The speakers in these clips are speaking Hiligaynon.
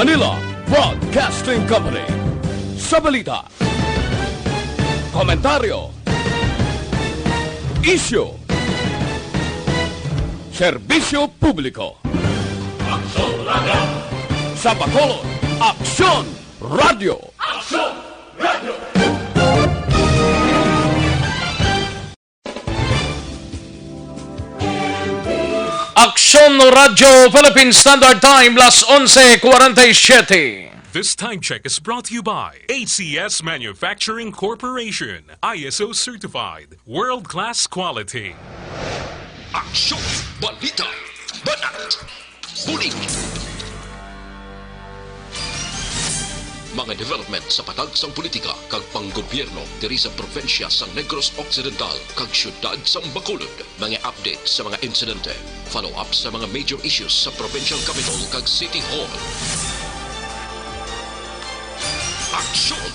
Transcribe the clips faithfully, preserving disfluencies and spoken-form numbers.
Manila Broadcasting Company. Sa balita, komentaryo, isyu, serbisyo publiko. Aksyon Radio! Sa Bacolod, Aksyon Radio! Aksyon Radio! Aksyon Radyo Philippine Standard Time, las onse cuarenta y siete. This time check is brought to you by A C S Manufacturing Corporation, I S O certified, world-class quality. Aksyon, balita, banat, bulig. Mga development sa patag sang politika kag panggobyerno diri sa probinsya sang Negros Occidental kag siyudad sang Bacolod. Mga update sa mga insidente, follow-up sa mga major issues sa provincial capital kag city hall. Aksyon!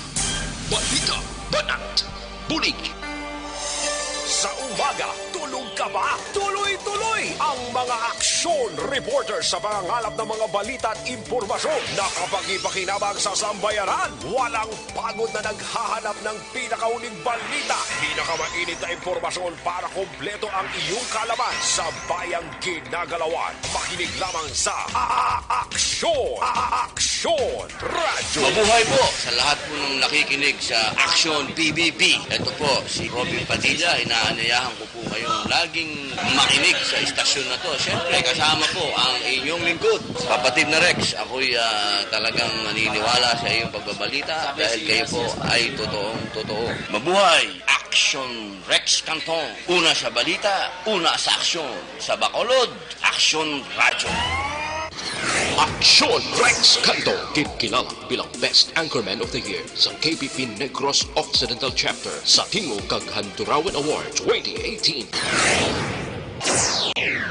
Balita! Banat! Bulig! Sa umaga, tulog ka ba? Tuloy-tuloy ang mga aksyon reporter sa pangangalap ng mga balita at impormasyon na kapakipakinabang sa sambayanan. Walang pagod na naghahanap ng pinakahuling balita, pinakamainit na impormasyon para kompleto ang iyong kaalaman sa bayang ginagalawan. Makinig lamang sa A-, A-, Aksyon! A-, A-, Aksyon Radyo! Mabuhay po sa lahat po ng nakikinig sa Aksyon P B B. Ito po si Robin Padilla. Inaanyayahan ko po kayong laging makinig sa istasyon na to. Siyempre, kasama po ang inyong lingkod, Kapatid na Rex. Ako'y, ah, talagang naniniwala sa iyong pagbabalita dahil kayo po ay totoong totoo. Mabuhay! Aksyon Rex Canton. Una sa balita, una sa aksyon. Sa Bacolod, Aksyon Radyo. Aksyon Rex Canton, ginkilala bilang Best Anchorman of the Year sa K P P Negros Occidental Chapter sa Tingog kag Handurawan Award twenty eighteen.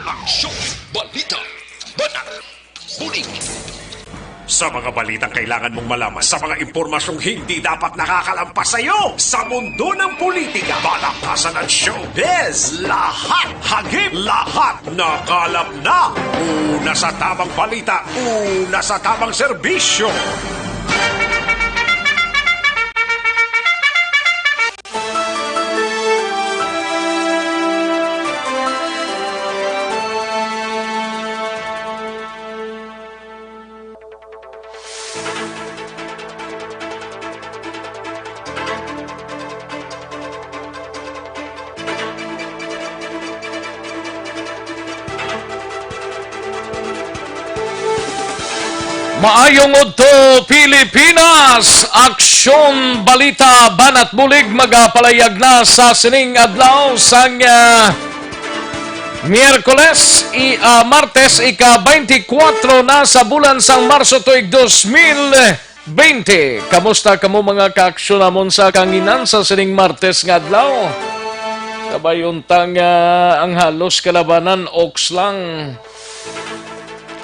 Aksyon, balita, banat, bulig. Sa mga balitang kailangan mong malaman, sa mga impormasyong hindi dapat nakakalampas sa iyo, sa mundo ng politika, balakasan at showbiz, lahat hagip, lahat nakalap na. Una sa tamang balita, una sa tamang serbisyo. Maayong udto, Pilipinas! Aksyon, balita, banat bulig magapalayag na sa sining adlaw sang, ah, Miyerkules, i-, ah, Martes, ika-twenty-four na sa bulan sang Marso tuig dos mil twenty. Kamusta kamo, mga kaaksyon namon, sa kahanginan sa sining Martes nga adlaw? Kabay unta nga ang halos kalabanan oks lang.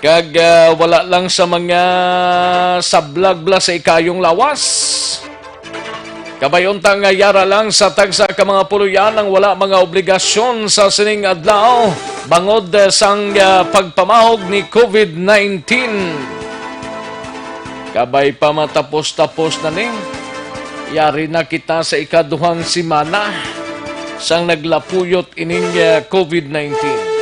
Kag, ah, wala lang sa mga sablag bala sa ikayong lawas. Kabay unta nga yara lang sa tagsa ka mga puloy-an ang wala mga obligasyon sa sining adlaw bangod, eh, sang, ah, pagpamahog ni covid nineteen. Kabay pa matapos-tapos na ni. Yari na kita sa ikaduhang semana sang naglapuyot ining, eh, covid nineteen.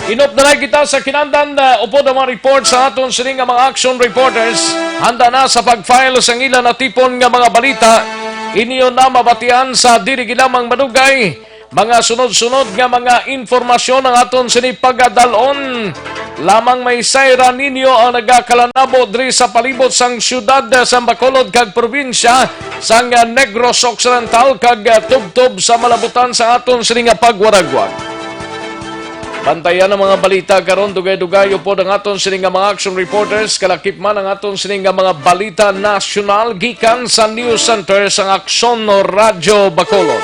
Inop na lang kita sa kinandan, eh, upod ang mga report sa aton sini nga mga action reporters. Handa na sa pag-file sang ila natipon nga mga balita. Inyo na mabatian sa diri lamang madugay. Mga sunod-sunod nga mga informasyon ang aton sini pagadalon. Lamang may sayra ninyo ang nagakalanabo diri sa palibot sang siyudad sang Bacolod kag probinsya sang Negros Occidental kag tubtob sa malabutan sa aton sini nga pagwaragwag. Bantayan ang mga balita karon, dugay-dugay upod ang aton sini nga mga action reporters, kalakip man ang aton sini nga mga balita nasyonal gikan sa news center sang Aksyon Radyo Bacolod.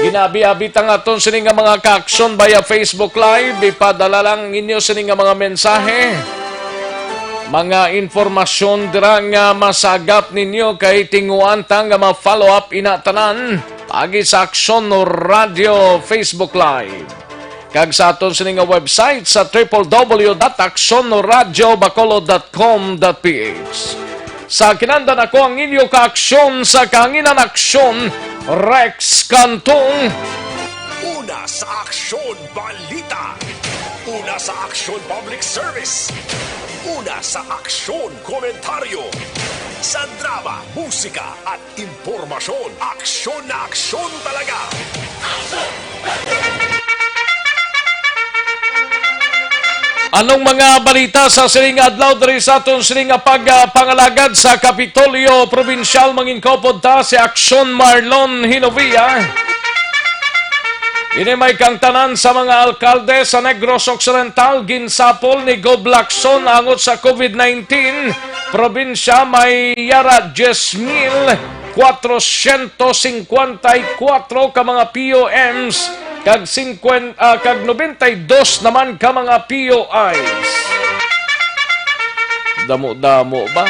Ginabi-abit ang aton sini nga mga kaaksyon via Facebook Live. Ipadala lang ang inyo sini nga mga mensahe, mga impormasyon dira nga masagap ninyo kay tinguan ta nga ma-follow up ina tanan paagi sa Aksyon Radyo Facebook Live. kag sa aton sini nga website sa triple W dot aksyon radio bacolod dot com dot P H. Sa kinandan ako ang inyo kaaksyon sa kahanginan, Aksyon Rex Cantong. Una sa Aksyon Balita. Una sa Aksyon Public Service. Una sa Aksyon Komentaryo. Sa drama, musika, at impormasyon, aksyon na aksyon talaga. Anong mga balita sa sining adlaw diri sa aton sining nga pag, ah, pangalagad sa Kapitolyo Probinsyal? Manginkaupod ta si Aksyon Marlon Hinovia. Ini may kangtanan sa mga alkalde sa Negros Occidental, ginsapol ni Gob Lacson angot sa COVID nineteen. Probinsya may yara diyes mil kwatrosyentos singkwenta y kuwatro ka mga P O Ms kag singkwen-, ah, kag nobenta y dos naman ka mga P O Is. Damo-damo ba?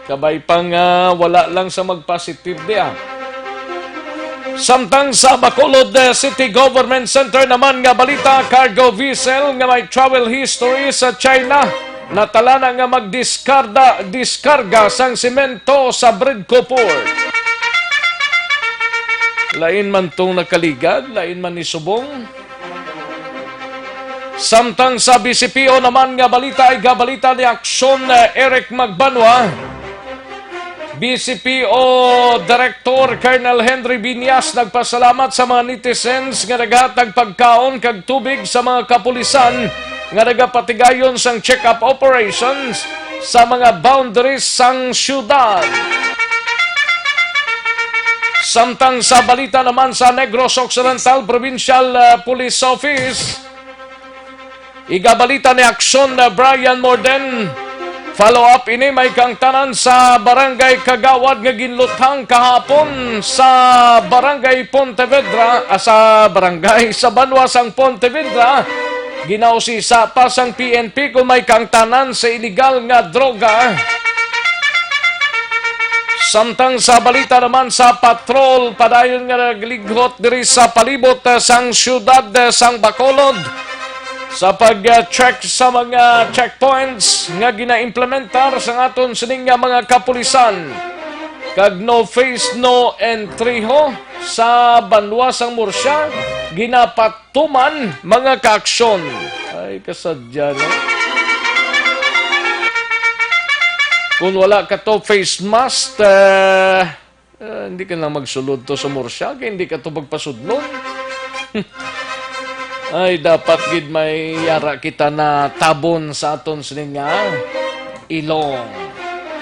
Kabay pa nga wala lang sa magpositive diha. Samtang sa Bacolod, eh, City Government Center naman nga balita, cargo vessel nga may travel history sa China, natala na nga magdiskarda, diskarga sang semento sa Bridco Port. Lain man tong nakaligad, lain man ni subong. Samtang sa B C P O naman nga balita, igabalita ni Aksyon, eh, Eric Magbanwa. B C P O Director Colonel Henry Viñas nagpasalamat sa mga netizens nga naghatag pagkaon kag tubig sa mga kapulisan nga nagapatigayon sang check-up operations sa mga boundaries sang siyudad. Samtang sa balita naman sa Negros Occidental Provincial, uh, Police Office, igabalita ni Aksyon, uh, Brian Morden. Follow up ini, may kangtanan sa Barangay Kagawad nga ginluthang kahapon sa Barangay Pontevedra, ah, sa barangay, sa banwa sang Pontevedra. Ginausisa pa sang P N P kung may kangtanan sa iligal nga droga. Samtang sa balita naman sa patrol, padayon nga naglighot diri sa palibot, eh, sang siyudad, eh, sang Bacolod sa pag-check sa mga checkpoints nga ginaimplementar sa aton sining nga mga kapulisan, kag no face, no entry ho sa banwa sang Murcia, ginapat tuman, mga kaaksyon. Ay, kasadya, no? Kung wala ka to face mask, eh, eh, hindi ka na magsulod to sa Murcia, kay hindi ka to magpasudlon. Ay, dapat gid may yara kita na tabon sa aton sining nga ilong.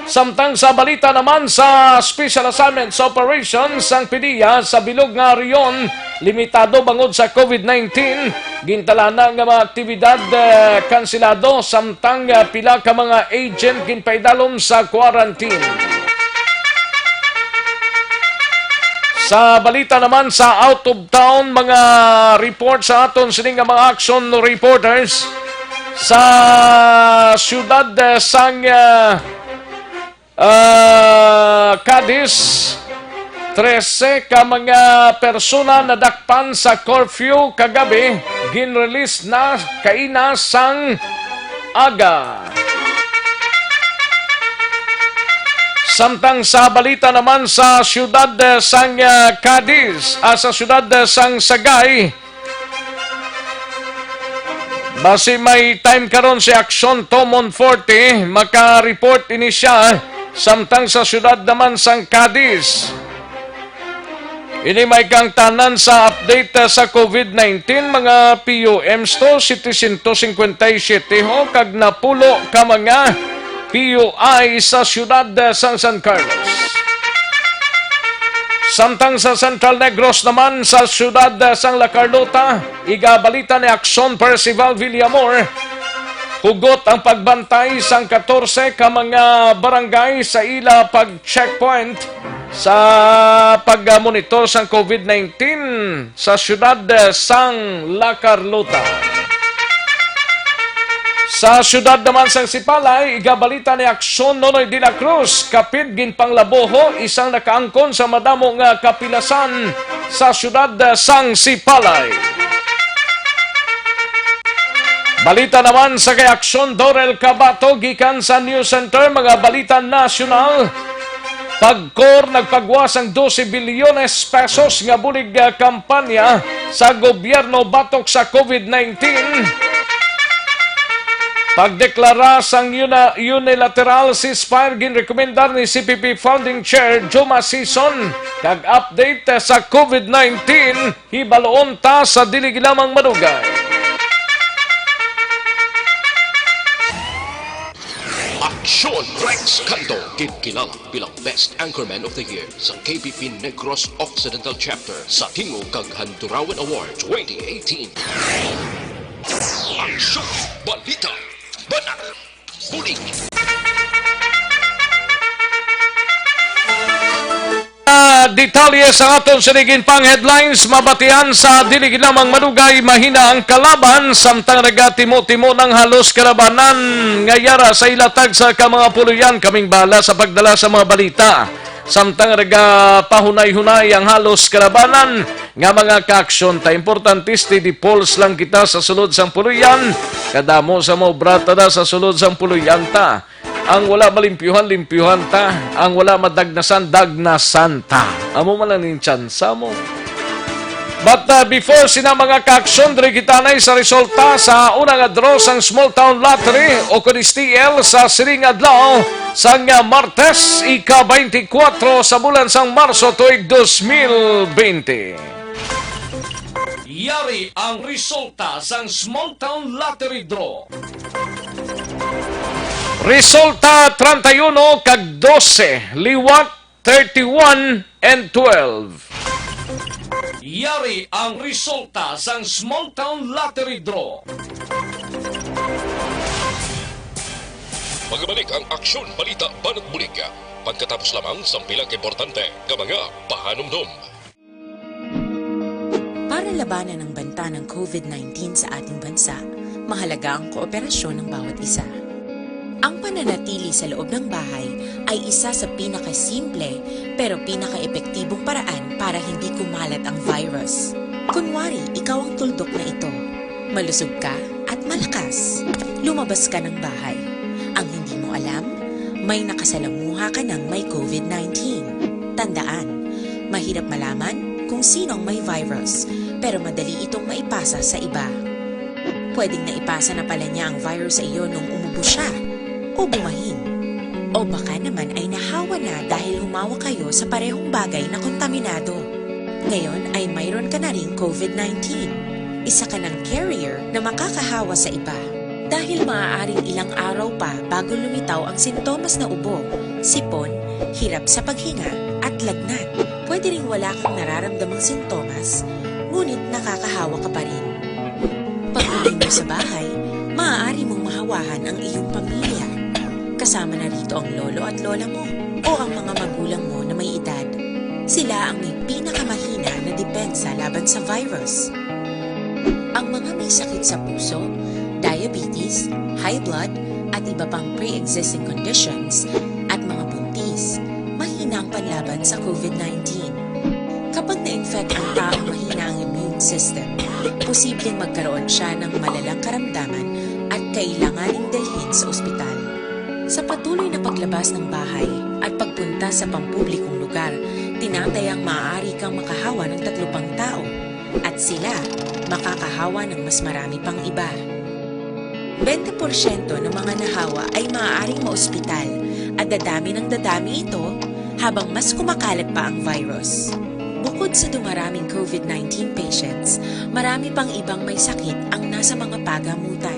Samtang sa balita naman sa Special Assignments Operation sang PDEA sa bilog nga rehiyon, limitado bangod sa COVID nineteen, gintalana nga mga aktibidad, eh, kanselado, samtang, eh, pila ka mga agent ginpaidalom sa quarantine. Sa balita naman sa out of town, mga report sa aton sini nga mga action reporters. Sa siyudad, eh, sang, eh, ah, Cadiz, trese ka mga persona nadakpan sa curfew kagabi, ginrelease na kaina sang aga. Samtang sa balita naman sa siyudad, eh, sang, eh, Cadiz, ah, sa siyudad, eh, sang Sagay, basi may time karon si Aksyon Tomon Forte, maka-report ini siya, samtang sa siyudad naman sang Cadiz. Ini may kangtanan sa update, ah, sa COVID nineteen, mga P U Ms to, setecientos cincuenta y siete ho, kag napulo ka mga P U I sa siyudad, ah, sang San Carlos. Samtang sa Central Negros naman, sa siyudad, ah, sang La Carlota, igabalita ni Aksyon Percival Villamor, hugot ang pagbantay sang katorse ka mga barangay sa ila pag-checkpoint sa pag-monitor sang COVID nineteen sa siyudad sang La Carlota. Sa siyudad naman sang Sipalay, igabalita ni Aksyon Nonoy de la Cruz, kapid ginpanglabuho isang nakaangkon sa madamo nga kapilasan sa siyudad sang Sipalay. Balita naman sa kay Aksyon, Dorel Cabato gikan sa News Center, mga balita nasyonal. PAGCOR nagpagawas sang dose bilyones pesos nga bulig, ah, kampanya sa gobyerno batok sa COVID nineteen. Pagdeklara sang una-, unilateral ceasefire ginrekomendar ni C P P Founding Chair Juma Sison, kag update sa COVID nineteen. Hibaluon ta sa dili lamang madugay. Aksyon! Rex Canto, ginkilala bilang Best Anchorman of the Year sa K B P Negros Occidental Chapter sa Tingog kag Handurawan Award twenty eighteen. Aksyon! Balita! Banat! Bulig! Ah, detalye sa aton sining pang headlines, mabatian sa dili lamang madugay, mahina ang kalaban, samtang nagatimo-timo ng halos kalabanan nga yara sa ilatag sa ka mga puloyan. Kaming bala sa pagdala sa mga balita. Samtang nagapahunay-hunay ang halos kalabanan nga mga kaaksyon ta, importante steady pulse lang kita sa sulod sang puloyan. Kadamo sa maobra ta da sa sulod sang puloyan ta. Ang wala malimpyuhan, limpyuhan ta. Ang wala madagnasan, dagnasan ta. Amo man lang ning tsansa mo. But, uh, before sina mga kaaksyon, diri kita na sa resulta sa una nga draw sang Small Town Lottery o kun S T L sa sining adlaw sang, uh, Martes, ika twenty-four sa bulan sang Marso tuig dos mil twenty. Yari ang resulta sang Small Town Lottery Draw. Resulta treinta y uno kag doce, liwat thirty-one and twelve. Yari ang resulta sang Small Town Lottery Draw. Magbalik ang Aksyon, Balita, Banat, Bulig pagkatapos lamang sang pila ka importante nga mga pahanumdom. Para labanan ang banta ng COVID nineteen sa ating bansa, mahalaga ang kooperasyon ng bawat isa. Ang pananatili sa loob ng bahay ay isa sa pinakasimple pero pinakaepektibong paraan para hindi kumalat ang virus. Kunwari, ikaw ang tuldok na ito. Malusog ka at malakas. Lumabas ka ng bahay. Ang hindi mo alam, may nakasalamuha ka ng may COVID nineteen. Tandaan, mahirap malaman kung sino ang may virus, pero madali itong maipasa sa iba. Pwedeng naipasa na pala niya ang virus sa iyo nung umubo siya o bumahin. O baka naman ay nahawa na dahil humawak kayo sa parehong bagay na kontaminado. Ngayon ay mayroon ka na ring COVID nineteen. Isa ka ng carrier na makakahawa sa iba. Dahil maaaring ilang araw pa bago lumitaw ang sintomas na ubo, sipon, hirap sa paghinga, at lagnat. Pwede ring wala kang nararamdamang sintomas, ngunit nakakahawa ka pa rin. Pag-uwi mo sa bahay, maaari mong mahawahan ang iyong pamilya. Kasama na rito ang lolo at lola mo o ang mga magulang mo na may edad. Sila ang may pinakamahina na depensa laban sa virus. Ang mga may sakit sa puso, diabetes, high blood, at iba pang pre-existing conditions, at mga buntis, mahina ang panlaban sa COVID nineteen. Kapag na-infect ang taong mahina ang immune system, posibleng magkaroon siya ng malalang karamdaman at kailanganing dalhin sa ospital. Sa patuloy na paglabas ng bahay at pagpunta sa pampublikong lugar, tinatayang maaari kang makahawa ng tatlo pang tao, at sila makakahawa ng mas marami pang iba. Twenty porsyento ng mga nahawa ay maaaring maospital, at dadami ng dadami ito habang mas kumakalat pa ang virus. Bukod sa dumaraming COVID nineteen patients, marami pang ibang may sakit ang nasa mga pagamutan.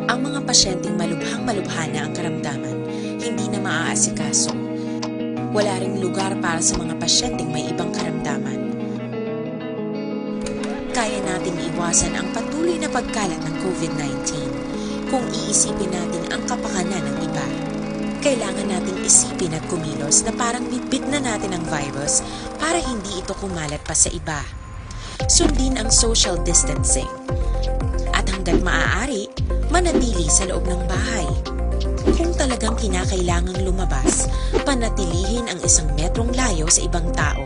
Ang mga pasyenteng malubhang-malubha na ang karamdaman, hindi na maaasikaso. Wala ring lugar para sa mga pasyenteng may ibang karamdaman. Kaya nating iwasan ang patuloy na pagkalat ng COVID nineteen kung iisipin natin ang kapakanan ng iba. Kailangan nating isipin at kumilos na parang bitbit na natin ang virus para hindi ito kumalat pa sa iba. Sundin ang social distancing. At hanggat maaari, manatili sa loob ng bahay. Kung talagang kinakailangang lumabas, panatilihin ang isang metrong layo sa ibang tao.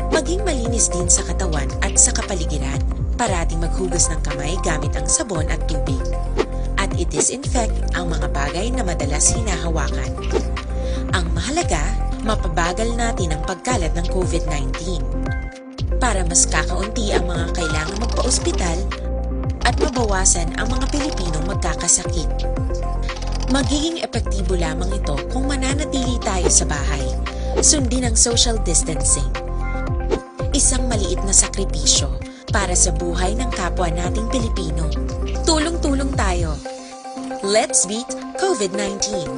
Maging malinis din sa katawan at sa kapaligiran. Parating maghugas ng kamay gamit ang sabon at tubig. At i-disinfect ang mga bagay na madalas hinahawakan. Ang mahalaga, mapabagal natin ang pagkalat ng COVID nineteen para mas kakaunti ang mga kailangang magpaospital at mabawasan ang mga Pilipinong magkakasakit. Magiging epektibo lamang ito kung mananatili tayo sa bahay. Sundin ang social distancing. Isang maliit na sakripisyo para sa buhay ng kapwa nating Pilipino. Tulong-tulong tayo. Let's beat COVID nineteen.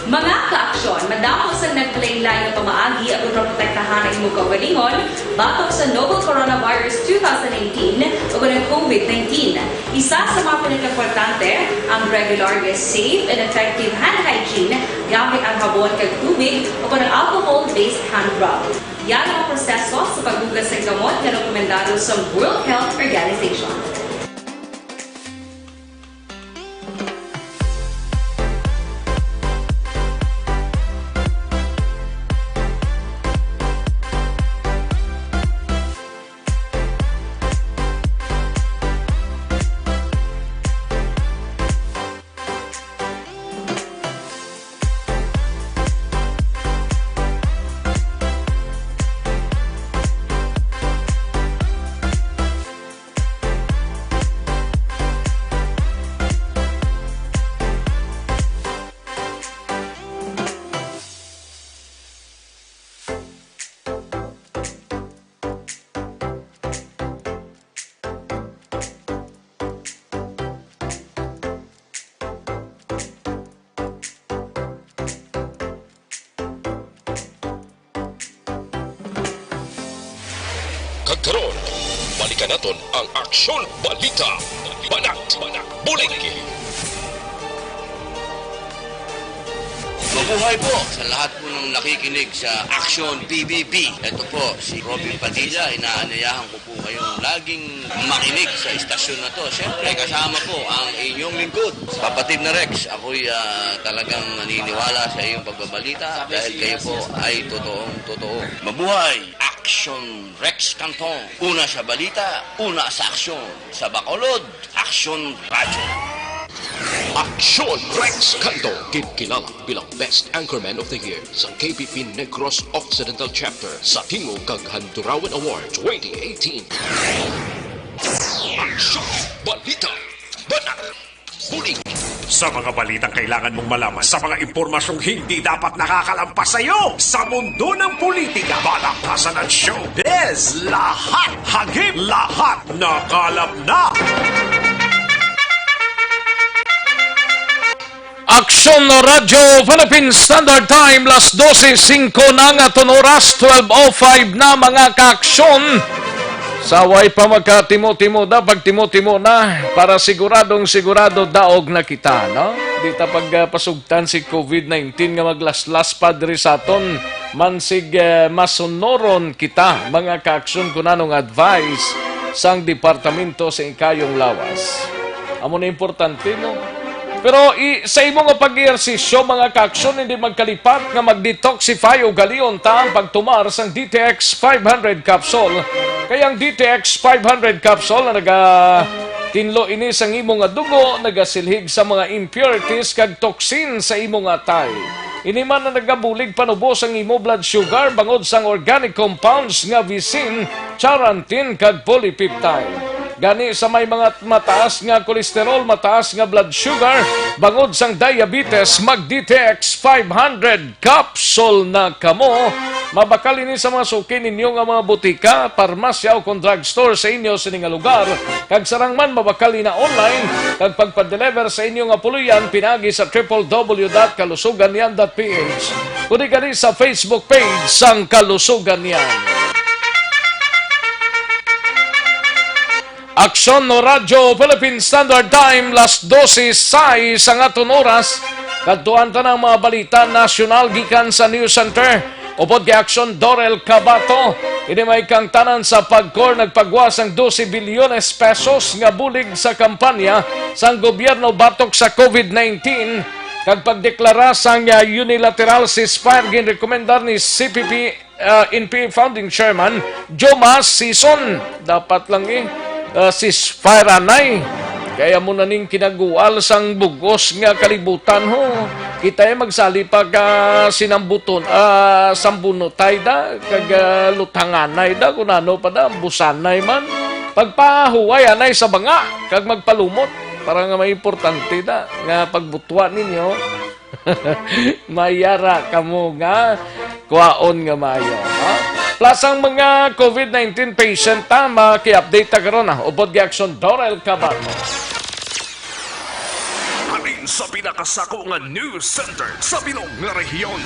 Mga kaaksyon, madamo sang nagkalain-lain nga pamaagi aron maprotektahan ang imong kaugalingon batok sa novel coronavirus two thousand eighteen ug ang COVID nineteen. Isa sa mga pinakaimportante, ang regular nga safe and effective hand hygiene gamit ang habon kag tubig o ang alcohol-based hand rub. Yari ang proseso sa paghugas sa kamot nga rekomendado sa World Health Organization. Kag karon, balikan naton ang Aksyon Balita. Banat, bulig. Mabuhay po sa lahat po ng nakikinig sa Aksyon P B B. Ito po si Robin Padilla. Inaanyayahan ko po kayong laging makinig sa istasyon na to. Siyempre, kasama po ang inyong lingkod, Papatid na Rex. Ako'y, ah, talagang naniniwala sa iyong pagbabalita dahil kayo po ay totoong totoo. Mabuhay! Aksyon Rex Cantong. Una sa balita, una sa aksyon. Sa Bacolod, Aksyon Radyo. Aksyon Rex Cantong, kinkilala bilang Best Anchorman of the Year sa K P P Negros Occidental Chapter sa Tingog kag Handurawan Award twenty eighteen. Aksyon! Balita! Banat! Bulig! Sa mga balitang kailangan mong malaman, sa mga impormasyong hindi dapat nakakalampas sa iyo, sa mundo ng politika, balaktasan at showbiz, lahat hagip, lahat nakalap na! Aksyon Radyo Philippine Standard Time, las dose singko na nga aton oras, twelve oh five na, mga kaaksyon. Sa way pa magkatimo-timo na, pagtimo-timo na, para siguradong sigurado daog na kita, no? Di ta pagpasugtan si COVID nineteen nga maglaslas pa diri sa aton. Mansig, eh, masunoron kita, mga kaaksyon, kun anong advice sang Departamento sa Ikayong Lawas. Amo na importante, no? Pero i-, sa imo nga pag-ehersisyo, mga kaaksyon, hindi magkalipat nga mag-detoxify o galion ta ang pagtumar sang D T X five hundred capsule. Kay ang D T X five hundred capsule na nagatinlo ini sang imo nga dugo, nagasilhig sa mga impurities kag toxin sa imo nga atay. Ini man ang nagabulig panubos ang imo blood sugar bangod sang organic compounds nga visin, charantin, kag polypeptide. Gani, sa may mga mataas nga kolesterol, mataas nga blood sugar, bangod sang diabetes, mag D T X five hundred capsule na kamo. Mabakal ini sa mga suki ninyo nga mga butika, parmasya, o kon drugstore sa inyo sini nga lugar. Kag sarang man, mabakal ina online, kag pagpa-deliver sa inyo nga puloy-an pinaagi sa triple W dot kalusuganyan dot P H, kundi gali sa Facebook page sang Kalusuganyan. Aksyon no Radyo Philippine Standard Time, las dose sais ang aton oras. Kadtuan ta ng mga balita nasyonal gikan sa News Center. Upod kay Aksyon Dorel Cabato, ini may kaangtanan sa PAGCOR nagpagwa sang dose bilyones pesos nga bulig sa kampanya sang gobyerno batok sa COVID nineteen. Kag pagdeklara sang, ah, unilateral ceasefire, ginrekomendar ni C P P, ah, N P founding chairman Joma Sison. Dapat lang, eh, ah, ceasefire anay. Kaya mo na ning kinagual sang bugos nga kalibutan, ho. Kita ay magsali pa ka sinambuton, ah, sambunotay da, kag, ah, luthanganay da, kung ano pa da, busanay man. Pagpahuway anay sa banga, kag magpalumot. Para nga may importante da, nga pagbutwa ninyo. Mayara kamo nga kwaon nga maayo, ha? Plus ang mga covid nineteen patient ta, maki-update ta karon, ha? Upod kay Action Dorel Cabato. Halin sa pinakasako nga news center sa bilog nga rehiyon.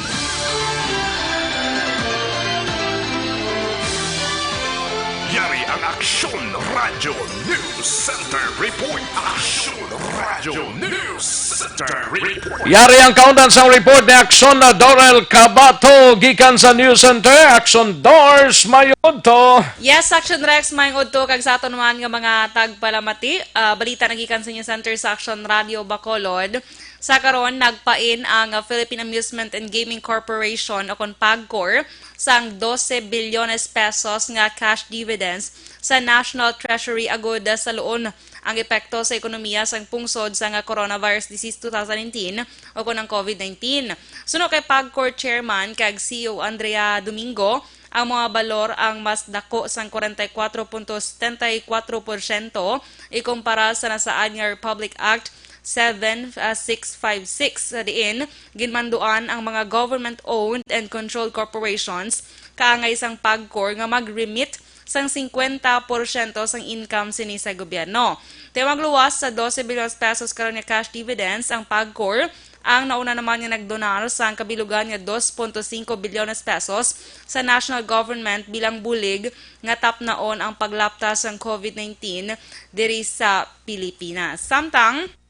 Yari ang Aksyon Radio News Center Report. Aksyon Radio News Center Report. Yari ang kaundan sang report ni Aksyon na Dorel Cabato gikan sa News Center. Aksyon Dors, mayong udto. Yes, Aksyon Rex, mayong udto, kag sa aton man nga mga tagpalamati, ah, balita nagikan sa News Center sa Aksyon Radio Bacolod. Sa karon, nagpain ang, ah, Philippine Amusement and Gaming Corporation o kon PAGCOR sang dose bilyones pesos nga cash dividends sa National Treasury agud, ah, saluon ang epekto sa ekonomiya sang pungsod sang, ah, coronavirus disease two thousand nineteen o kon ang covid nineteen. Suno kay PAGCOR Chairman kag C E O Andrea Domingo, ang mga balor ang mas dako sang forty-four point seventy-four porsyento ikumpara sa nasaad nga Republic Act seven six five six, sa diin ginmanduan ang mga government-owned and controlled corporations kaangay sang PAGCOR nga mag-remit sang fifty porsyento sang income sini sa gobyerno. Tiwag luwas sa dose bilyones pesos karon nga cash dividends ang PAGCOR, ang nauna naman nga nagdonar sang kabilugan nga dos punto singko bilyones pesos sa national government bilang bulig nga tapnaon ang paglapta sang covid nineteen diri sa Pilipinas. Samtang,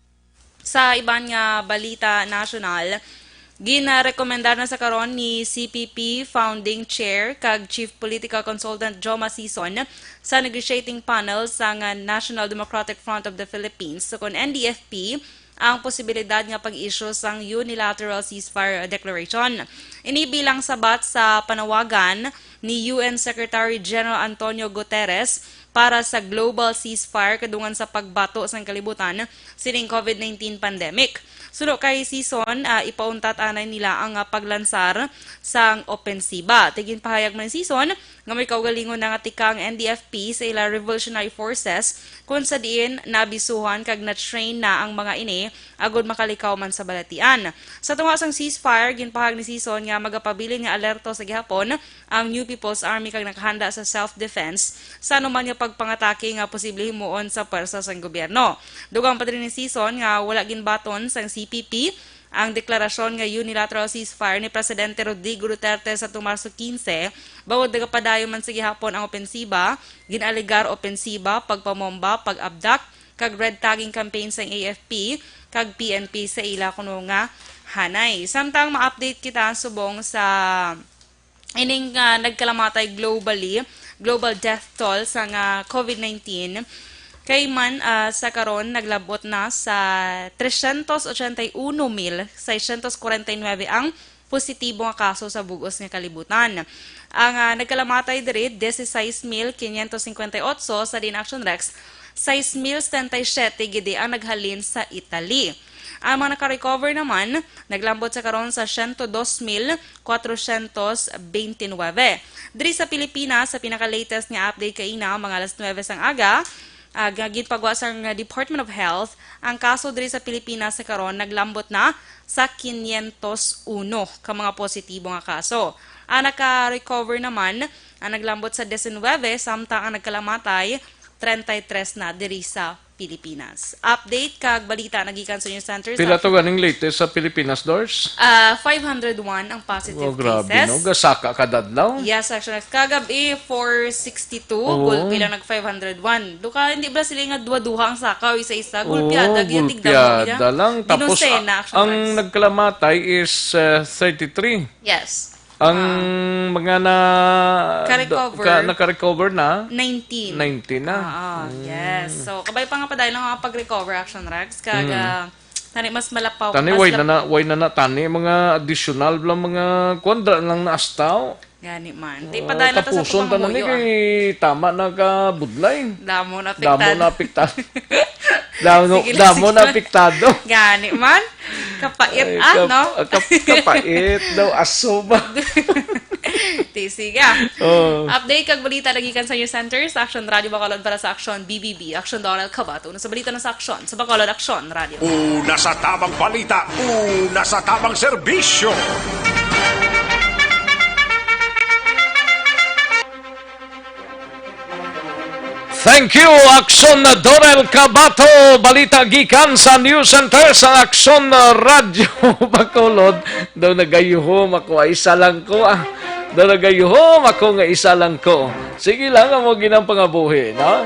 sa iban nga balita nasyonal, ginarekomendar na sa karon ni C P P Founding Chair kag Chief Political Consultant Joma Sison sa negotiating panel sang National Democratic Front of the Philippines, kon N D F P, ang posibilidad nga pag-issue sang unilateral ceasefire declaration. Ini bilang sabat sa panawagan ni U N Secretary General Antonio Guterres para sa global ceasefire kadungan sa pagbato sang kalibutan sining covid nineteen pandemic. Suno kay Sison, ah, ipauntat anay nila ang, ah, paglansar sang opensiba. Ti ginpahayag man ni Sison nga may kaugalingon na nga tikang N D F P sa ila revolutionary forces, kun sa diin naabisuhan kag na-train na ang mga ini agud makalikaw man sa balatian. Sa tunga sang ceasefire, ginpahayag ni Sison nga magapabilin nga alerto sa gihapon ang New People's Army kag nakahanda sa self-defense sa anuman nga pagpangatake nga posible himuon sa pwersa sang gobyerno. Dugang pa diri ni Sison nga wala ginbaton sang C P P ang deklarasyon nga unilateral ceasefire ni Presidente Rodrigo Duterte sa Marso quince, bangod nagapadayon man sa gihapon ang opensiba, gin-alegar opensiba, pagpamomba, pag-abdak, kag red tagging campaign sang A F P kag P N P sa ila kuno nga hanay. Samtang ma-update kita subong sa ining, ah, nagkalamatay globally, global death toll sang covid nineteen, kay man, ah, sa karon naglabot na sa trescientos ochenta y uno mil seiscientos cuarenta y nueve ang positibo nga kaso sa bug-os nga kalibutan. Ang, ah, nagkalamatay diri, dieciséis mil quinientos cincuenta y ocho, sa diin, Action Rex, sais mil setenta y siete gid ang naghalin sa Italy. Ang mga naka-recover naman, naglambot sa karon sa siyento dos mil kwatrosyentos beintinuebe. Diri sa Pilipinas, sa pinaka-latest nga update kaina, mga alas nuebe sang aga, ah, nga ginpagwa sang Department of Health, ang kaso diri sa Pilipinas sa karon naglambot na sa quinientos uno ka mga positibo nga kaso. Ang naka-recover naman, ang naglambot sa diecinuebe, samtang ang nagkalamatay, treinta y tres na diri sa Pilipinas. Update kag balita nagikan sa News Center sa Pila to ganing latest sa Pilipinas, Dors? Ah, five hundred one ang positive Oh, grabe, cases. no? Gasaka kada adlaw. Yes, actually. Kagabi, four sixty-two. Oo. Gulpi lang nag five hundred one. Duka, hindi ba sila nga duha-duha ang saka o isa-isa? Oo, Gulpiada, gid, tignan mo, gulpiada gid, ah. lang. Tapos, Dinusena, a-, actually, ang guys. nagkalamatay is, uh, thirty-three. Yes. Ang Ah. mga na Ka-recover. ka-, naka-recover na, Nineteen. nineteen na. Ah, ah, Mm. yes. So, kabay pa nga pa dahil ang mga pag-recover, Action Rex, kag, Mm. ah, Tani mas malapaw. Tani, mas way lap- na na, way na na, tani, mga additional lang, mga kuwan, dala lang na astaw. Gani man. Di pa dahil na ta sa tapuson tanan ni pamamuyo, ah. Kay tama na ka budlay. Damo na apektado. Damo na apektado. Damo, sige lang, damo sige na lang. Apektado. Gani man. Kapait, ay, ah, kap-, no? Ah, kap-, kapait daw, aso ba? Ti, sige. Oh. Update kag balita nagikan sa News Center sa Action Radio Bacolod para sa Action B B B, Action Donald Cabato. Sa balita na sa Action, sa Bacolod Action Radio. Una sa tamang balita, una sa tamang serbisyo. Thank you, Action Donald Cabato. Balita gikan sa News Center sa Action Radio Bacolod. Daw nagayuhom ako, ay isa lang ko, ah. Daw nagayuhom ako nga isa lang ko. Sige lang, amo ginang pangabuhi, no?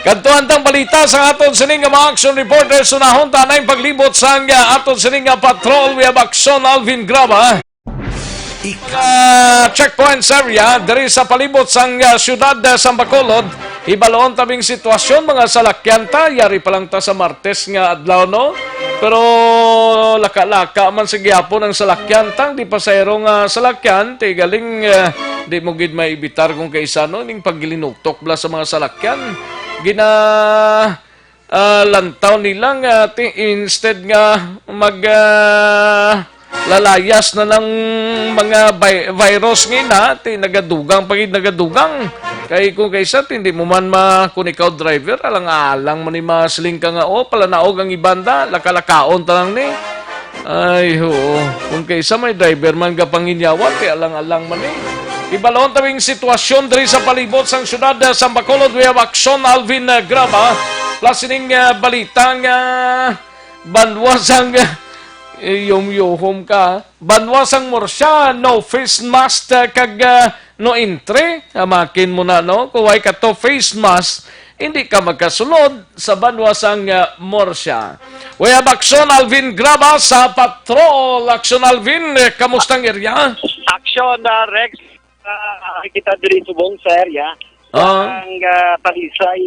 Kadtuan tang balita sa aton sini nga mga action reporters. Unahon ta na ang paglibot sang, ah, aton sini nga patrol. We have Action Alvin Graba. Ika- Ah, checkpoints area diri sa palibot sang, ah, siyudad, ah, sang Bacolod. Hibaluon tabing sitwasyon, mga salakyan ta. Yari pa lang ta sa Martes nga adlaw, no? Pero laka-laka man sa gihapon ang salakyan, tang di pasahero nga salakyan, ti galing, ah, di mo gid maibitar kung kaisa, no, ning paglinuktok bala sa mga salakyan. Gina, ah, lantaw nila nga ti-, instead nga mag, ah, lalayas na lang mga vi-, virus nga ina, ti nagadugang pa gid, nagadugang. Kay kung kaisa, ti hindi mo man ma-, kung ikaw driver, alang-alang man ni masiling ka nga, "Oh, palanaog ang ibanda, lakalakaon ta lang ni." Ay, oo. Kung kaisa may driver man gapanginyawa, ti alang-alang man ni. Ibalon tawing sitwasyon diri sa palibot sang siyudad, ah, sang Bacolod. We have Action Alvin, ah, Graba. Plus ining, ah, balita nga banwa sang, ah, iyom-yuhom ka. Banwa sang Murcia, no face mask, ah, kag, ah, no entry. Amakin mo na, no? Kung way ka to face mask, hindi ka magkasulod sa banwa sang, ah, Murcia. We have Action Alvin Graba sa Patrol. Action Alvin, eh, kamustang area? Action, ah, Rex. Ah, kita diri subong sa area. Ah. Ang, ah, Talisay,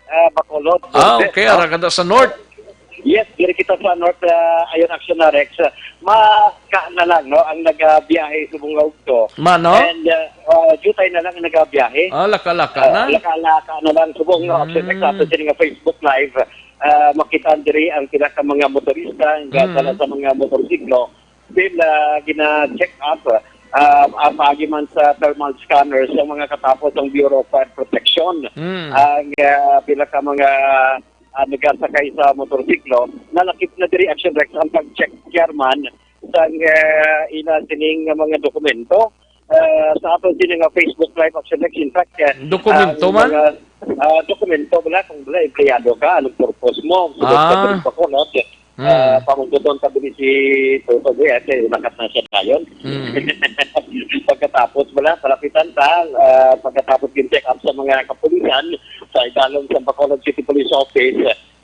ah, Bacolod. Ah, okay. Ara ka na sa north. Yes, diri kita sa north, ah, ayon, Action na Rex. Ma-, ka na lang, no, ang nagabiyahe subong nga udto. Ma, no? And, ah, ah, jutay na lang ang nagabiyahe. Ah, laka-laka na? Ah, laka-laka na lang subong, no, Action Rex. Mm. Ato sini nga Facebook Live, ah, makita diri ang pila ka mga motorista nga, mm, dala sa mga motorsiklo. Still, ah, gina-check up, ah, ah, paagi man sa thermal scanners ang mga katapos ang Bureau of Fire Protection. Mm. Ang, ah, pila ka mga, ah, nagasakay sa motorsiklo, nalakip na diri, Action Rex, ang pag-check, Chairman, sa, ah, ila sining nga mga dokumento. Ah, sa aton sini nga Facebook Live, Action Rex, in fact, ah, dokumento ang man? Mga, ah, dokumento, wala, kung wala, empleyado ka, anong purpose mo? Subot ka, ah, diri pa ko, no? Ah, mm, pamangkuton ka diri si Toto Boy, ate, lakat na siya tayon. Mm. Pagkatapos, wala, kalapitan ta, ah, pagkatapos yung check up sa mga kapulisan, sa idalom sa Bacolod City Police Office,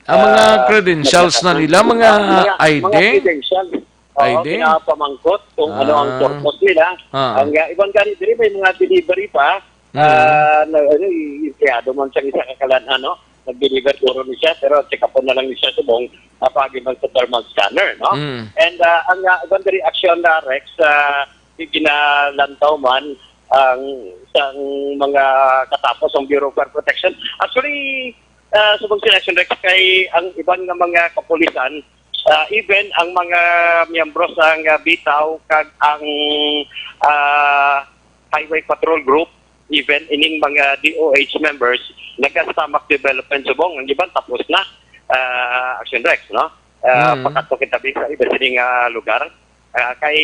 ang mga, ah, credentials na nagkataon nila, mga mga, mga I D? Credentials. Oo, I D? Pinapamangkot kung ano ang, ah, purpose nila. Ah. Ang, ah, ibang gani diri, may mga delivery pa. Mm. Ah, na, ano, i-, empleyado man siya, isa ka kalan-an, no? Nag-deliver duro ni siya, pero check up na lang ni siya subong, ah, paagi man sa thermal scanner, no? Mm. And, ah, ang, ah, ibang reaction na, Rex, ah, ginalantaw man ang, sang mga katapos ang Bureau of Fire Protection. Actually, ah, subong sila, Action Rex, kay ang iban nga mga kapulisan, ah, even ang mga miyembro sang, ah, BITAO kag ang, ah, Highway Patrol Group, even ining mga D O H members, naga-stomach development subong. Ang iban tapos na, ah, Action Rex, no? Ah, mm, pakadto kita sa iba sini nga lugar. Ah, kay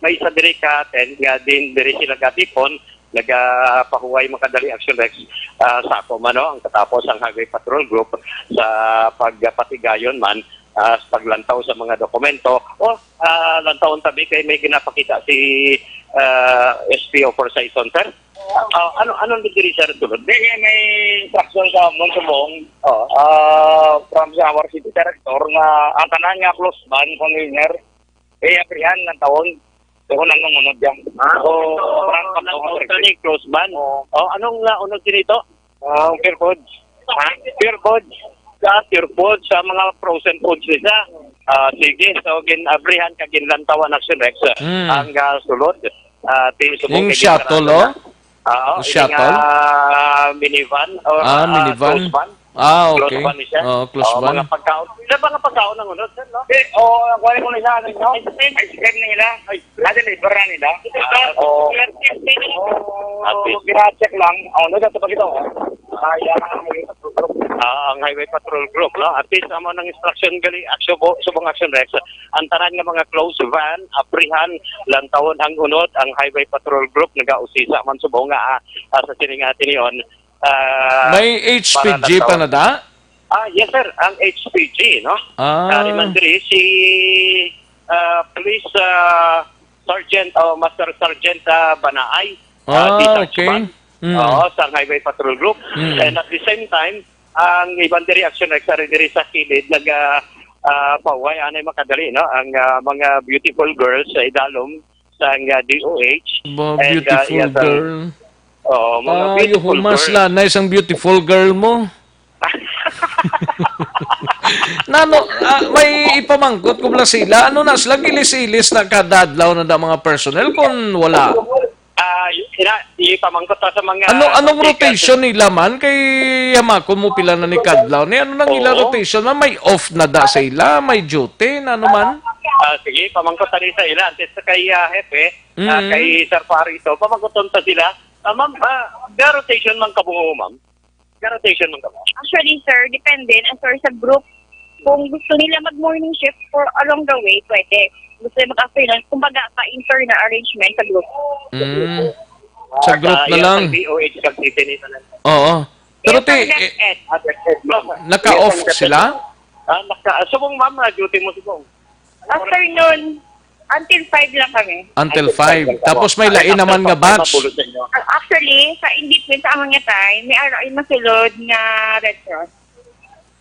may isa diri ka ten nga din diri sila gatipon, nagapahuway man kadali, Action Rex, ah, sa ako man, no, ang katapos ang Highway Patrol Group sa pagpatigayon man, ah, sa paglantaw sa mga dokumento. O, ah, lantawon tabi kay may ginapakita si, ah, S P O for Saison, sir. Ah, ano, ano ang diri, sir, sulod? Di, may instruction sa amon subong, oh, ah, from sa our city director nga ang tanan nga close ban, container, eh, abrihan ng taon. So, kung anong unod yan? Ah, so, so, parang unod, unod ka ni close ban. Oo. Oh, anong, ah, unod din ito? Ah, pure foods. Ha? Pure foods. Sa pure food, sa mga frozen foods nila. Ah, sige, so gin-abrihan ka, ginlantawan na si Rex. Mm. Ang, ah, sulod, ah, ti subong Yung kay shuttle, gintarado oh? Oo, Yung ining, shuttle? ah, minivan or, Ah, ah, minivan? close van. Ah, Close okay. van ni siya. Oo, close Oo, van. mga pagkaon. Sa mga pagkaon ang unod, sir, no? Eh, oh, wala ko na isa, ano, no? Ice cream nila. Ay, ah, deliver na nila. Ah, oo. Oh, gina-check lang. Oh, ano, sa pagkita, oh. Ah, yan ang highway patrol group. Ah, ang highway patrol group, no? At least, amo nang instruction gali, action, subong action, Rex. Ang tanan nga mga close van, abrihan, lantawon ang unod, ang highway patrol group, nagausisa man subong nga, ah, ah, sa sining atinion, ah, May H P G para pa lang na da? Ah, yes, sir. Ang H P G, no? Ah. Ari man diri si, ah, Police, ah, Sergeant o Master Sergeant, ah, Banaay, ah, Ah, detachment. okay. Mm. Oo, sa Highway Patrol Group. Mm. And at the same time, ang iban diri action next ari diri sa kilid nag, ah, ah, pahuway anay makadali, no? Ang, ah, mga beautiful girls sa idalom sang, ah, D O H. Ba, And, ah, beautiful iya sang girl. Oo, mga Ah, beautiful humas girls. La, nice ang beautiful girl mo. Nano, ah, may ipamangkot ko bala sila. Ano na sila, gilis-ilis na kada adlaw na da mga personnel kung wala? Ah, y-, ina, ipamangkot ta sa mga Ano, anong communication. Rotation nila man? Kay hamakon mo pila na ni kadlaw ni. Ano nang ila Oo. Rotation man? May off na da sa ila? May duty na ano man? Ah, sige, pamangkot ta rin sa ila. Antes sa kay, ah, Hepe, ah, Mm. kay Sir Pari ito, pamangkoton ta sila. Ah, ma'am, ah, the rotation man kabuo, ma'am. Ga-rotation man ka ba? Actually, sir, depende na, sir, sa group. Kung gusto nila mag-morning shift for along the way, pwede. Gusto nila mag-afternoon, kumbaga, pa-inter na arrangement sa group. Mm. Sa group na lang. D O H kag City na lang. Oo. Pero Yes, ti, sir, eh, DepEd. Ah, DepEd, ma'am. Naka-off Yes, sir, sila? DepEd. Ah, naka-, ah, subong, ma'am, ah, duty mo subong. Afternoon, until five lang kami. Until five. Tapos may lain naman nga batch. Mapulot sa inyo. Ang, actually, sa in between sa among nga time, may ara-, ay masulod nga Red Cross.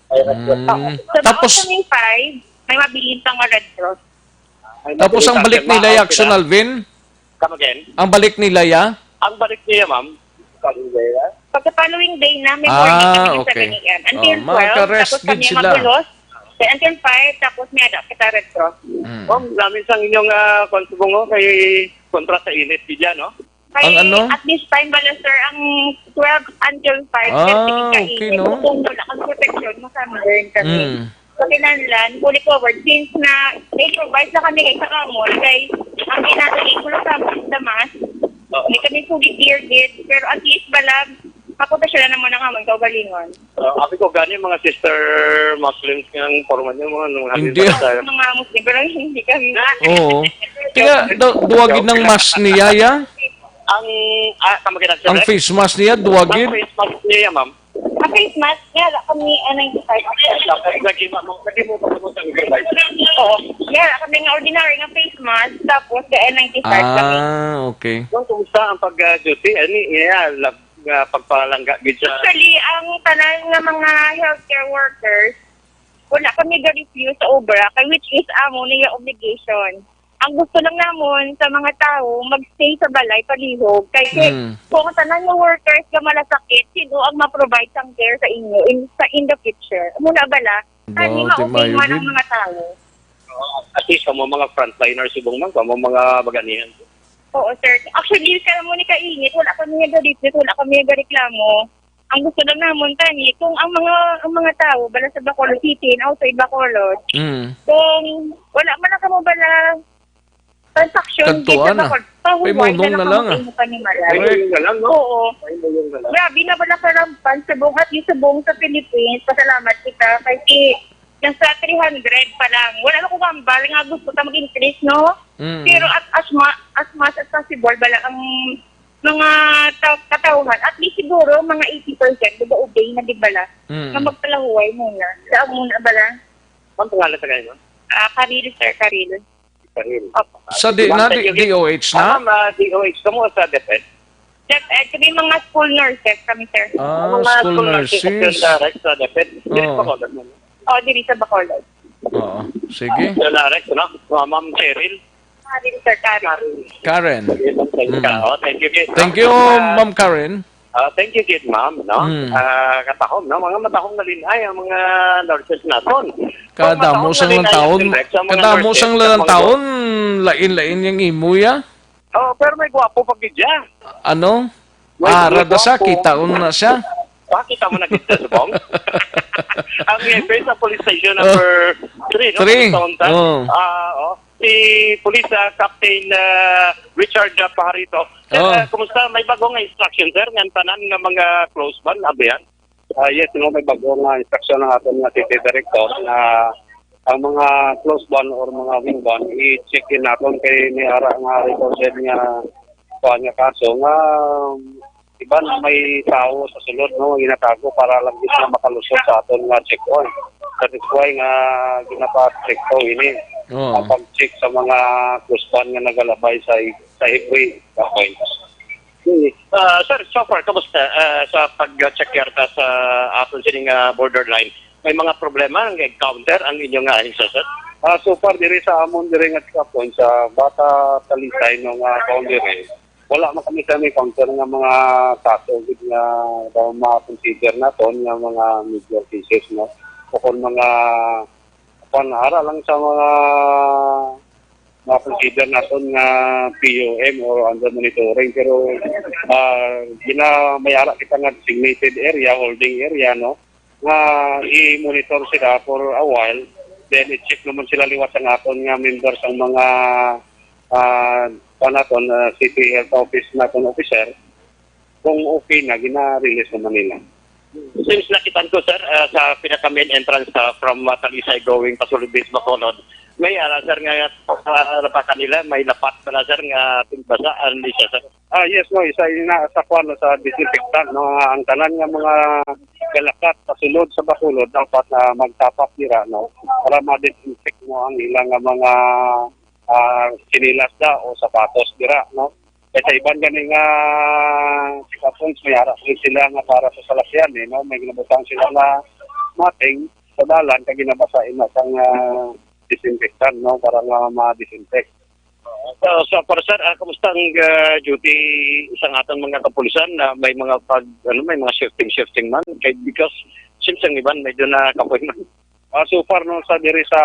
Ay, Red Cross. Mm. So, tapos, bago kami five, may mabilin pa nga Red Cross. Ay, tapos ang mabilin balik pa nila, sila. Action Alvin? Come again? Ang balik nila, ya? Ang balik niya, ma'am. Pagka following day na, may morning Ah, kami ng okay. seven A M until Oh, twelve, maka-rest tapos din kami sila. Magulos. Then until five, tapos may ada kita retro. Mm. Ma'am, namin sang inyong, ah, kwan subong, oh, kay kontra sa init, bigyan, no? Kay Ang ano? At this time, bala, sir, ang twelve until five, Ah, kasi okay, kainit. No? Kung wala kang protection, masama rin kami. Mm. Sa kinahanglan, fully covered. Since na, na-improvise na kami kay sa amon, kay ang ginagaling ko lang sa amon is the mask. Oo. Hindi kami fully geared, pero at least bala, maproteksyon na naman ang amon kaugalingon. Ah, abi ko, gani mga sister Muslims nga ang forma niyo, mga nung Hindi. Mga Muslim, pero hindi kami. Oo. Kaya, da-, duwagin ng mask ni Yaya? Ang, ah, tama ka na, Ang sir? Face mask niya, duwagin? Ang face mask niya, ma'am. Ang face mask, niya, wala kami N ninety-five. Lagi mo, lagi mo pa mo sa Google Live. Oo. Niya, wala kami nga ordinary nga face mask, tapos the N ninety-five kami. Ah, okay. Kung kumusta ang pag-duty, ani, iya, lag-, ah, pagpalangga gid sa Actually, ang tanan nga mga healthcare workers, wala kami ga-refuse sa obra, kay which is amo na yung obligation. Ang gusto lang namon sa mga tawo, magstay sa balay, palihog. Kay, kay Mm. kung ang tanan nga workers nga malasakit, sino ang ma-provide sang care sa inyo in, sa, in the future? Muna bala, ani Daw, maubing timayo man ang gid. Mga tawo. Oo, at least, ang mga frontliners, subong man, ang mga baganihan. Oo, sir. Actually, kaya mo ni kainit, wala kami nagareklamo, wala kami nagareklamo. Ang gusto lang namon tani, kung ang mga, ang mga tawo bala sa Bacolod City and outside Bacolod, Mm. kung wala man lang kamo bala transaction Kadtuan dito sa na. Bacolod, pahuway Paimunong na lang na lang, kamo ah. Imo panimalay. Correct. Paimunong na lang, no? Oo. Paimunong na lang. Grabe na bala ka rampan sa buong, at least sa buong sa Philippines. Pasalamat kita kay si, nasa three hundred pa lang. Wala na ko gambal nga gusto ta mag-increase, no? Mm. Pero at as, ma-, as much as possible, bala ang mga ta-, katawhan, at least siguro mga eighty percent, diba, obey na, di ba, la? Mm. Na magpalahuway muna. Sa muna, bala? Ang pangalan sa kayo, ma'am? Ah, Caril, sir, Caril. Caril. Opo. Sa di, Ma'am, na, thank di, you. D O H na? Ah, ma'am, ah, D O H, kamo sa DepEd? DepEd, kami mga school nurses kami, sir. Ah, Ang mga school school nurses, nurses. Direct sa DepEd. Direct Oo. pa ko, ma'am. Oh, diri sa Bacolod. Oo. Sige. Sir Larex, no? Ma'am Cheryl. Karen, sir, Karen. Karen. Karen. Sige, ma'am, thank you. Mm. Oh, thank you, Kate. Thank you, Ma'am Karen. Ah, thank you, Kid, ma'am, no? Hmm. Ah, katahom, no? Mga matahom na linay ang mga nurses naton. Kadamo sang lang taon, kadamo sang lang taon, lain-lain yung imo ya. Oh, pero may gwapo pa gid siya. Ano? Ah, rada sa, kita ko na siya. Ah, kita mo na kita, subong. Ang F S sa police station number three, no? Three. Oh. Ah, oh. Si Police ah, Captain ah, Richard ah, Pajarito. Sir, oh. Ah, kumusta? May bago nga instruction, sir, nga tanan nga mga close ban, abiyan? Ah, yes, no, may bago nga instruction ng aton nga city director na ang mga close ban or mga wing ban, i-check din naton kay may ara nga recorded nga kuan nga kaso nga iban may tawo sa sulod, no, ginatago para lang gid na makalusot sa aton nga checkpoint. That is why nga ginapastrikto ini oh. Ang pag-check sa mga close ban nga nagalabay sa sa every point. Ah, sir, so far, kamusta ah, sa pag-check yarta sa aton sining ah, borderline? May mga problema nga encounter ang inyo nga ahensya, sir? Ah, so far diri sa amon diri nga checkpoint sa Bata Talisay no nga boundary, wala man kami sa may counter nga mga kaso gid nga daw ma-consider naton nga mga major cases, no? O kung mga pan ara lang sa mga ma-consider naton nga P U M or under monitoring, pero ah, gina may ara kita nga designated area, holding area, no, nga i-monitor sila for a while, then i-check naman sila liwat sa aton nga members ang mga ah, pa naton ah, city health office naton officer, kung okay na, gina-release naman nila. Since nakitan ko, sir, ah, sa pinaka main entrance ah, from ah, Talisay going pasulod Bacolod, may ara, sir, nga ah, rapakan nila, may lapat pala, sir, nga tigbasa, ano siya, sir? Ah, yes, no, isa ina sa kwan, no, sa disinfectant, no, nga ang tanan nga mga galakat pasulod sa Bacolod dapat na magtapak dira, no, para ma-disinfect mo ang ilang nga mga ah, sinilas da o sapatos dira, no? Kay sa iban gani nga check-up points, may ara sila nga para sa salakyan, eh, no? May ginabutang sila nga mating sa dalan kay ginabasa ina sang ah, disinfectant, no? Para nga ma-disinfect. So, so far, sir, ah, kamusta ang ah, duty sa aton mga kapulisan na may mga pag ano may mga shifting shifting man kay because since ang iban medyo na kapoy man. Ah, so far, no, sa diri sa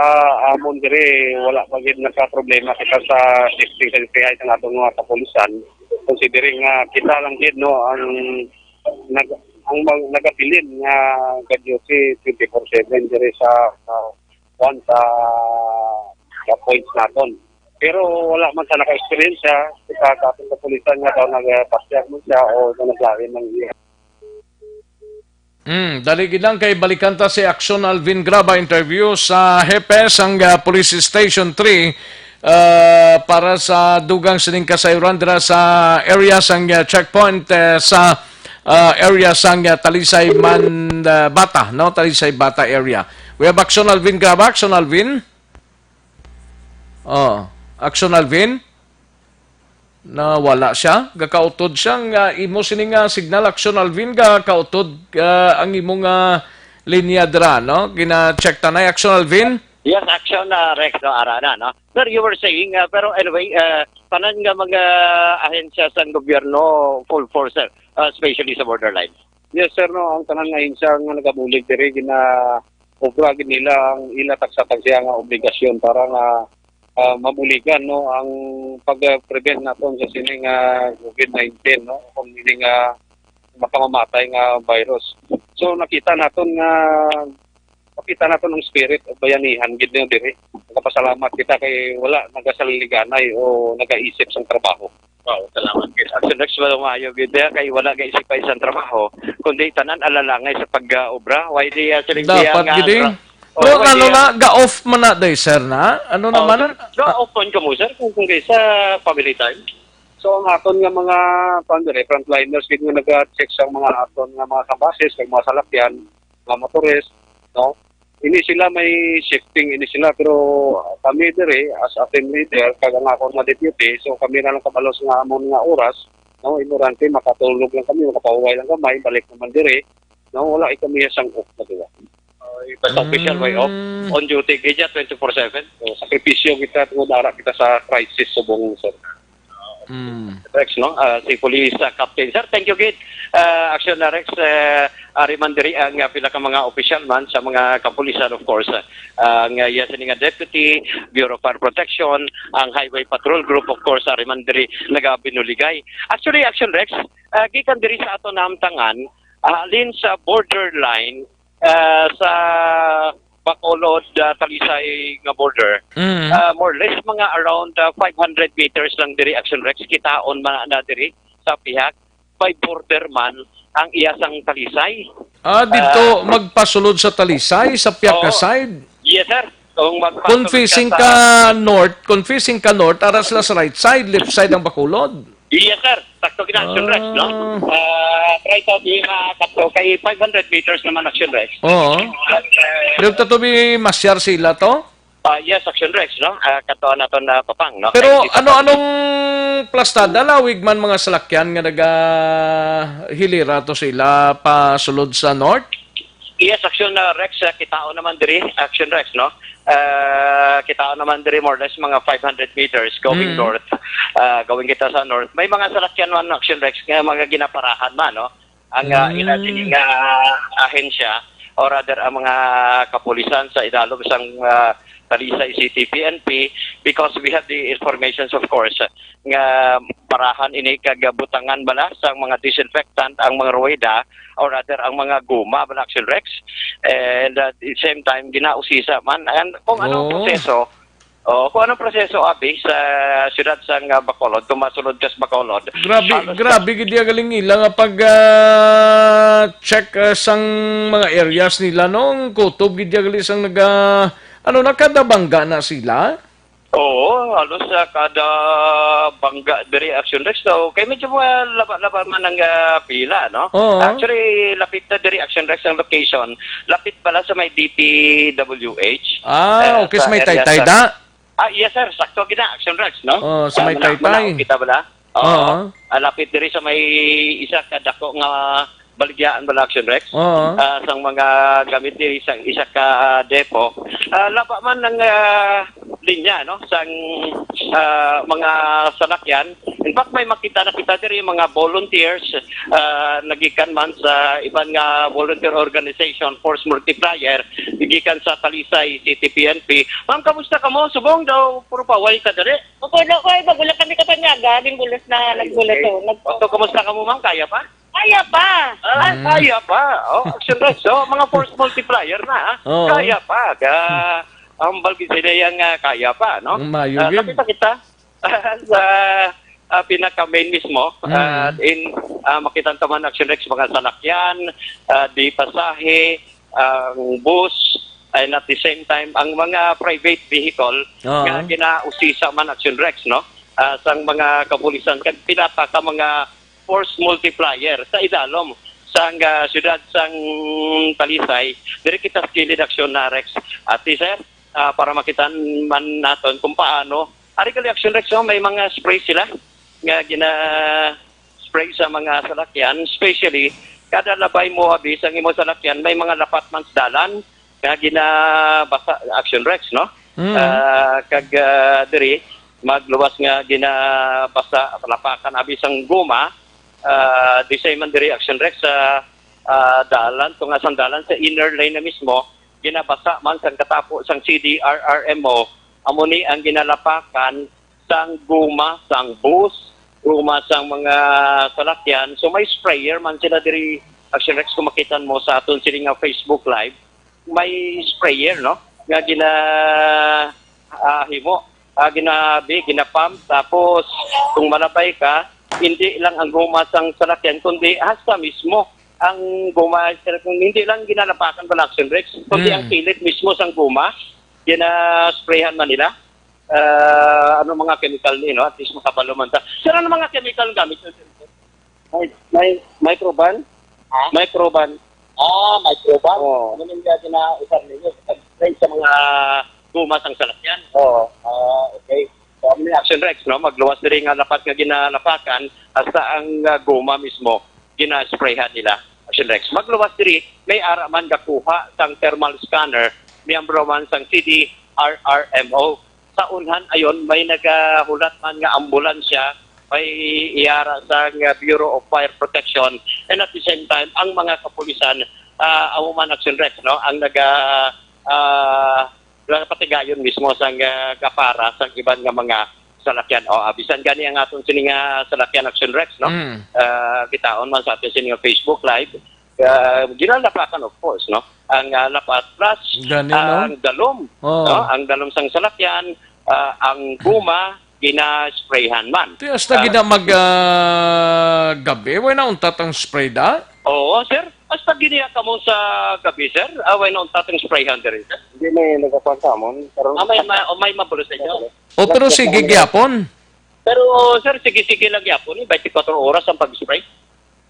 amon diri, wala pa gid nagka-problema kita sa shifting sa D T I sa atong mga kapulisan. Considering nga kita lang gid, no, ang nag ang mag, nagabilin nga ga-duty twenty-four seven diri sa sa kuwan sa, sa points naton. Pero wala man sa naka-experience siya, kita sa atong kapulisan nga daw nagpasyag man siya o daw naglain ng iya. Mm, dali gid lang kay balikan ta si Action Alvin Graba interview sa hepe sang ah, Police Station three ah, para sa dugang sining kasayuran dira sa area sang ah, checkpoint eh, sa ah, area sang ah, Talisay Man ah, Bata, no? Talisay Bata area. We have Action Alvin Graba, Action Alvin. Oh, Action Alvin. Nawala siya. Gakautod siya nga imo sini nga signal, Action Alvin, gakautod ah, ang imo nga linya dira, no? Gina-check tanay, Action Alvin. Yes, Action uh, Rex, no, ara na, no? Sir, you were saying, uh, pero anyway, uh, tanan nga mga ahensya sa gobyerno full force, sir, uh, especially sa borderline. Yes, sir, no, ang tanan nga ahensya nga nagabulig diri gina obra gid nila ang ila taksa-taksa nga obligasyon para nga ah, mabuligan, no, ang pag-prevent naton sa sini nga COVID nineteen, no, kung ini nga mapamamatay nga virus. So nakita naton nga makita naton ang spirit of bayanihan gid niyo diri. Nagapasalamat kita kay wala nagasaliganay o nagaisip sang trabaho. Wow, salamat gid. Action Rex, wala maayo gid niya kay wala gaisip pa isang trabaho, kundi tanan alalangay sa pag-obra. Why di uh, siling Dapat gid eh. Pero ano na, ga-off man na day, sir, na? Ano naman? Sir, ga-off man ka mo, sir, kung, kung kaysa family time? So, ang aton nga mga pandere, frontliners, gid nga nag-check sa mga aton nga mga kabases, kag mga salakyan, mga motorist, no? Ini sila may shifting, ini sila, pero kami dire, as a team leader, kag ang akon nga deputy, so kami na lang kabalos nga amon nga oras, no? Ignorante, makatulog lang kami, makapahuway lang kami, balik naman dire, no? Wala kami sang off na diba? Basta official way off. On duty gid siya twenty-four seven. So, sakripisyo kita tungod ara kita sa crisis subong, sir. Mm. Rex, no? Ah, si Police, ah, Captain. Sir, thank you, gid. Ah, Action, ah, Rex, ah, ari man diri ang, ah, pila ka mga opisyal man sa mga kapulisan, of course. Ah, ang, ah, iya sini nga Deputy, Bureau of Fire Protection, ang Highway Patrol Group, of course, ari man diri nagabinuligay. Actually, Action, Rex, ah, gikan diri sa ato nahamtangan, ah, halin sa borderline, ah, sa Bacolod, ah, Talisay nga border. Mm. Ah, more or less, mga around, ah, five hundred meters lang diri, Action Rex, kitaon man na diri sa pihak. May border man ang iya sang Talisay. Ah, dito Ah, magpasulod sa Talisay, sa Piaca Oo. Side? Yes, sir. Kung magpasulod Confusing ka ka sa north, confusing ka north, aras la sa right side, left side ang Bacolod. Yes, sir. Sakto gina, Action Rex, no? Ah. Ah, try to di makakapto. Kay five hundred meters naman, Action Rex. Oo. At, eh, Pero to be masyar sila to? Ah, yes, Action Rex, no? Ah, kato naton na papang, no? Pero Kay di pa ano, to anong plastada? Lawig man mga salakyan nga nagahilira to sila pasulod sa north? Yes, Action, ah, Rex, ah, kitaon naman diri, Action Rex, no? Ah, kitaon naman diri more or less mga five hundred meters going Mm. north. Ah, going kita sa north. May mga salakyan man, Action Rex, nga mga ginaparahan man, no? Ang, ah, Mm. ila sini nga ahensya, or rather ang mga kapulisan sa idalom sang, ah, Talisay City P N P, because we have the informations, of course, nga parahan ini kag butangan bala sang mga disinfectant ang mga ruweda, or rather ang mga guma bala, Action Rex. And, ah, at the same time, ginausisa man. And kung anong Oo. proseso, oh, kung anong proseso, abi, sa siyudad sang, ah, Bacolod, kung masulod ka sa Bacolod, Grabe, halos grabe gid iya galing ila nga pag, ah, check, ah, sang mga areas nila, no? Ang kutob gid iya gali sang naga, ano na, kada bangga na sila? Oo, halos, ah, kada bangga diri, Action Rex. So, kay medyo mga laba-laba man ang, ah, pila, no? Oo. Actually, lapit na diri, Action Rex, ang location. Lapit pala sa may D P W H. Ah, Eh, okay, sa sa may area Taytay sa da? Ah, yes, sir. Sakto gina, Action Rex, no? Oh, sa Ah, may mala-, Taytay. Malaog kita bala. Oo. Oo. Ah, lapit diri sa may isa ka dako nga baligyaan bala, Action Rex. Oo. Ah, sang mga gamit diri sa isa ka depo. Ah, laba man ang, ah, linya, no, sang, ah, mga salakyan. In fact, may makita na kita diri mga volunteers, ah, nagikan man sa iban nga volunteer organization, Force Multiplier, gikan sa Talisay City P N P. Ma'am, kamusta kamo? Subong daw, puro paway ka diri. Opo, no, oy, bago lang kami kapanyaga, ginbulos na, Ay, nagbulos, okay. Oh, nag- So, kumusta ka mo, ma'am? Kaya pa? Kaya pa. Ah, Mm. kaya pa. Oh, Action Rex. So, mga force multiplier na, ha? Oo. Kaya pa. Ka, ang balgi sila yang, ah, kaya pa, no? Ang mayo Ah, yun. Nakita kita sa, ah, pinaka-main mismo. Mm. Ah, in, ah, makita naman, Action Rex, mga salakyan, ah, di pasahe, ang bus, and at the same time, ang mga private vehicle Oo. nga ginausisa man, Action Rex, no? Ah, sang mga kapulisan, kag pila pa ka mga force multiplier sa idalom sang, ah, siyudad sang Talisay. Diri kita sa kilid, Action na, Rex. Ati, sir, ah, para makita man naton kung paano. Ari gali, Action Rex, no? May mga spray sila nga gina-spray sa mga salakyan, especially kada labay mo, abi, sang imo salakyan, may mga lapat man sa dalan nga ginabasa, Action Rex, no? Mm. Ah, kag, ah, diri, magluwas nga ginabasa, lapakan, abi, sang guma, ah, di sa man diri, Action Rex, sa, ah, dalan, tunga sang dalan, sa inner lane na mismo, ginabasa man sang katapo sang C D R R M O, amo ni ang ginalapakan sang guma sang bus, guma sang mga salakyan. So, may sprayer man sila diri, Action Rex, kung makita mo sa aton sini nga Facebook Live, may sprayer, no? Nga gina, ah, himo, ah, ginabi, ginapump. Tapos, kung malabay ka, hindi lang ang guma sang salakyan, kundi hasta mismo ang guma, hindi lang ginalapakan bala, Action Rex, kundi Mm. ang kilid mismo sang guma, ginasprayhan man nila. Ah, ano mga chemical ni, no? At least makabalo man ta. Sir, ano mga chemical ang gamit nyo, sir? May, may microban? Ha? Microban. Ah, microban? Oo. Ano nang gina-usar ninyo? Sa, sa mga guma sang salakyan? Oo. Ah, okay. So, ang Action Rex, no? Magluwas diri nga lapat nga ginalapakan, hasta ang, ah, guma mismo, ginasprayhan nila. Action Rex. Magluwas diri, may ara man gakuha sang thermal scanner, miyembro man sang C D R R M O. Sa unhan ayon, may nagahulat man nga ambulansya may iyara sang, ah, Bureau of Fire Protection, and at the same time, ang mga kapulisan, ah, amo man, Action Rex, no, ang naga-, ah, nagapatigayon mismo sang, ah, gapara sang iban nga mga salakyan. O, ah, bisan gani ang aton sini nga salakyan, Action Rex, no? Mm. Ah, kitaon man sa aton sini nga Facebook Live, ah, ginalapakan, of course, no? Ang, ah, lapat plus Gani, no? ang dalom, Oh. no? Ang dalom sang salakyan, ah, ang guma, ginasprayhan man. Ti, hasta Ah. gina mag, ah, gabi, way nauntat ang spray da? Oo, sir. Hasta giniya kamo sa gabi, sir. Ah, way nauntat ang sprayhan diri, sir. Hindi may nagkakuha sa amon. Pero Ah, may ma-, oh, may mabulo sa inyo. O, pero sige gyapon. Pero, sir, sige-sige lang gyapon, eh. Twenty-four oras ang pag-spray.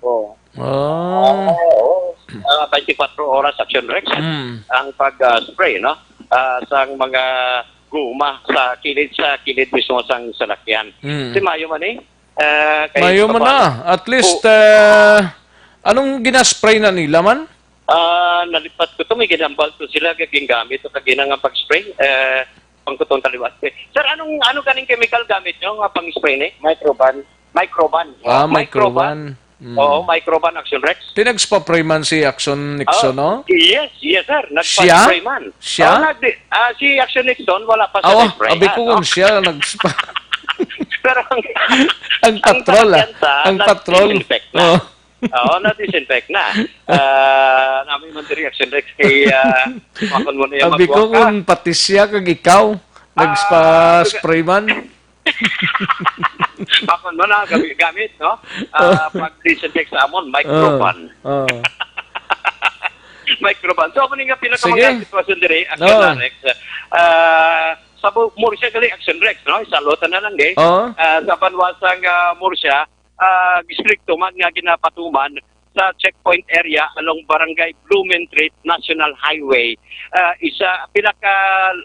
Oo. Ah. Ah, oo. Ah, twenty-four oras, Action Rex, Mm. ang pag, ah, spray, no? Ah, sang mga guma sa kilid, sa kilid mismo sang salakyan. Mm. Si Mayo man, eh. Ah, kay Mayo man Kapal-, na. At least, O- ah, anong ginaspray na nila man? Ah, nalipat ko to, may ginambal to sila, kag gingamit to kagina nga pag-spray. Eh, pangkuton taliwat. Eh, sir, anong, ano ganing chemical gamit nyo nga pang-spray ni? Microban. Microban. Ah, Microban. Microban. Mm. Oo, Microban, Action Rex. Pinagspray man si Action Nixon, Oh, no? yes, yes, sir. Siya? Nagpa-spray man. Siya? Oh, nag-, ah, si Action Nixon, wala pa sa Ah, oh, spray, abi ah, ko no? kung siya nagspa- Pero ang, Ang ang patrol, ah. salakyan sa, Ang patrol. nag-disinfect na. Oh. Oo, na-disinfect na. Ah, nami man diri, Action Rex, kay, ah, pakon mo na yung Abi ko magbuwak ka. kung pati siya kag ikaw, Ah, nagspa-spray man. Pakon mo na, gami-, gamit, no? Ah, Oh. pag-disinfect sa amon, microban. Oh. Oh. Microban. So, amo ni nga pinakamagandang Sige. sitwasyon diri, Action Oh. Rex. Ah, sa Bu-, Murcia gali, Action Rex, no? Sa Lota na lang, eh. Oh. Ah, sa banwa sang, ah, Murcia, ah, distrikto man nga ginapatuman sa checkpoint area along Barangay Blumentritt National Highway. Ah, isa, pila ka,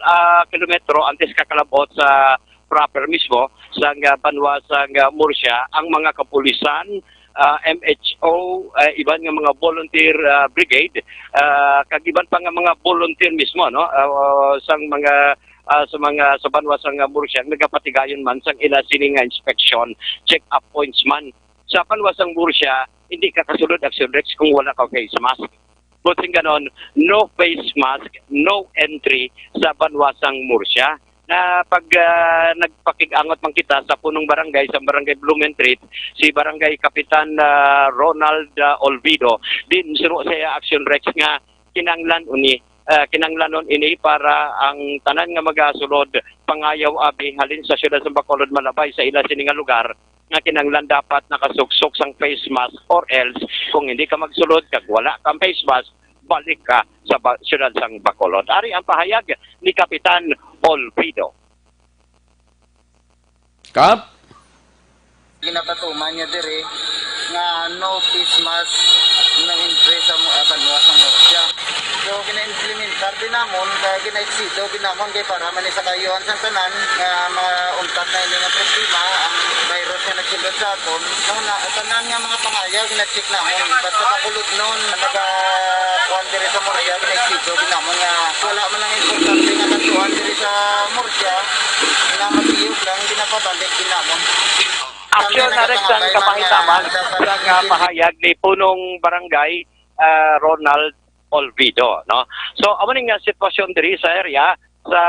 ah, kilometro antes ka kalabot sa proper mismo sang, ah, banwa sang, ah, Murcia, ang mga kapulisan, ah, M H O, ah, iban nga mga volunteer, ah, brigade, ah, kag iban pa nga mga volunteer mismo, no, ah, sang mga, ah, sa mga, sa banwa sang, ah, Murcia, nagapatigayon man sang ila sini nga inspection, check-up points man. Sa banwa sang Murcia, hindi ka kasulod, Action Rex, kung wala ka face mask. Buot silingon, no face mask, no entry sa banwa sang Murcia. Na pag, ah, nagpakig-angot man kita sa punong barangay, sa Barangay Blumentritt, si Barangay Kapitan, ah, Ronald, ah, Olvido, din suro sa iya, Action Rex, nga kinahanglan uni, ah, kinahanglanon ini para ang tanan nga magasulod pangayaw abi halin sa siyudad sa Bacolod malabay sa ila sini nga lugar nga kinahanglan dapat nakasuksok sang face mask, or else kung hindi ka magsulod kag wala kang face mask, balik ka sa ba-, siyudad sang Bacolod. Ari ang pahayag ni Kapitan Olvido. Kap? Ginapatuman niya diri nga no face mask, no entry sa mo-, ah, banwa sa Murcia. So, gina-implementar din namon, kaya gina-exido din namon kay para man ni sa kaayuhan sang tanan nga mauntat na ini nga problema, ang virus nga nagsulod sa aton. Nang na, tanan nga mga pangayaw, gina-check namon. Basta Bacolodnon, naga-, kuwan diri sa Murcia, gina-exido din namon nga wala man lang importante nga katuan diri sa Murcia, na matiyog lang, ginapabalik din namon. Aksyon na rin sa kapahitaman sa pahayag ni Punong Barangay, ah, Ronald Olvido, no? So, amo ni nga sitwasyon diri sa area sa,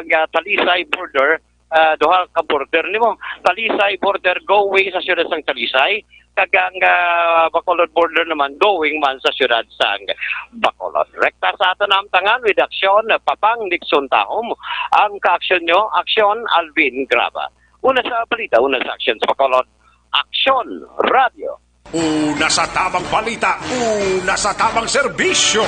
ah, Talisay border, ah, duha ka border nimo. Talisay border going sa siyudad sang Talisay, kag ang, ah, Bacolod border naman going man sa siyudad sang Bacolod. Rekta sa aton ang tangan with action, Papang Nixon Tahom. Ang kaaksyon nyo, aksyon, Alvin Graba. Una sa balita, una sa aksyon sa Bacolod, Aksyon Radio. Una sa tabang balita, una sa tabang serbisyo.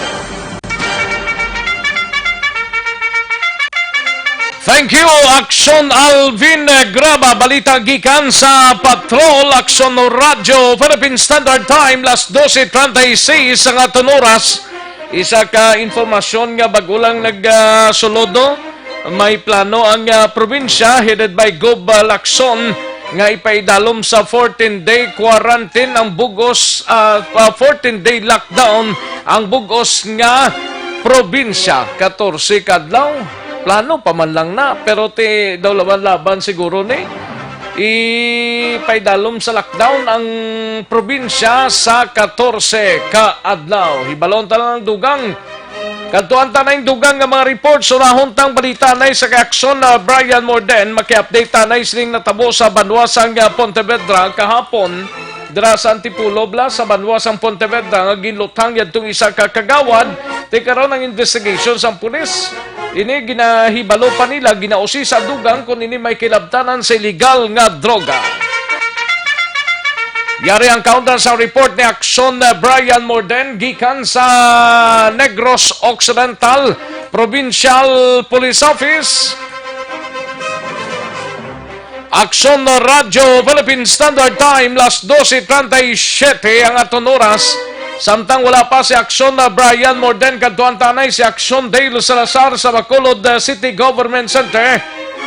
Thank you, Aksyon Alvin Graba. Balita gikan sa Patrol, Aksyon Radyo, Philippine Standard Time, las doce treinta y seis ang aton oras. Isa ka informasyon nga bago lang nag, ah, sulod, no? May plano ang, ah, probinsya headed by Gob, ah, Lacson nga ipaidalom sa fourteen-day quarantine ang bug-os, ah, ah, fourteen-day lockdown ang bug-os nga probinsya. Katorse ka adlaw, plano pa man lang na, pero ti daw laban-laban siguro ni. Ipaidalom sa lockdown ang probinsya sa katorse ka adlaw. Hibalon ta lang ang dugang. Kadtuan ta na ang dugang nga mga report. Surahon tang balita na sa kay Aksyon na Brian Morden. Maki-update ta na sining natabo sa banwa sang, ah, Pontevedra kahapon. Dira sa Antipolo, bala, sa banwa sang Pontevedra nga ginluthang yadtong isa ka kagawad. Ti karon ang investigation sang pulis. Ini ginahibalo pa nila, ginausi sa dugang kung ini may kilabtanan sa illegal nga droga. Yari ang kaundan sa report ni Aksyon, uh, Brian Morden gikan sa Negros Occidental Provincial Police Office. Aksyon Radyo Philippine Standard Time, las doce treinta y siete ang aton oras. Samtang wala pa si Aksyon na Brian Morden, kadtuan ta na si Aksyon Dale Salazar sa Bacolod, uh, City Government Center.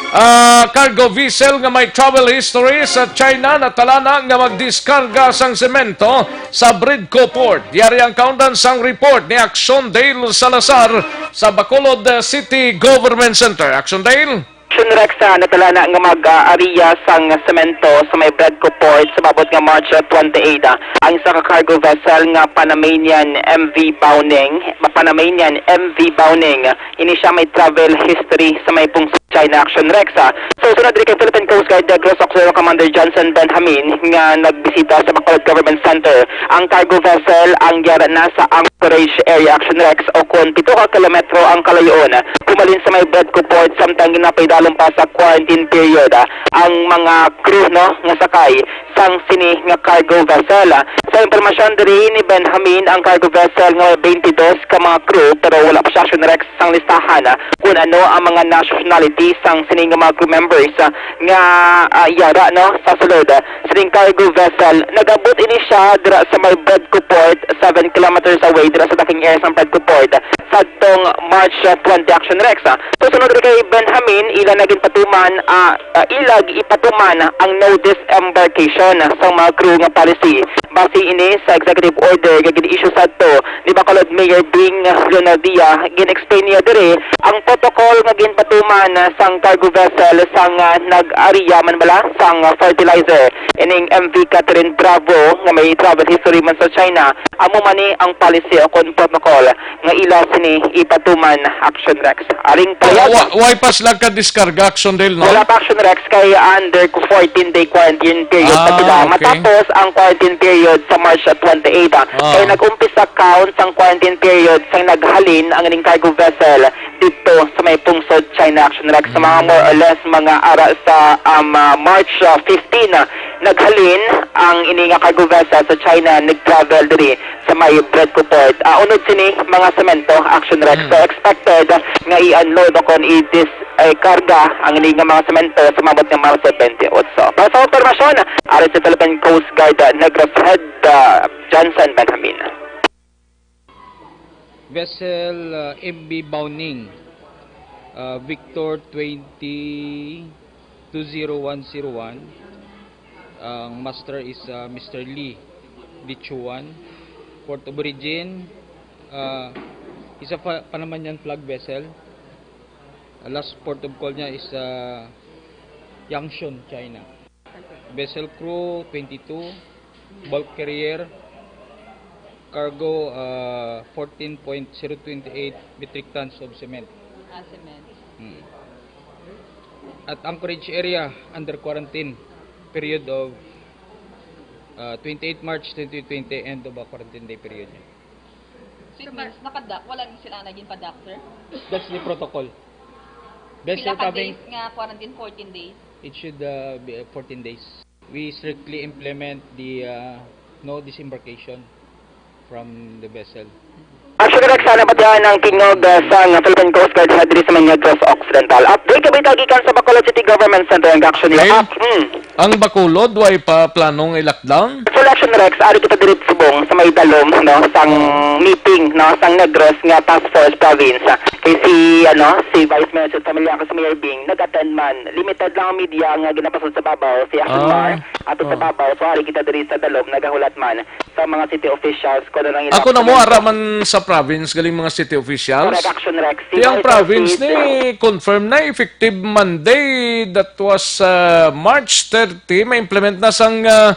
Ah, cargo vessel nga may travel history sa China natalana nga magdiskarga sang semento sa Bridco Port. Yari ang kaundan sang report ni Aksyon Dale Salazar sa Bacolod, uh, City Government Center. Aksyon Dale? Action Rex, ah, natalana nga mag-ariya sang semento sa may Bridco Port sa maabot nga March, ah, twenty-eight. Ah, ang isa ka cargo vessel nga Panamanian M V Bauning, Panamanian M V Bauning, ini siya may travel history sa may pungsod China. Action Rex, ah. So, sunod diri kay Philippine Coast Guard Negros Auxiliary Commander Johnson Benjamin nga nagbisita sa Bacolod Government Center. Ang cargo vessel ang yara na sa Anchorage Area. Action Rex, o kon pito ka kilometro ang kalayo-on. Pumalin sa may Bridco Port, samtang ginapaidalom pa sa quarantine period, ah, ang mga crew, no, nga sakay sang sini nga cargo vessel. Sa impormasyon diri ni Benjamin, ang cargo vessel nga may twenty-two ka mga crew, pero wala pa siya, Action Rex, sang listahan, ah, kung ano ang mga nationality sang sini nga mga crew members, ah, nga, ah, yara, no, sa sulod. Sining cargo vessel, nag-abot ini siya dira sa may Bridco Port, seven kilometers away dira sa docking area sa Bridco Port, sadtong March, uh, twenty. Action Rex, ah. So, sunod rin kay Benjamin, ila na ginpatuman, ah, ah, ila ipatuman ang no disembarkation sa mga crew nga policy. Base ini sa executive order nga gin-issue sadto ni Bacolod Mayor Bing Leonardia, gin-explain niya diri ang protocol nga ginpatuman sang cargo vessel sang, ah, nag-ariya man bala sang, ah, fertilizer. Ining M V Catherine Bravo nga may travel history man sa China, amo man ni ang policy o kon protocol nga ila sini ipatuman. Action Rex. Aring payag. Wa-, way pa sila ka-diskarga, Action Dale, no? Wala pa, Action Rex, kay under fourteen day quarantine period pa Ah, sila. Okay. Matapos ang quarantine period sa March twenty-eight, ah. Ah. Kay nag-umpisa count sang quarantine period sang naghalin ang ining cargo vessel dito sa may pungsod China. Action Rex, sa mga Mm. more or less mga ara sa, um, ah, March, ah, fifteen, ah, naghalin ang ini nga cargo vessel sa China, nag-travel diri sa may Bridco Port. Ah, unod sini, mga semento. Action Rex. Mm. So, expected nga i-unload o kon i-dis-, eh, karga ang ini nga mga semento sa maabot nga Marso twenty-eight. Para sa impormasyon, ari sa Philippine Coast Guard, ah, Negros Head, ah, Johnson Benjamin. Vessel, uh, M V Bauning, uh, Victor twenty two zero one zero one. Ang master is, uh, Mister Lee Dichuan. Port of origin, uh, is a pa-, Panamanian flag vessel. Uh, last port of call niya is, uh, Yangshun, China. Vessel crew, twenty-two. Bulk carrier, cargo, uh, fourteen point zero twenty-eight metric tons of cement. Ah, cement. Mm. At anchorage area, under quarantine period of, uh, twenty-eight March twenty twenty, end of a quarantine day period. So, it means, nakadak, wala ni sila na ginpadak, sir? That's the protocol. Best Pila ka days nga quarantine? Fourteen days? It should, uh, be, uh, fourteen days. We strictly implement the, uh, no disembarkation from the vessel. Action Rex, sana pati ang tingog, uh, sa Philippine Coast Guard diri sa Negros Occidental. Update ka ba gikan sa Bacolod City Government Center ang action nila? Dale? Ah, hmm. Ang Bacolod, way pa planong i-lockdown? Selection Rex, ari kita diri subong sa may dalom, no, sang meeting, no, sang Negros nga Task Force Province. Kay si, ano, si Vice Mayor Sid Familia, si Mayor Bing, nag-attend man. Limited lang ang media nga ginapasod sa babaw, si Action Ah, Mar, ato sa oh. babaw. So, ari kita diri sa dalom, nagahulat man sa mga city officials kung ano lang Ako na mo, ila ara man sa province, galing mga city officials. Correct, Action Rex. Kaya ang Vice province Sid, ni confirm na effective Monday, that was, uh, March thirty, ma-implement na sang, uh,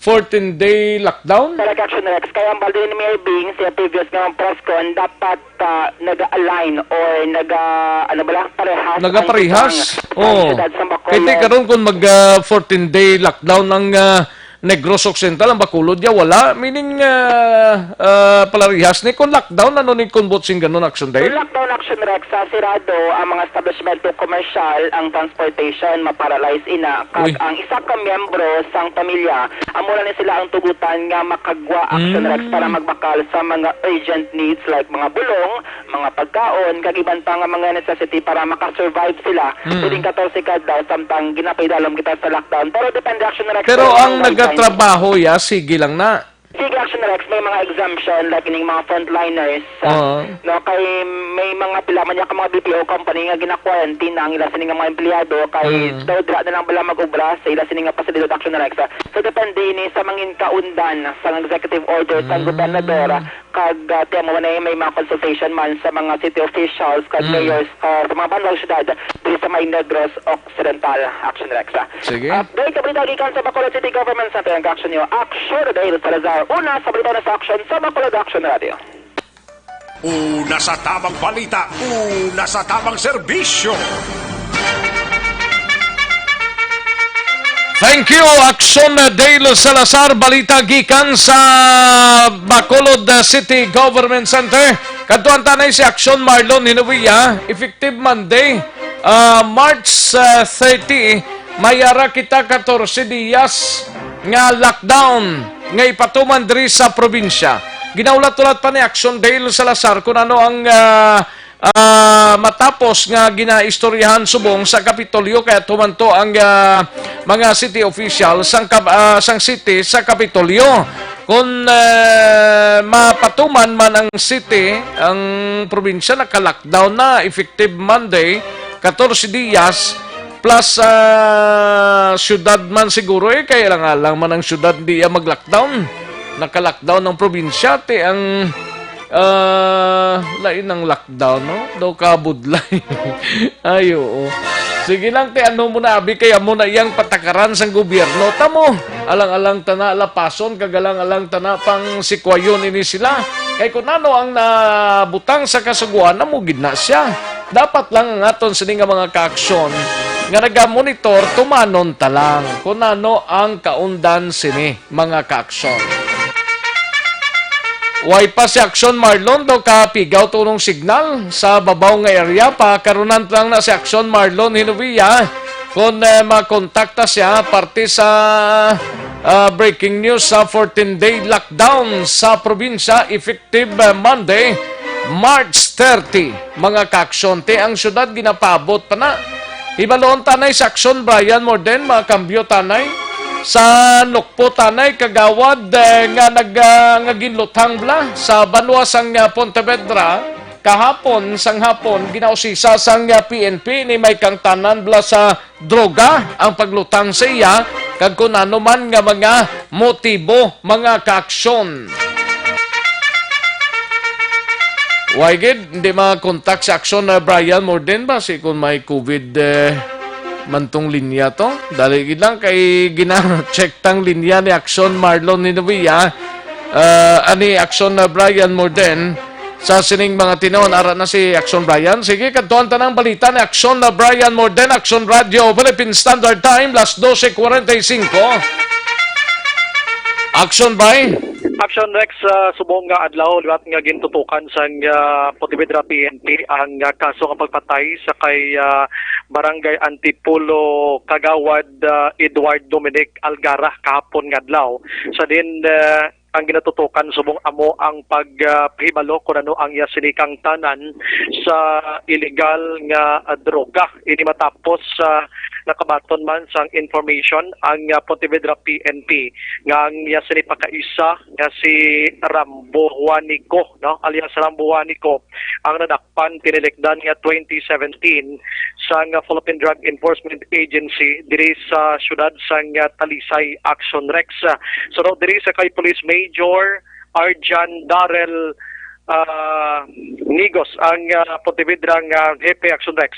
fourteen-day lockdown. Correct, Action Rex. Kaya ang balde ni Mayor Bing sa previous nga press con, dapat, ah, nag-align or naga, ano ba lang, parehas ang Nagaparehas? tutang sa Oo. siyudad sa Bacolod. Kay ti karon kung mag, ah, fourteen-day lockdown ang, ah, Negros Occidental, ang Bacolod ya wala. Meaning, ah, ah, palarihas ni kung lockdown, ano ni kung buot sing ganun, Action Day? Kung lockdown, Action Rex, sa sirado ang mga establishmento komersyal, ang transportation, maparalyze ina, kag Uy. ang isa ka miyembro sang pamilya, amo na ni sila ang tugutan nga makagwa, Action Rex, Mm. para magbakal sa mga urgent needs like mga bulong, mga pagkaon, kag iban pa nga mga necessity para makasurvive sila. Mm. Pwedeng katorse ka adlaw samtang ginapaidalom kita sa lockdown. Pero depende, Action Rex, Pero kung ang ang guidelines. nagatrabaho, ya, sige lang na. Sige, Action Rex, may mga exemption, like ining mga frontliners, ah, Oo. no, kay may mga pila man niya ka mga B P O company nga gina-quarantine na ang ila sini nga mga empleyado, kay Mm. daw dira na lang bala mag-obra sa ila sini nga pasilidad, Action Rex, ah. So, depende ini sa mangin kaundan sa executive order sa Mm. gobernador, ah, kag, ah, tiyan mo na may mga consultation man sa mga city officials kag Mm. mayors, ah, sa mga banwag syudad diri sa may Negros Occidental, Action Rex, ah. Sige. Update sa balita gikan sa Bacolod City Government Center, ang action niyo. Action Dale Salazar. Una sa balita na sa action sa Bacolod Action Radio. Una sa tamang balita, una sa tamang serbisyo. Thank you, Action Dale Salazar. Balita gikan sa Bacolod, uh, City Government Center. Kadtuan tanay si Action Marlon Hinuia. Effective Monday, uh, March, uh, thirty. May ara kita katorse diyas nga lockdown nga ipatuman diri sa probinsya. Ginaulat-ulat pa ni Action Dale Salazar kung ano ang, ah, ah, matapos nga ginaistoryahan subong sa Kapitolyo, kaya tumanto ang, ah, mga city official sang kap-, ah, sang city sa Kapitolyo. Kung, eh, mapatuman man ang city, ang probinsya naka-lockdown na, effective Monday, katorse diyas, plus, ah, syudad man siguro, eh, kay alang-alang man ang syudad, di ya mag-lockdown. Naka-lockdown ang probinsya, ti ang, ah, lain ang lockdown, no? Daw kabudlay. Ay, oo. Sige lang, ti ano mo na, abi, kay amo na iyang patakaran sang gobyerno. Tamo, alang-alang tana lapason, kag alang-alang tana pang sikwayon ini sila. Kay kun ano ang nabutang sa Kasugoan, amo gid na siya. Dapat lang ang aton sini nga mga kaaksyon nga nagamonitor, tumanon ta lang kung ano ang kaundan sini, mga kaaksyon. Way pa si Action Marlon daw kapigaw tunong signal sa babaw nga area. Pakarunan lang na si Action Marlon Hinovia kung, eh, makontakta siya parte sa, ah, breaking news sa fourteen-day lockdown sa probinsya effective, eh, Monday, March thirty. Mga kaaksyon, ti ang syudad ginapaabot pa na. Hibaluon tanay sa aksyon, Brian Morden, mga kambyo tanay. Sa Nukpo tanay, kagawad, eh, nga nag-, ah, nga ginluthang bala sa banwa sang, ah, Pontevedra, kahapon, sang hapon, ginausisa sang, ah, P N P ni may kangtanan bala sa droga ang paglutang sa iya, kag kun ano man nga mga motibo, mga kaaksyon. Way gid, hindi makontak sa aksyon na Brian Morden ba? Si kung may covid, eh, man tong linya to. Dali gid lang kay gina-check tang linya ni Aksyon Marlon Hinovia. Ah, ani Aksyon na Brian Morden. Sa sining mga tinuon, ara na si Aksyon Brian. Sige, kadtuan tanang balita ni Aksyon na Brian Morden, Aksyon Radio, Philippine Standard Time, las doce cuarenta y cinco. Aksyon, Bri. Action Rex, ah, subong nga adlaw, liwat nga gintutukan sang, ah, Pontevedra P N P ang, ah, kaso nga pagpatay sa kay, ah, Barangay Antipolo Kagawad, ah, Edward Dominic Algara kahapon nga adlaw. Sa din, ah, ang ginatutukan subong amo ang pag, ah, pahibalo kung ano ang iya sini kangtanan sa illegal nga, ah, droga. Ini matapos sa nakabaton man sang information ang, ah, Pontevedra P N P nga ang iya sini pakaisa nga si Rambo Juanico, no, alias Rambo Juanico, ang nadakpan tinilikdan nga twenty seventeen sang Philippine Drug Enforcement Agency diri sa siyudad sang, ah, Talisay, Action Rex. Suno diri sa kay Police Major Arjan Darrell, ah, Nigos ang, ah, Pontevedra nga hepe, Action Rex.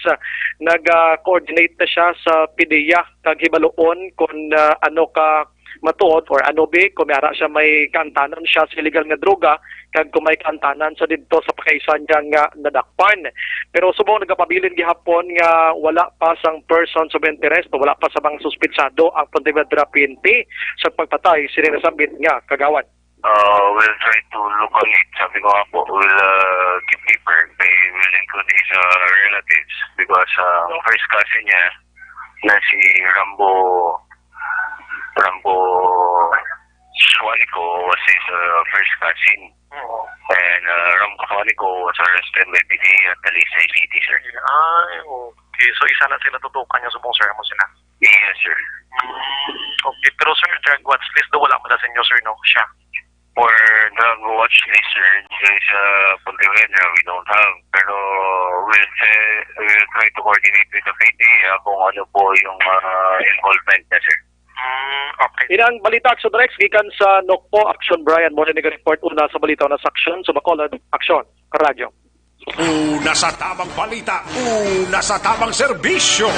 Nag-coordinate na siya sa PDEA kag hibaluon kung, ah, ano ka matuod or ano bi, kung may ara siya may kaantanan siya sa illegal nga droga, kag kung may kaantanan sa didto sa pakaisan niya nga nadakpan. Pero subong nagapabilin gihapon nga wala pa sang persons of interest o wala pa sa mga suspitsado ang Pontevedra P N P sa pagpatay sini nasambit nga kagawad. Uh, we'll try to look on it. Sabi ko nga po, we'll uh, keep paper. They will include his uh, relatives because uh, first cousin niya na si Rambo Rambo Suanico was his uh, first cousin. And uh, Rambo Suanico was arrested by P D A at Talisay City, sir. Ay, okay. So, isa na sila tutukan yung subong, sir, mo sila? Yes, sir. Mm, okay. Pero, sir, drug watch list, do wala pa na sa inyo, sir, no? Siya. For drug watch list, sir, dito sa Pontevedra, we don't have. Pero we'll, uh, we'll try to coordinate with the P D A kung ano po yung uh, involvement niya, sir. Mm, okay. Inang balita, Action Rex, gikan sa Nokpo, Action Brian. Muna ni report una sa balita na sa Action, sa Bacolod, Action, Karadyo. Una sa tamang balita, una sa tamang serbisyo.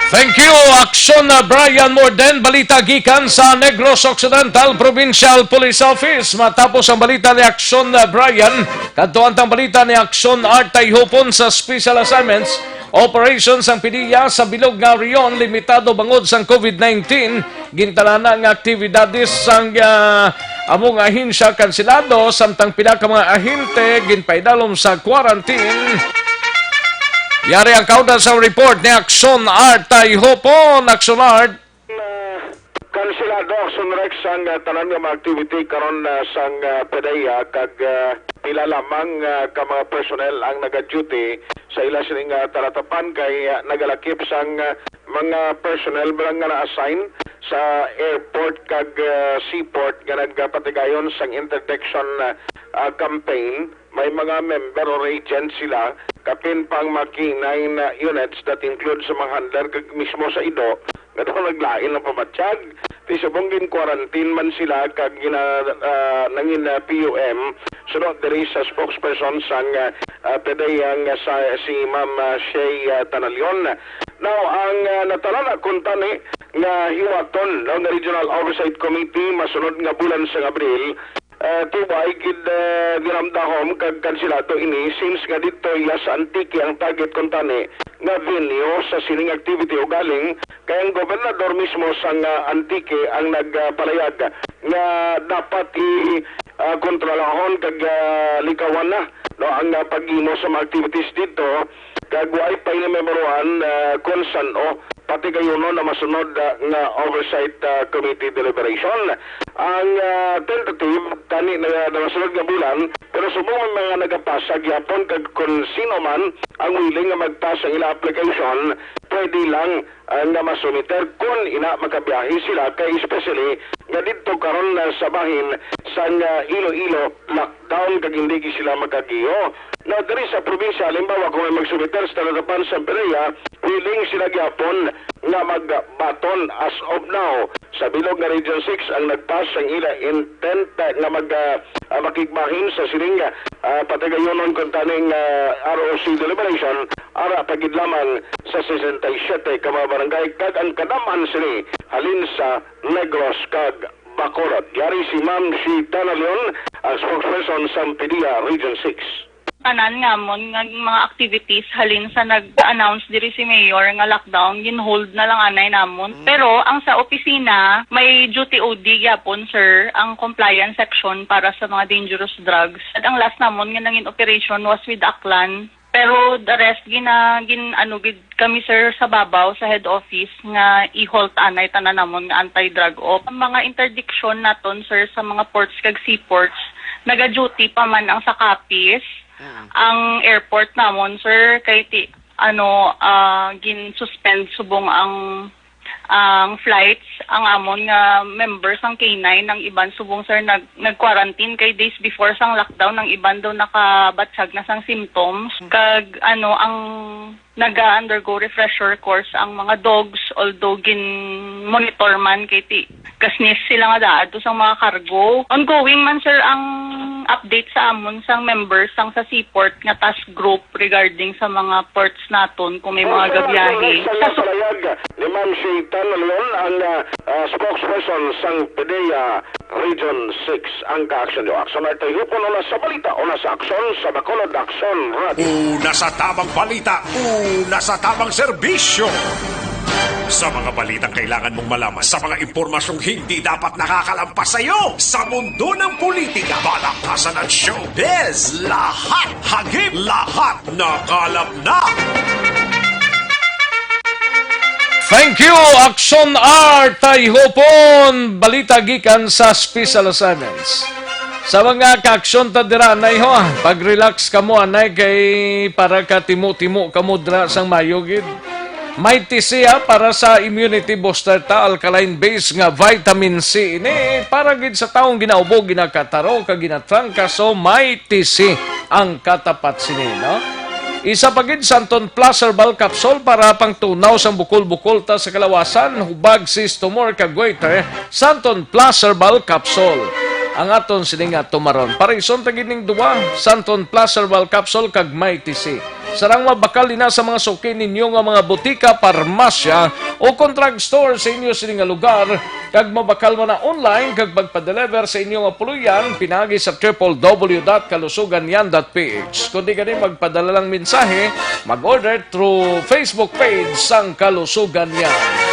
Thank you, Action na Brian Morden. Balita gikan sa Negros Occidental Provincial Police Office. Matapos ang balita ni Action na Brian, kadto ang balita ni Action Art Tayhupon sa Special Assignments Operations sang PDEA sa bilog nga rehiyon limitado bangod sang COVID nineteen. Gintalana nga aktibidades sang, ah, among ahensya kanselado, samtang pila ka mga ahente ginpaidalom sa quarantine. Yari ang kaundan sa report ni Action Art Tayhopon. Action Art. Ah, kanselado, Action Rex, ang, ah, tanan nga mga activity karon, ah, sang, ah, PDEA, kag, ah, pila lamang, ah, ka mga personnel ang naga-duty sa ila sining, ah, talatapan kay, ah, nagalakip sang, ah, mga personnel ba nga na-assign sa airport kag, ah, seaport nga nagapatigayon sang interdiction, ah, ah, campaign. May mga member or agent sila, kapin pang mga K nine, ah, units that include sa mga handler kag mismo sa ido nga daw naglain ang pamatyag. Ti subong gin-quarantine man sila kag gina-, ah, nangin, ah, P U M, suno diri sa spokesperson sang, ah, ah, PDEA nga sa, si Ma'am, ah, Shay, ah, Tanalion. Now, ang, ah, natalana kuntani nga hiwaton, no, nga Regional Oversight Committee masunod nga bulan sang Abril, ah, tubay gid, ah, dinamdahom kag kanselado ini since nga didto iya sa Antique ang target kuntani nga venue sa sining activity, ugaling kay ang gobernador mismo sang, ah, Antique ang nagpalayag nga dapat i, ah, kontrolahon kag, ah, likawan na, no, ang, ah, paghimo sa mga activities didto, kag wa pa ini mahibaroan, ah, kon san-o patigayunon na masunod, ah, nga oversight, ah, committee deliberation. Ang, ah, tentative tani na, na masunod nga bulan, pero subong may mga nagapasa gyapon kag kon sino man ang willing nga magpas ang ila application, pwede lang, ah, nga masumiter kon ina makabiyahe sila, kay especially nga didto karon na sa bahin sang, ah, Iloilo, lockdown kag hindi gid sila makagiyo. Now, diri sa probinsya, halimbawa, kung may magsumiter sa talatapan sa PDEA, willing sila gyapon nga magbaton as of now. Sa bilog nga Region six ang nagpas sang ila intent nga mag, ah, ah, makigbahin sa sining, ah, patigayunon kuntani nga, ah, R O C deliberation, ara pa gid lamang sa sesenta y siyete ka mga barangay, kag ang kadam-an sini halin sa Negros kag Bacolod. Yari si Ma'am Shitana Leon, ang spokesperson sa PDEA Region six. Tanan nga amon nga mga activities halin sa nag-announce diri si Mayor nga lockdown, gin-hold na lang anay namon. Mm. Pero ang sa opisina, may duty O D gyapon, sir, ang compliance section para sa mga dangerous drugs. At ang last namon nga nangin operation was with Aklan. Pero the rest, gina-, gin-, ano gid kami, sir, sa babaw, sa head office, nga i-halt anay tanan namon nga anti-drug op. Ang mga interdiction naton, sir, sa mga ports kag seaports, naga-duty pa man ang sa Capiz. Mm. Ang airport namon, sir, kay ti-, ano, ah, gin-suspend subong ang ang flights, ang amon nga members sang K nine, ang iban subong, sir, nag, nag-quarantine kay days before sang lockdown, ang iban daw nakabatyag na sang symptoms. Kag, ano, ang naga-undergo refresher course ang mga dogs, although gin-monitor man kay ti-, kasnis sila nga daad to sang mga cargo. Ongoing man, sir, ang update sa amon sang members sang sa seaport nga task group regarding sa mga ports naton kung may mga gabiyahe. Sa su- ni Ma'am Shaytan Leon, ang, ah, ah, spokesperson sang PDEA Region six. Ang kaaksyon niyo, Aksyon Artay Hupon, una sa balita, una sa aksyon, sa Bacolod Aksyon Radio. Una sa tamang balita, una sa tamang serbisyo. Sa mga balitang kailangan mong malaman, sa mga impormasyong hindi dapat nakakalampas sa iyo, sa mundo ng politika, balakasan at showbiz, lahat hagip, lahat nakalap na. Thank you, Aksyon Artay Hupon. Balita gikan sa Special Assignments. Sa mga kaaksyon ta dira, anay ho, pag-relax kamo, anay, kay para ka timo-timo kamo dira sang mayo gid. Mighty C, ah, para sa immunity booster ta, alkaline base nga vitamin C ini para gid sa taong ginaubo, ginakataro, kag ginatrangkaso. Mighty C ang katapat sini, no? Isa pa gid, Santon Plus Herbal Capsule para pangtunaw sang bukol-bukol ta sa kalawasan, hubag, cyst, tumor, kag goiter. Santon Plus Herbal Capsule ang aton sini nga tumaron. Parison ta gid ning duwa, Santon Plus Herbal Capsule kag Mighty C. Sarang mabakal ina sa mga suki ninyo nga mga butika, parmasya, o kon drugstore sa inyo sini nga lugar, kag mabakal man na online kag pagpa-deliver sa inyo nga puloy-an pinaagi sa triple W dot kalusugan yan dot P H. Kundi gani, magpadala lang mensahe, mag-order through Facebook page sang Kalusugan Yan.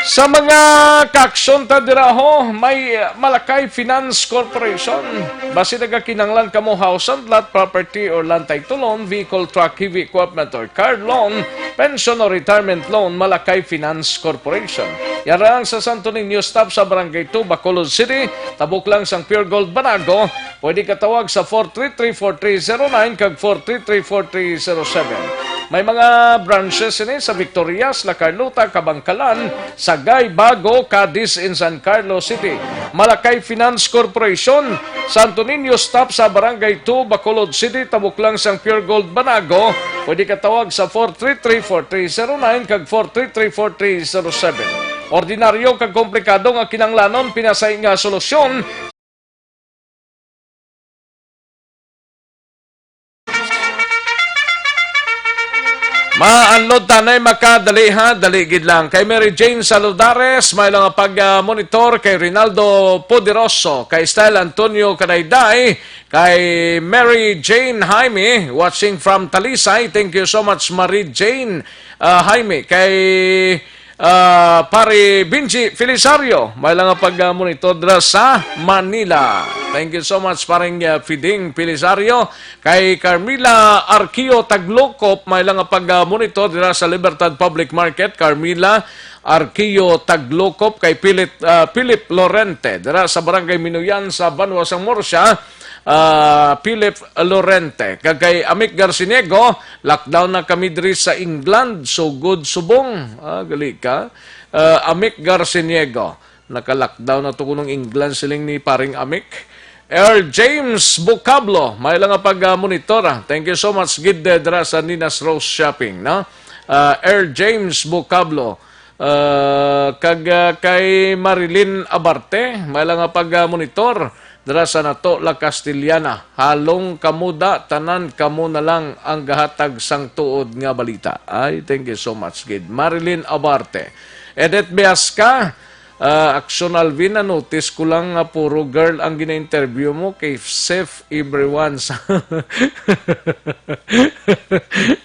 Sa mga kaaksyon ta dira ho, may, uh, Malakay Finance Corporation. Basi nagakinahanglan kamo house and lot, property or land title loan, vehicle, truck, heavy equipment or car loan, pension or retirement loan, Malakay Finance Corporation. Yara lang sa Santo Niño Stop sa Barangay two, Bacolod City, tabok lang sang Pure Gold Banago. Pwede ka tawag sa four three three, four three zero nine kag four three three, four three zero seven. May mga branches ini sa Victorias, La Carlota, Kabankalan, Sagay, Bago, Cadiz, and San Carlos City. Malakay Finance Corporation, Santo Niño Stop sa Barangay two, Bacolod City, tabok lang sang Pure Gold Banago. Pwede ka tawag sa four three three, four three zero nine kag four three three, four three zero seven. Ordinaryo kag komplikado nga kinahanglanon, pinasay nga solusyon. Maanlod tanay makadali, ha, dali gid lang. Kay Mary Jane Saludares, may lang pag, ah, monitor kay Rinaldo Poderoso, kay Style Antonio Kadayday, kay Mary Jane Jaime, watching from Talisay. Thank you so much, Mary Jane, ah, Jaime. Kay Ah, Pare Benji Felisario, may lang nga pag-monitor dira sa Manila. Thank you so much, Pareng, ah, Fiding Felisario. Kay Carmila Arquio Taglokop, may lang nga pag-monitor dira sa Libertad Public Market. Carmila Arquio Taglokop, kay Philip, ah, Philip Lorente dira sa Barangay Minuyan sa Banwa sang Murcia. Ah, Philip Lorente. Kag kay Amik Garciniego, lockdown na kami diri sa England, sugod subong. Ah, gali ka. Ah, Amik Garciniego, naka-lockdown na to kunong England, siling ni Paring Amik. Earl James Vocablo, may lang nga pag-monitor, ah. Thank you so much, gid, eh, dira sa Nina's Rose Shopping, no? Ah, Earl James Vocablo, ah, kag, ah, kay Marilyn Abarte, may lang nga pag-monitor dira sa Nato La Castellana. Halong kamo da, tanan kamo na lang ang gahatag sang tuod nga balita. Ay, thank you so much, gid. Marilyn Abarte. Edith Biasca, ah, Action Alvin, na-notice ko lang nga puro girl ang gina-interview mo, kay safe everyone sa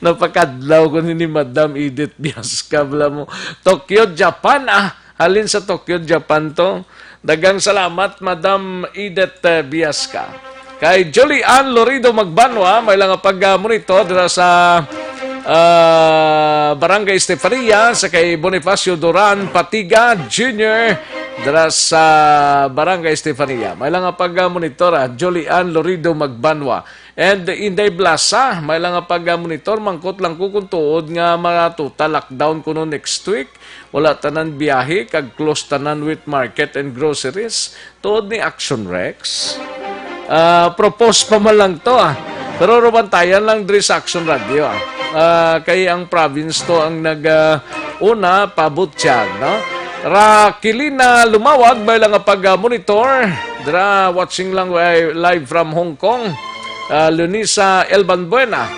napakadlaw ko ni Madam Edith Biasca, bala mo. Tokyo, Japan, ah. Halin sa Tokyo, Japan to. Daghang salamat, Madam Edith, eh, Biasca. Kay Julie Ann Lorido Magbanwa, may lang pag-monitor dira sa, ah, Barangay Estefania, sa kay Bonifacio Duran Patiga Junior dira sa Barangay Estefania. May lang pag-monitor, ah, Julie Ann Lorido Magbanwa. And Inday Blasa, may lang pag-monitor, mangkot lang ko kung tuod nga matuta lockdown kuno next week. Wala tanan biyahe, kag close tanan wet market and groceries. Tuod ni Action Rex. Ah, propose pa man lang to, ah. Pero rubantayan lang diri sa Action Radio, ah. Ah, kay ang province to ang nag, ah, una pabutyag, no? Rakilina Lumawag, may lang pag-monitor. Dra, watching lang wi-, live from Hong Kong. Ah, Lunisa Elban Buena.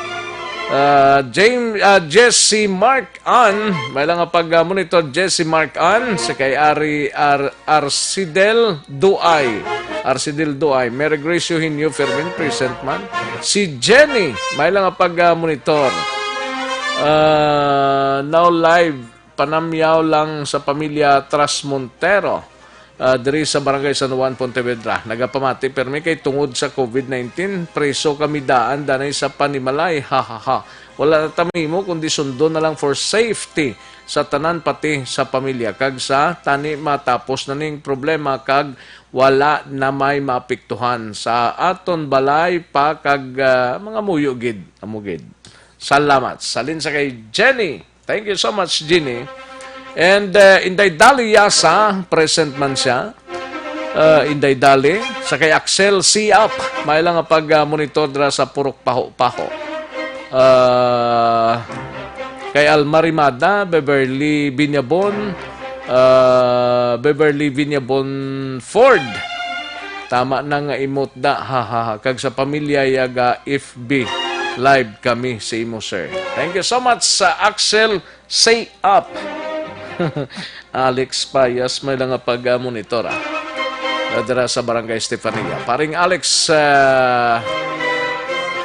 Ah, James, ah, Jesse Mark Ann, may lang pag-monitor Jesse Mark Ann, sa kay Ari Ar-, Arsidel Duay. Arsidel Duay. Mary Grace Eugenio Fermin, present man. Si Jenny, may lang pag-monitor. Ah, now live, panamyaw lang sa pamilya Tras Montero, ah, diri sa Barangay San Juan, Pontevedra. Nagapamati permi kay tungod sa covid nineteen, preso kami daan danay sa panimalay. Ha, ha, ha. Wala na ta mahimo kundi sundon na lang for safety sa tanan, pati sa pamilya, kag sa tani matapos na ning problema kag wala na may maapektuhan sa aton balay pa kag, ah, mga muyo gid, amo gid. Salamat. Salin sa kay Jenny. Thank you so much, Jenny. And, uh, Inday Dali Yasa, present man siya. Uh, Inday Dali, sa kay Axel Siap, may lang nga pag-monitor dira sa Purok Paho-Paho. Uh, kay Alma Rimada, Beverly Viñabon, uh, Beverly Viñabon Ford. Tama na nga imot da, ha, ha, ha. Kag sa pamilya, yaga F B live kami sa imo, sir. Thank you so much sa Axel Say Up. Alex Payas, may lang nga pag-monitor, ah. Dira sa Barangay Estefania. Paring Alex, ah,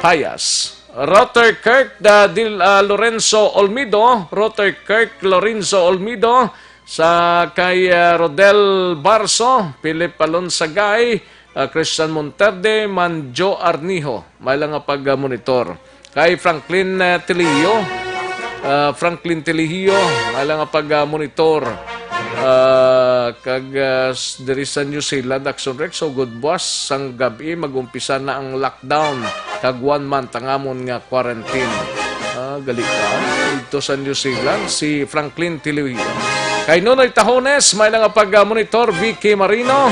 Payas. Rotter Kirk, da, Dil, ah, Lorenzo Olmido. Rotter Kirk Lorenzo Olmido. Sa kay, ah, Rodel Barso, Philip Alonsagay, ah, Christian Monterde, Manjo Arnijo, may lang nga pag-monitor. Kay Franklin, ah, Tilio, ah, Franklin Tilio, may lang nga pag-monitor. Ah, kag, ah, s-, diri sa New Zealand, Action Rex, so good buwas, sang gab-i, mag-umpisa na ang lockdown, kag one month ang amon nga quarantine. Ah, gali ka. Dito sa New Zealand, si Franklin Tilio. Kay Nonoy Tahones, may lang nga pag-monitor, Vicky Marino.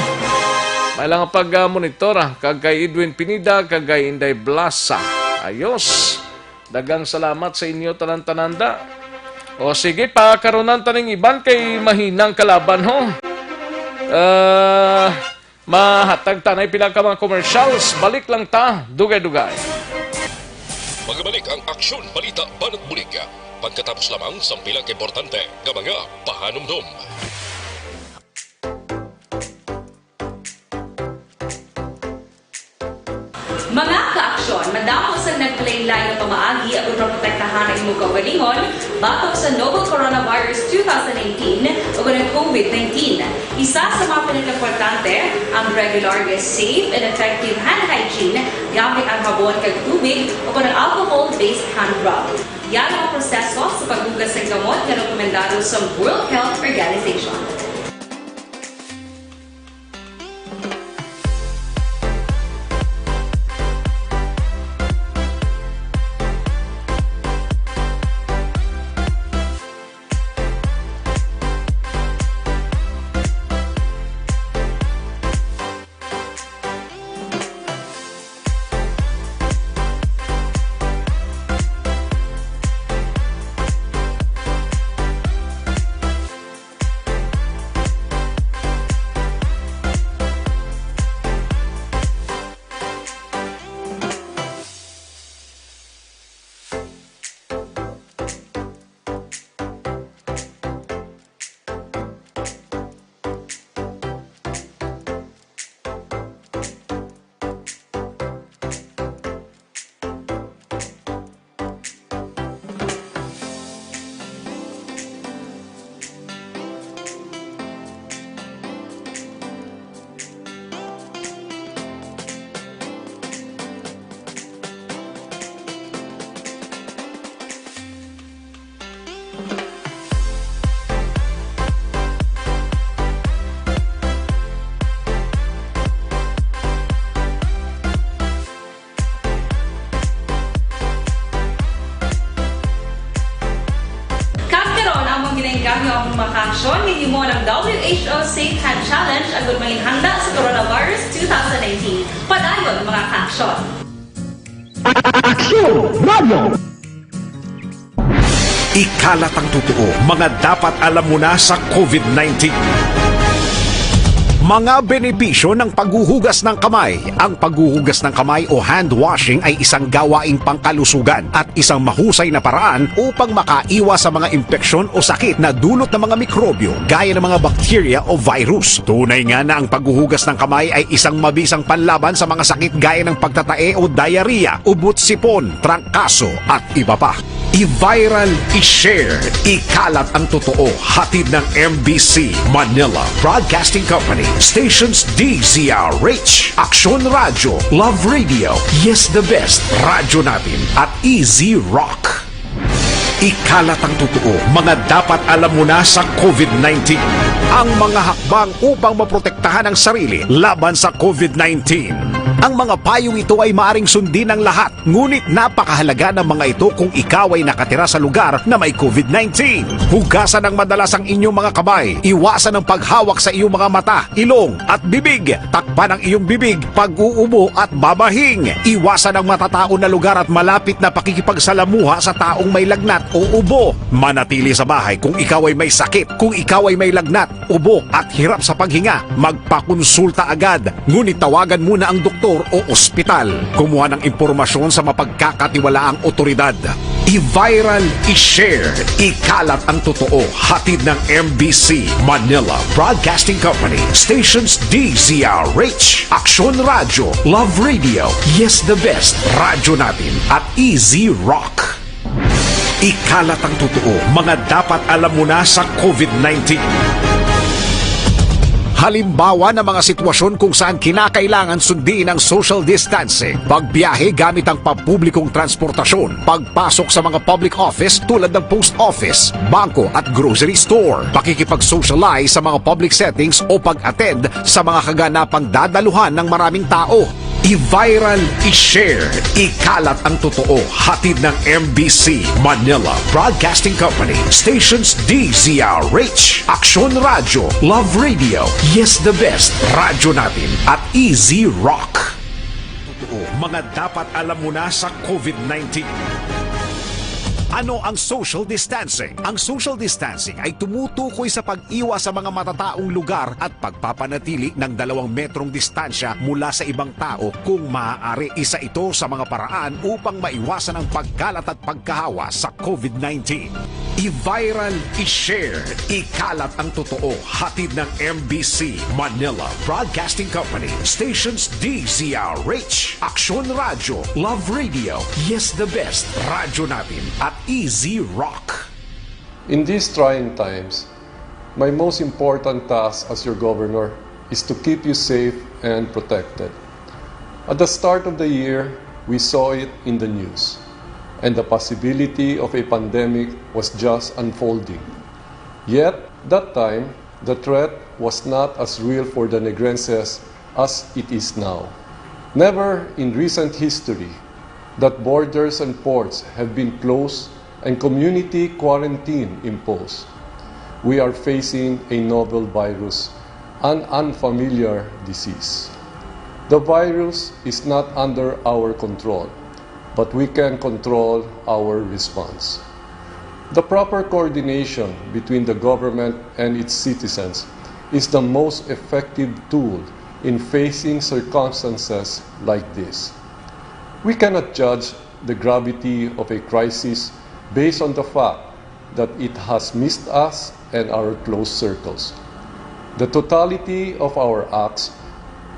May lang nga pag-monitor, ah, kag kay Edwin Pinida, kag kay Inday Blasa. Ayos. Dagang salamat sa inyo tanan-tananda. O sige, pakarunan taning iban kay mahinang kalaban, ho. Ah, mahatag tanay pila ka mga commercials. Balik lang ta, dugay-dugay. Magabalik ang aksyon, balita, banat bulig. Pagkatapos lamang sang pila ka importante nga mga pahanumdom. Mga kaaksyon, madamo sang naglain-lain nga pamaagi aron maprotektahan ang imo kaugalingon batok sa novel coronavirus two thousand nineteen o ang covid nineteen. Isa sa mga pinakaimportante, ang regular nga safe and effective hand hygiene gamit ang habon kag tubig o ang alcohol-based hand rub. Yan ang proseso sa paghugas sa gamot nga rekomendado sa World Health Organization. Himo ang W H O Safe Hand Challenge agud manginhanda sa coronavirus two thousand nineteen. Padayon, mga kaaksyon! Aksyon Radyo! Ikalat ang totoo, mga dapat alam mo na sa COVID nineteen. Mga benepisyo ng paghuhugas ng kamay. Ang paghuhugas ng kamay o hand washing ay isang gawaing pangkalusugan at isang mahusay na paraan upang makaiwas sa mga impeksyon o sakit na dulot ng mga mikrobyo gaya ng mga bakterya o virus. Tunay nga na ang paghuhugas ng kamay ay isang mabisang panlaban sa mga sakit gaya ng pagtatae o diarrhea, ubot sipon, trangkaso, at iba pa. I-viral, i-share, ikalat ang totoo. Hatid ng M B C Manila Broadcasting Company, stations D Z R H, Aksyon Radyo, Love Radio, Yes the Best, Radyo Natin, at Easy Rock. Ikalat ang totoo, mga dapat alam mo na sa COVID nineteen. Ang mga hakbang upang maprotektahan ang sarili laban sa COVID nineteen. Ang mga payong ito ay maaring sundin ng lahat, ngunit napakahalaga ng mga ito kung ikaw ay nakatira sa lugar na may COVID nineteen. Hugasan ng madalas ang inyong mga kamay. Iwasan ang paghawak sa iyong mga mata, ilong, at bibig. Takpan ang iyong bibig, pag-uubo, at babahing. Iwasan ang matataon na lugar at malapit na pakikipagsalamuha sa taong may lagnat o ubo. Manatili sa bahay kung ikaw ay may sakit. Kung ikaw ay may lagnat, ubo, at hirap sa paghinga, magpakonsulta agad. Ngunit tawagan muna ang doktor o ospital. Kumuha ng impormasyon sa mapagkakatiwalaang otoridad. I-viral, i-share, ikalat ang totoo. Hatid ng M B C Manila Broadcasting Company, stations D Z R H, Aksyon Radyo, Love Radio, Yes the Best, Radyo Natin, at Easy Rock. Ikalat ang totoo, mga dapat alam mo na sa COVID nineteen. Halimbawa ng mga sitwasyon kung saan kinakailangan sundin ang social distancing: pagbiyahe gamit ang pampublikong transportasyon, pagpasok sa mga public office tulad ng post office, bangko, at grocery store, pakikipag-socialize sa mga public settings, o pag-attend sa mga kaganapang dadaluhan ng maraming tao. I-viral, i-share, ikalat ang totoo. Hatid ng M B C Manila Broadcasting Company, stations D Z R H, Aksyon Radyo, Love Radio, Yes the Best, Radyo Natin, at Easy Rock. Totoo, mga dapat alam mo na sa COVID nineteen. Ano ang social distancing? Ang social distancing ay tumutukoy sa pag-iwas sa mga matataong lugar at pagpapanatili ng dalawang metrong distansya mula sa ibang tao kung maaari. Isa ito sa mga paraan upang maiwasan ang pagkalat at pagkahawa sa COVID nineteen. I-viral, i-share, ikalat ang totoo. Hatid ng M B C Manila Broadcasting Company, stations D Z R H, Aksyon Radyo, Love Radio, Yes the Best, Radyo Natin, at Easy Rock. In these trying times, my most important task as your governor is to keep you safe and protected. At the start of the year, we saw it in the news, and the possibility of a pandemic was just unfolding. Yet, that time, the threat was not as real for the Negrenses as it is now. Never in recent history that borders and ports have been closed and community quarantine imposed. We are facing a novel virus, an unfamiliar disease. The virus is not under our control, but we can control our response. The proper coordination between the government and its citizens is the most effective tool in facing circumstances like this. We cannot judge the gravity of a crisis based on the fact that it has missed us and our close circles. The totality of our acts,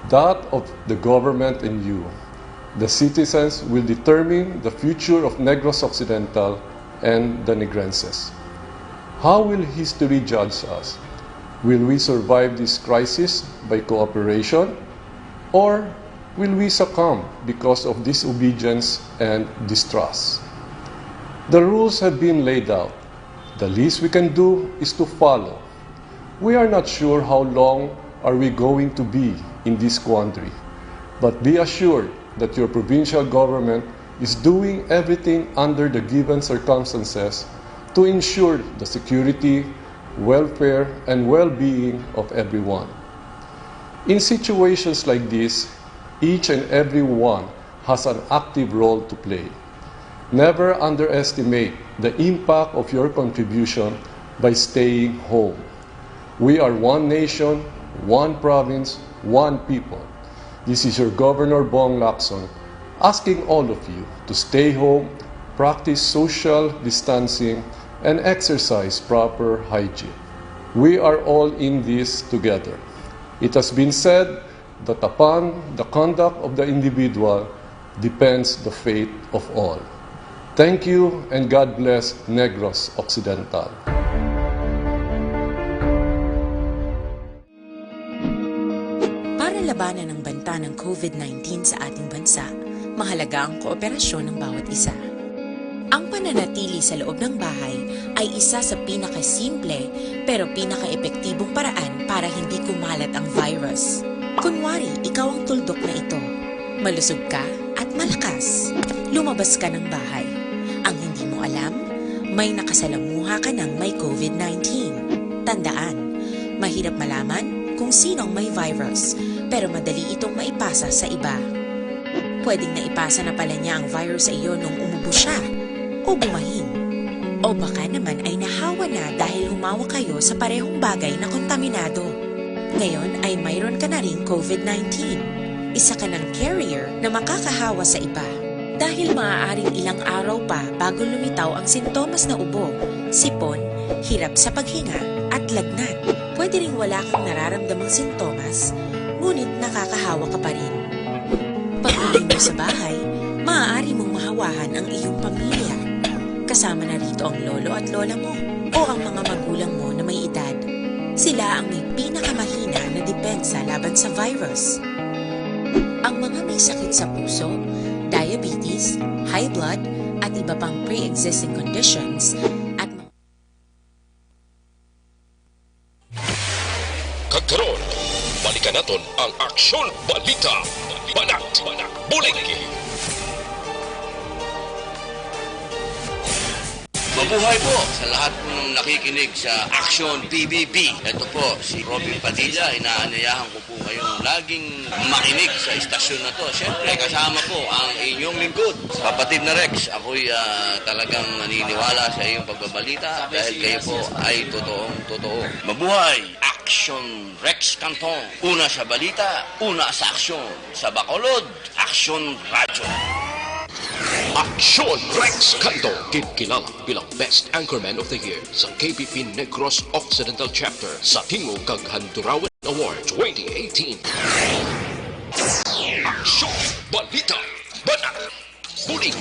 that of the government and you, the citizens, will determine the future of Negros Occidental and the Negrenses. How will history judge us? Will we survive this crisis by cooperation, or will we succumb because of disobedience and distrust? The rules have been laid out. The least we can do is to follow. We are not sure how long are we going to be in this quandary, but be assured that your provincial government is doing everything under the given circumstances to ensure the security welfare, and well-being of everyone. In situations like this, each and every one has an active role to play. Never underestimate the impact of your contribution by staying home. We are one nation, one province, one people. This is your Governor Bong Lacson asking all of you to stay home, practice social distancing, and exercise proper hygiene. We are all in this together. It has been said that upon the conduct of the individual depends the fate of all. Thank you and God bless Negros Occidental. Para labanan ang banta ng COVID nineteen sa ating bansa, mahalaga ang kooperasyon ng bawat isa. Ang pananatili sa loob ng bahay ay isa sa pinakasimple pero pinakaepektibong paraan para hindi kumalat ang virus. Kunwari, ikaw ang tuldok na ito. Malusog ka at malakas. Lumabas ka ng bahay. Ang hindi mo alam, may nakasalamuha ka ng may COVID nineteen. Tandaan, mahirap malaman kung sino ang may virus, pero madali itong maipasa sa iba. Pwedeng naipasa na pala niya ang virus sa iyo nung umubo siya o bumahin. O baka naman ay nahawa na dahil humawak kayo sa parehong bagay na kontaminado. Ngayon ay mayroon ka na ring COVID nineteen. Isa ka ng carrier na makakahawa sa iba. Dahil maaaring ilang araw pa bago lumitaw ang sintomas na ubo, sipon, hirap sa paghinga, at lagnat. Pwede ring wala kang nararamdamang sintomas, ngunit nakakahawa ka pa rin. Pag-uwi mo sa bahay, maaari mong mahawahan ang iyong pamilya. Kasama na rito ang lolo at lola mo o ang mga magulang mo na may edad. Sila ang may pinakamahina na depensa laban sa virus. Ang mga may sakit sa puso, diabetes, high blood, at iba pang pre-existing conditions at mga Kag karon, balikan naton ang Aksyon Balita, Banat, Bulig. Mabuhay po sa lahat po ng nakikinig sa Action P B B. Ito po si Robin Padilla. Inaanyayahan ko po kayong laging makinig sa istasyon na to. Siyempre, kasama po ang inyong lingkod, kapatid na Rex. Ako'y ah, talagang naniniwala sa iyong pagbabalita dahil kayo po ay totoong totoo. Mabuhay! Action Rex Canton. Una sa balita, una sa aksyon. Sa Bacolod, Aksyon Radyo. Aksyon Rex Canto, gid kilala bilang Best Anchorman of the Year sa K B P Negros Occidental Chapter sa Tingog kag Handurawan Award twenty eighteen. Aksyon, balita, banat, bulig.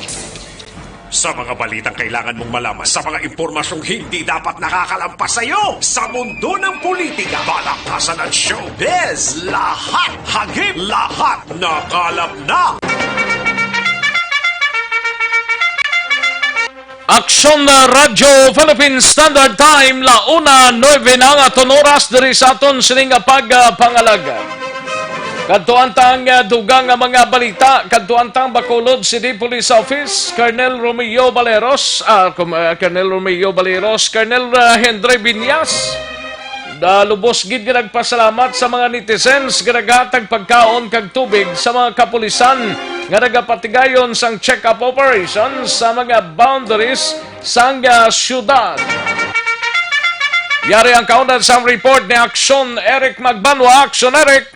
Sa mga balitang kailangan mong malaman, sa mga impormasyong hindi dapat nakakalampas sa iyo, sa mundo ng politika, balakasan at showbiz, lahat, hagip, lahat, nakalap na. Aksyon na Radyo Philippine Standard Time, la una nuebe na nga aton oras diri sa aton sining nga pagpangalag. Kadto ang tang, ah, dugang nga mga balita, kadto ang tang Bacolod City Police Office, Colonel Romeo Baleros, ah, kum-, ah, Colonel Romeo Baleros, Colonel, ah, Henry Viñas. Da lubos gid nga nagpasalamat sa mga netizens nga naghatag pagkaon kag tubig sa mga kapulisan nga nagapatigayon sang check-up operation sa mga boundaries sang, ah, syudad. Yari ang kaunad sang report ni Aksyon Eric Magbanwa. Aksyon Eric!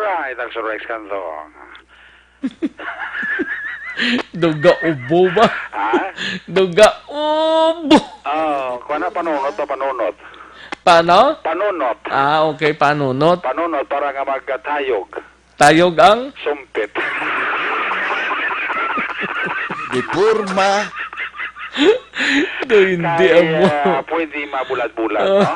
Right, Action Rex Canton. Duga ubo ba? Ha? Duga ubo. Oh, kuha na panunot o panunot. Paano? Panunot. Ah, okay, panunot. Panunot para nga magtayog. Tayog ang? Sumpit. Deporma. Do hindi Kay, amo. Ah, pwede mabulad-bulad, Ah, no?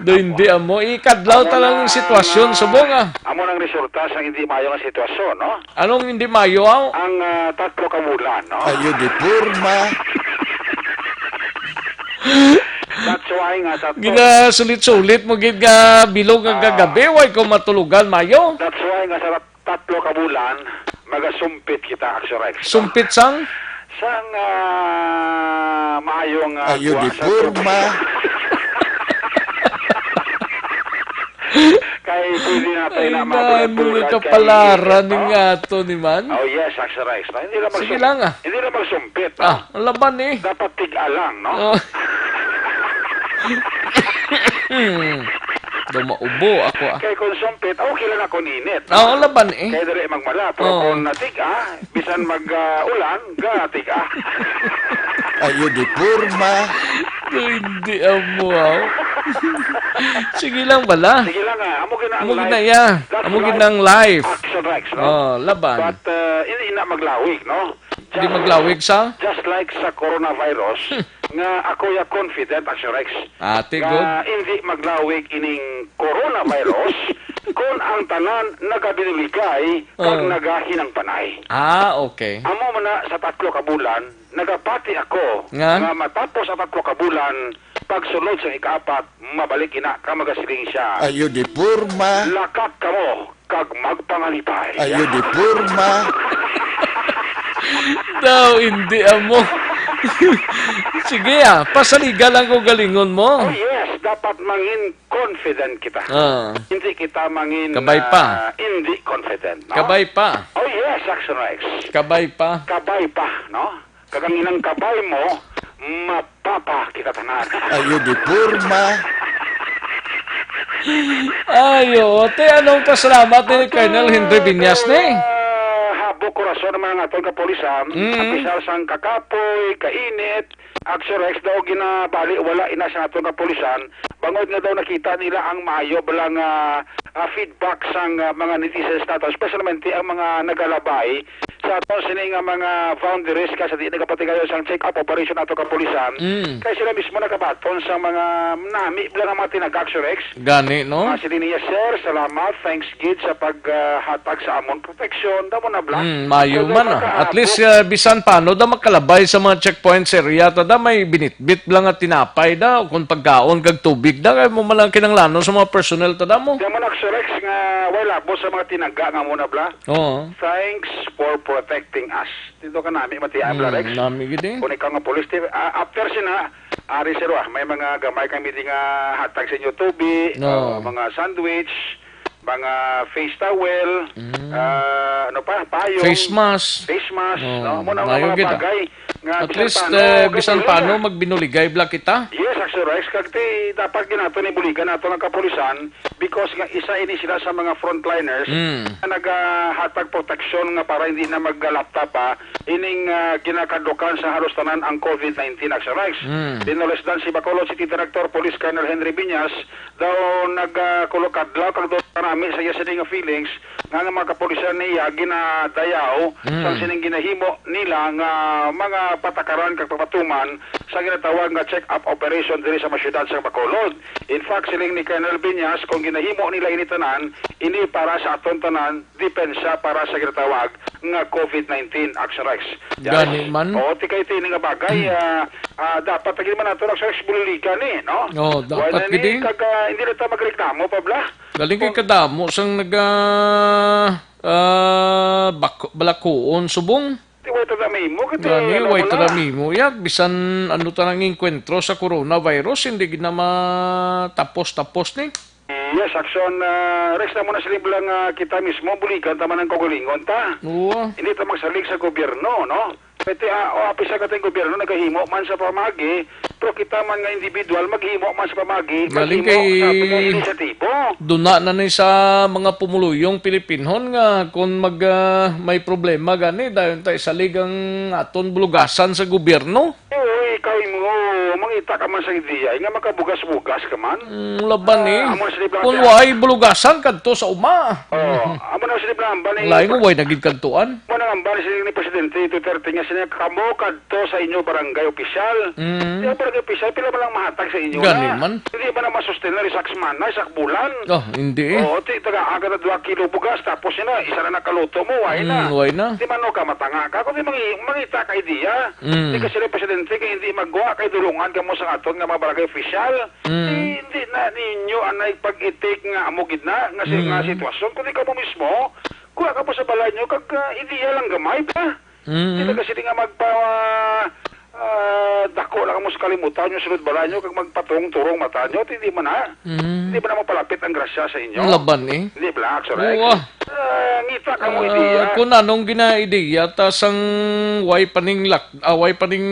Do hindi amo. Ikadlaw ta lang ang sitwasyon, subong ah. Amo nang resulta sa hindi mayo nga sitwasyon, no? Anong hindi mayo, aw? Ang ah, tatlo ka bulan, no? Ayo deporma. That's why nga sa Ginasulit-sulit mo gid nga bilog nga Ah. kagabi, way ko matulugan mayo. That's why nga sa tat- tatlo ka bulan, magasumpit kita, Action Rex. Sumpit sang? Sang, ah, maayong, ah, Ayo, kuha di sa porma. Kay pwede na tayo na Ay, mabulat-bulat nano kay kapalaran init, no? Nga ato ni man? Oh, yes, Action Rice, no? Hindi lang Sige magsum-, lang, ah. hindi lang magsumpit, no? Ah, ang laban, eh. Dapat tig-a lang, no? Oh. Daw maubo ako, ah. Kay kung sumpit, okay lang ako ninit. Ah, ang laban, eh. Kaya dali magmala, pero Oh. kung natig-a, bisan mag, ah, ulan, gatig, ah. Ayo di porma. Hindi amo, ah. Sige lang bala. Sige lang, ah. Amo gina ang Amo gina, life. Yeah. That's Amo life. Gina ang life. Action Rex, no? Oh, laban. But, uh, hindi na maglawig, no? Hindi Just, maglawig sa? just like sa coronavirus, nga ako ya confident, Action Rex, Ate, good. nga hindi maglawig ining coronavirus kung ang tanan nagabinuligay kag Oh. nagahinang panay. Ah, okay. Amo man na sa tatlo ka bulan, nagapati ako Nga? nga matapos ang tatlo ka bulan, pagsulod sa ikaapat, mabalik ina ka magasiling siya. Ayo di porma. Lakat kamo, kag magpangalipay. Ayo di porma. Daw, hindi amo. Sige, ah, pasaliga lang ko galingon mo. Oh, yes, dapat mangin confident kita. Ah. Hindi kita mangin, Kabay pa. ah, hindi confident, no? Kabay pa. Oh, yes, Action Rex. Kabay pa. Kabay pa, no? Kag ang inang kabay mo, mapapa kita tanan. Ayo di porma. Ayo, te, anong pasalamat ni Ato, Colonel Henry Viñas, te, ni? ah, habok korason ang mga aton kapulisan, Mm. ang pisar sang kakapoy, kainit, Action Rex daw ginabali, wala ina sa aton kapulisan, bangod nga daw nakita nila ang maayo bala nga, ah, feedback sang, ah, mga netizens nato, especially ang mga nagalabay sa aton sini nga mga boundaries, kay sa di nagapatigayon sang check-up operation ato kapulisan. Mm. Kay sila mismo nagabaton sa mga nami bala nga mga tinagak, Sir Rex. Gani, no? Ah, sila niya, "Sir, salamat. Thanks gid sa pag, ah, hatag sa amon proteksyon." Damo na bala. Mm, mayo Kaya man, ah. At least, kahapon, ah, bisan paano da makalabay sa mga checkpoints area, ta da may binitbit lang nga tinapay da, o kung pagkaon kag tubig da, kay mo man lang kinahanglanon sa mga personnel ta da mo. Damo na, Sir Rex, nga way labot sa mga tinaga nga muna bala. Oo. Thanks for protecting us. Dito ka nami, matiya, Mm, Blarex. Nami gid, eh. Kung ikaw nga pulis, ti-, ah, after sina, ari, sir, ah, may mga gamay kami di nga hatag sa inyo, tubi, No. ah, mga sandwich, mga face towel, Mm. ah, ano pa, payong, Face mask. face mask, No, no? Muna ang mayo mga gid, ah. bagay nga At bisan least, paano, eh, bisan kagabi paano, lang, ah. magbinuligay bala kita. Yes, Sir Rex, kag ti, dapat ginato ni buligan nato ng kapulisan. Because nga isa ini sila sa mga frontliners Mm. nga nagahatag proteksyon nga para hindi na mag-laptop pa ining, ah, ginakadlukan sa halos tanan ang COVID nineteen, Action Rex. Mm. Dinulisdan si Bacolod City Director Police Colonel Henry Viñas daw nagkulokadlaw kag daw karami sa iya sini nga feelings nga ang mga kapulisan niya ginadayaw Mm. sa sining ginahimo nila nga mga patakaran kag pagpatuman sa ginatawag nga check-up operation diri sa mga syudad sa Bacolod. In fact, siling ni Colonel Viñas, kung ginahimo nila ini tanan, ini para sa aton tanan, depensa para sa ginatawag nga COVID nineteen, Action Rex. Yes. Gani man. Oo, ti kay ti ini nga bagay, Hmm. ah, ah, dapat lagi man nato, Action Rex, buliligan ni, no? Oo, dapat Wala ni, gid, eh. kag, ah, hindi na ta magreklamo pa, bla? Galing kay Kung kadamo sang naga, ah, bako-, balakuon subong. Di way ta na mahimo, kay Gani, alam way mo ta na na. mahimo. Yag, bisan ano ta nang engkwentro sa coronavirus, hindi gid na matapos-tapos ni. Yes, Action, ah, Rex, na mo na sila lang, ah, kita mismo, buligan ta man ang kaugalingon ta. Oo. Hindi ta magsalig sa gobyerno, no? Pwede, ah, o, apisa ka tayong gobyerno, nagahimo man sa pamagi, pero kita man nga individual, maghimo man sa pamagi, Galing maghimo kay sa mga inisyatibo. Duna na ni sa mga pumuluyong Pilipinhon nga kung mag, ah, may problema gani, dayon ta isalig ang aton bulugasan sa gobyerno. Oo, ikaw mo, mangita ka man sa ideya, nga makabugas-bugas ka man. Mm, laban Ah, eh. amo na sila Kung bala- way bulugasan, kadto sa uma. Oo, amo na sila bala ang bali- Lain ko, way naging kadtuan. Mo nang ambal sila ni Presidente Duterte nga sila kamo kadto sa inyo barangay opisyal. Mm. Yung barangay opisyal, pila man lang mahatag sa inyo Gani na? man. Hindi ba na masusten na isang semana, isang bulan? Oh, hindi eh. Oo, ti, taga aga na dua kilo bugas, tapos yun na, isa na nakaluto mo, way na. Mm, way na. Di man no ka, matanga ka. Kung di mangi-, mangita ka idea, Mm. di ka sila presidente, kaya hindi magwa, kay dulungan ka mo sa aton nga mga barangay opisyal. Mm. Di, hindi na ninyo anay pag-itik nga amo gid na, nga si-, nga Mm. sitwasyon. Kung di ka mo mismo, kuha ka po sa balay nyo, kag, ah, idea lang gamay, ba? Mm. Hindi kasi di nga magpa, ah, dako lang mo sa kalimutan yung sulod balay nyo, kag magpaturong-turong mata nyo, hindi man na. Mm. Hindi man na mapalapit ang grasya sa inyo. Laban, eh. Hindi, Black, sorry. Uwa. Ah, ngita ka mo, ah, ideya. Kung anong gina-ideya, ta sang way pa ning lock-, ah, way pa ning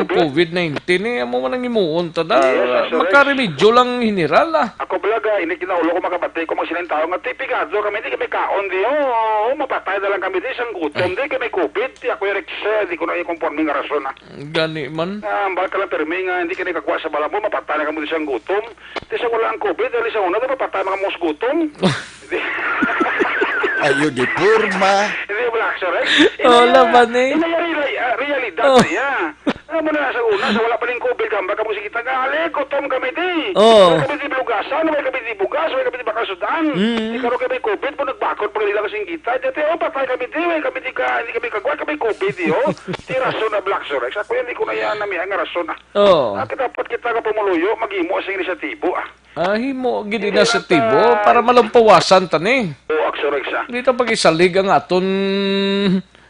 COVID? COVID nineteen, eh, amo man ang himuon, ta da. Yes, that's correct. Makaremedyo lang, general, ah. Ako, Black, ah, hindi kinaulo ko makabati ko magsiling tao nga, "Ti, pigado kami, di kami kaon, di, oh, oh, mapatay na lang kami, di, sang gutom, di kami COVID, di ako yung Rex, eh, di ko na yung konforme nga rason, ah." Gani man. Ah, ambal ka lang, pirmi nga, hindi kami kagwa sa balay mo, mapatay na kami, di, sang gutom. Ti sa wala ang COVID, dali sa una, dapat patay mga mos gutom. Ayaw di porma. Hindi, wala, sir, eh. Oh, laban, eh. Hindi, reali-, ah, realidad niya. Amo na sa una, sa wala pa ning COVID, gamba ka mo sige tagali, gutom kami di. Oh. Wala kami di bugasan, wala kami di bugas, wala kami di bakal sudan. Mm. Di karon kami COVID, mo nagbakod pa nila kasing kita. Dati, oh, patay kami di, wala kami di ka, hindi kami kagwa, kami COVID, di, oh. Di rason na, Black, sir, eh. Sa kuya, hindi ko na yan namihan nga rason, ah. Oh. Ah, dapat kita nga pumuluyo, maghimo sa inisyatibo, ah. Ah, himo gid inisyatibo para malampawasan ta ni. Oo, aksurig sa. Di ta pag-isalig ang aton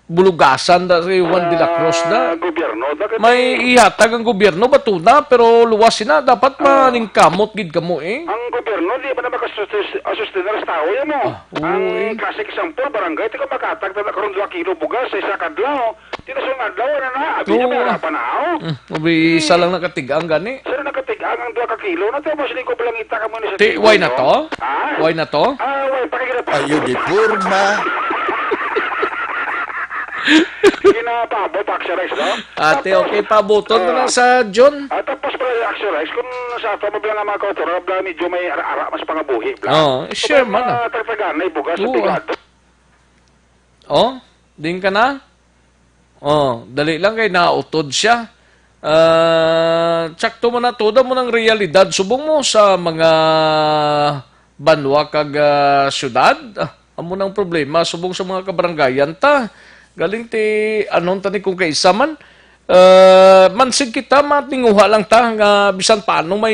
bulugasan da si Juan de la Cruz da. Ah, gobyerno, da kay may ihatag ang gobyerno, bato na, pero luwas sina, dapat maningkamot gid kamo, eh. Ang gobyerno, di ba na makasustenance sa tao, yan mo? Ah, oo, eh. Ang classic example, barangay, di ka makatag na karon dua kilo bugas sa isa kadlaw. Di na sa nga adlaw, ano na? Abi na, may harapan na, oh. Mm, abi, isa lang nakatig-ang gani. Sir, nakatig-ang ang dua ka kilo na to, mas lingko pa lang ita ka mo ni sa Ti, why na to? Ha? Why na to? Ah, why? Pakikita pa. Ayaw di porma. Sige na, paabot, Action Rex, no? Ate, tapos, okay, paabuton mo ah, lang sa June. Ah, tapos pala, Action Rex, kung sa ato mo bilang nga mga kautoran, bla, medyo may ara-ara, mas pangabuhi, bla. Oh, sure man, ah. Tagtagan na ibugas sa pigado. Oh, din ka na? Oh, dali lang kay nautod siya. Ah, tsakto mo na, tuda mo ng realidad. Subong mo sa mga banwa kag, ah, syudad. Ah, amo nang problema. Subong sa mga kabaranggayan ta. Galing ti, anong tani kung kaisa man. Ah, mansig kita, matinguha lang ta, nga bisan paano may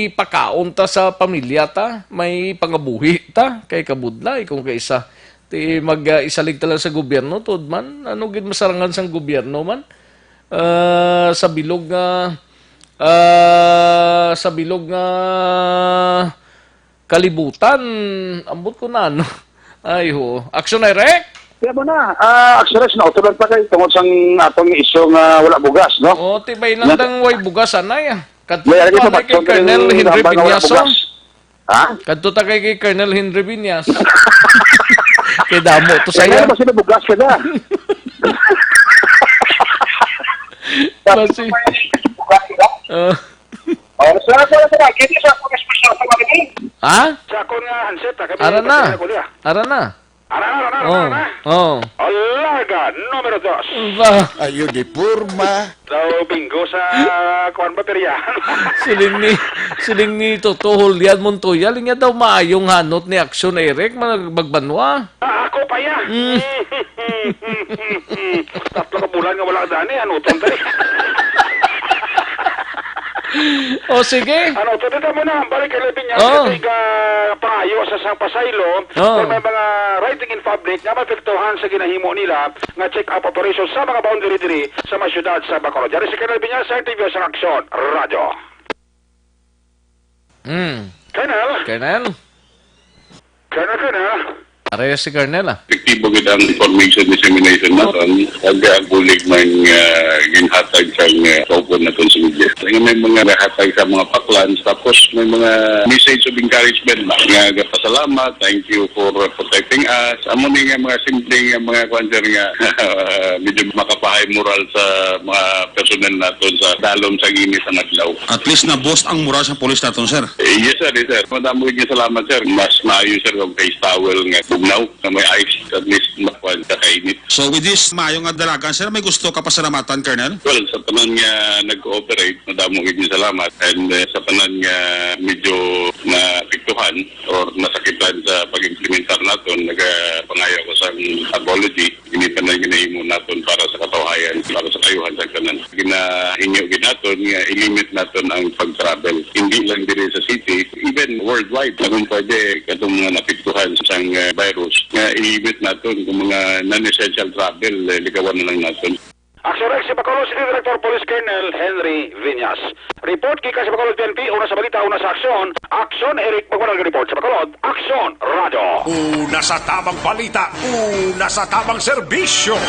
ipakaon ta sa pamilya ta, may pangabuhi ta, kay kabudlay kung kaisa. Ti mag, ah, isalig ta lang sa gobyerno, tuod man. Ano gid masarangan sang gobyerno man? Ah, sa bilog nga, ah, sa bilog nga kalibutan, ambot ko na, ano? Ay, ho. Action Direct? Kaya mo na, ah, Action Direct, nautulan pa kay tungod sang atong isyu nga wala bugas, no? Oh, tibay lang dang way bugas, anay, ah. Kadto pa na kay Colonel Henry Viñas, oh. Ha? Kadto ta kay, kay Colonel Henry Viñas. Kay damo to saya. Kaya ba sila bugas ka na? Basi. Ah. Oh, sa ako na sa kini sa ako special sa mga ni. Ha? Sa ako nga handset, ah, kami. Ara na. Ara na. Ara na, ara na, ara na. Oh. Alaga, numero dos. Ba? Ayo di porma. Daw bingo sa kuwan, baterya. Siling ni, siling ni Toto Julian Montoya, linya daw maayong hanot ni Action Eric, mag-, magbanwa. Ah, ako pa ya. Mm. Tatlo ka bulan nga wala dani, ano, tonto eh. O, sige. Ano, pwede ka muna, balik ka, Levin, yan, oh, kasi ka pangayo sa sang pasaylo, oh, kung may mga riding in public nga mapektuhan sa ginahimo nila nga check-up operation sa mga boundary diri sa mga syudad sa Bacolod. Diri si Colonel Viñas, sa T V sa Aksyon, Radyo. Mm. Colonel? Colonel? Colonel, Colonel? Pareho si Colonel, ah. Epektibo gid ang information dissemination naton. Ag-, ang bulig man nga ginhatag sa, ah, kauban naton sa media. Nga may mga nahatag sa mga paklans, tapos may mga message of encouragement ba, nga gapasalamat, "Thank you for protecting us." Amo ni nga mga simple nga mga kuwan, sir, nga medyo makapahay moral sa mga personnel naton sa dalom sa init ang adlaw. At least na-boost ang moral sa pulis naton, sir. Eh, yes, sir, yes, sir. Madamo gid nga salamat, sir. Mas maayo, sir, kung face towel nga bugnaw na may ice, at least makuha sa kainit. So, with this, maayo nga dalagan, sir, may gusto ka pasalamatan, Colonel? Well, sa tanan nga nag-cooperate, madamo gid nga salamat. And, eh, sa tanan nga medyo naapektuhan or nasakitan sa pag-implementar naton, nagapangayo ako sa apology. Ini tanan ginahimo naton para sa katawhayan, para sa kaayuhan sa tanan. Ginahingyo gid naton nga I-limit naton ang pag-travel. Hindi lang diri sa city, even worldwide. Kung pwede, katong mga naapektuhan sang, eh, virus, nga i-limit naton kung mga non-essential travel, eh, likawan na lang naton. Aksyon Rex sa Bacolod City Director Police Colonel Henry Viñas. Report gikan sa Bacolod P N P, una sa balita, una sa aksyon. Aksyon, Eric Magbanal, report sa Bacolod. Aksyon, Radyo. Una sa tamang balita, una sa tamang serbisyo.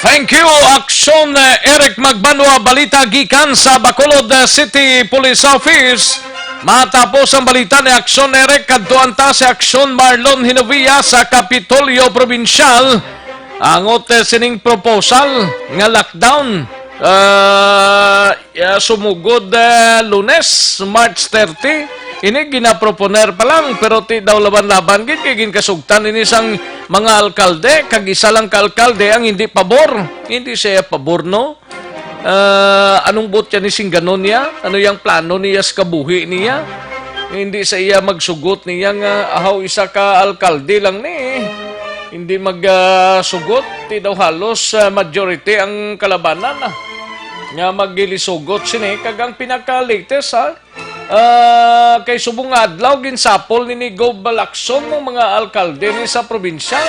Thank you, Aksyon, eh, Eric Magbanwa. Balita gikan sa Bacolod, eh, City Police Office. Matapos ang balita ni Aksyon Eric, kadtuan ta si Aksyon Marlon Hinovia sa Kapitolyo Probinsyal. Angot, eh, sining proposal nga lockdown, ah, ya, sumugod, eh, Lunes, March thirty. Ini ginaproponer pa lang, pero ti daw laban-laban gid kay ginkasugtan ini sang mga alkalde, kag isa lang ka alkalde ang hindi pabor. Hindi siya pabor, no? Ah, anong buot niya ni singganon niya? Ano yang plano niya sa kabuhi niya? Hindi sa iya magsugot niya nga, "Ahaw, isa ka alkalde lang ni." Hindi mag, ah, sugot. Ti daw halos, ah, majority ang kalabanan, ah, nga maggilisugot sini. Kag ang pinaka-latest, ha? Ah, kay subong nga adlaw, ginsapol ni, ni Gov Lacson ang mga alkalde ni sa probinsya.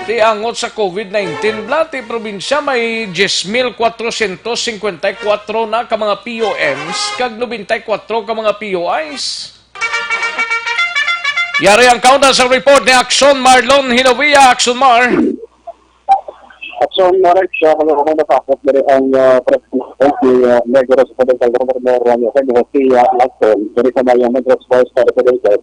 Ti angot sa COVID nineteen bala, ti probinsya may diyes mil kwatrocientos cincuenta y cuatro na ka mga P O Ms kag nobenta y kuwatro ka mga P O Is. Yari ang kauna sa report ni Aksyon Marlon Hinovia. Aksyon Mar. Aksyon Mar, sa mga unang natapos diri ang, ah, press conference ni, ah, Negros Occidental Governor Juan Jose Lacson, diri sa Mayang Negros Vice President.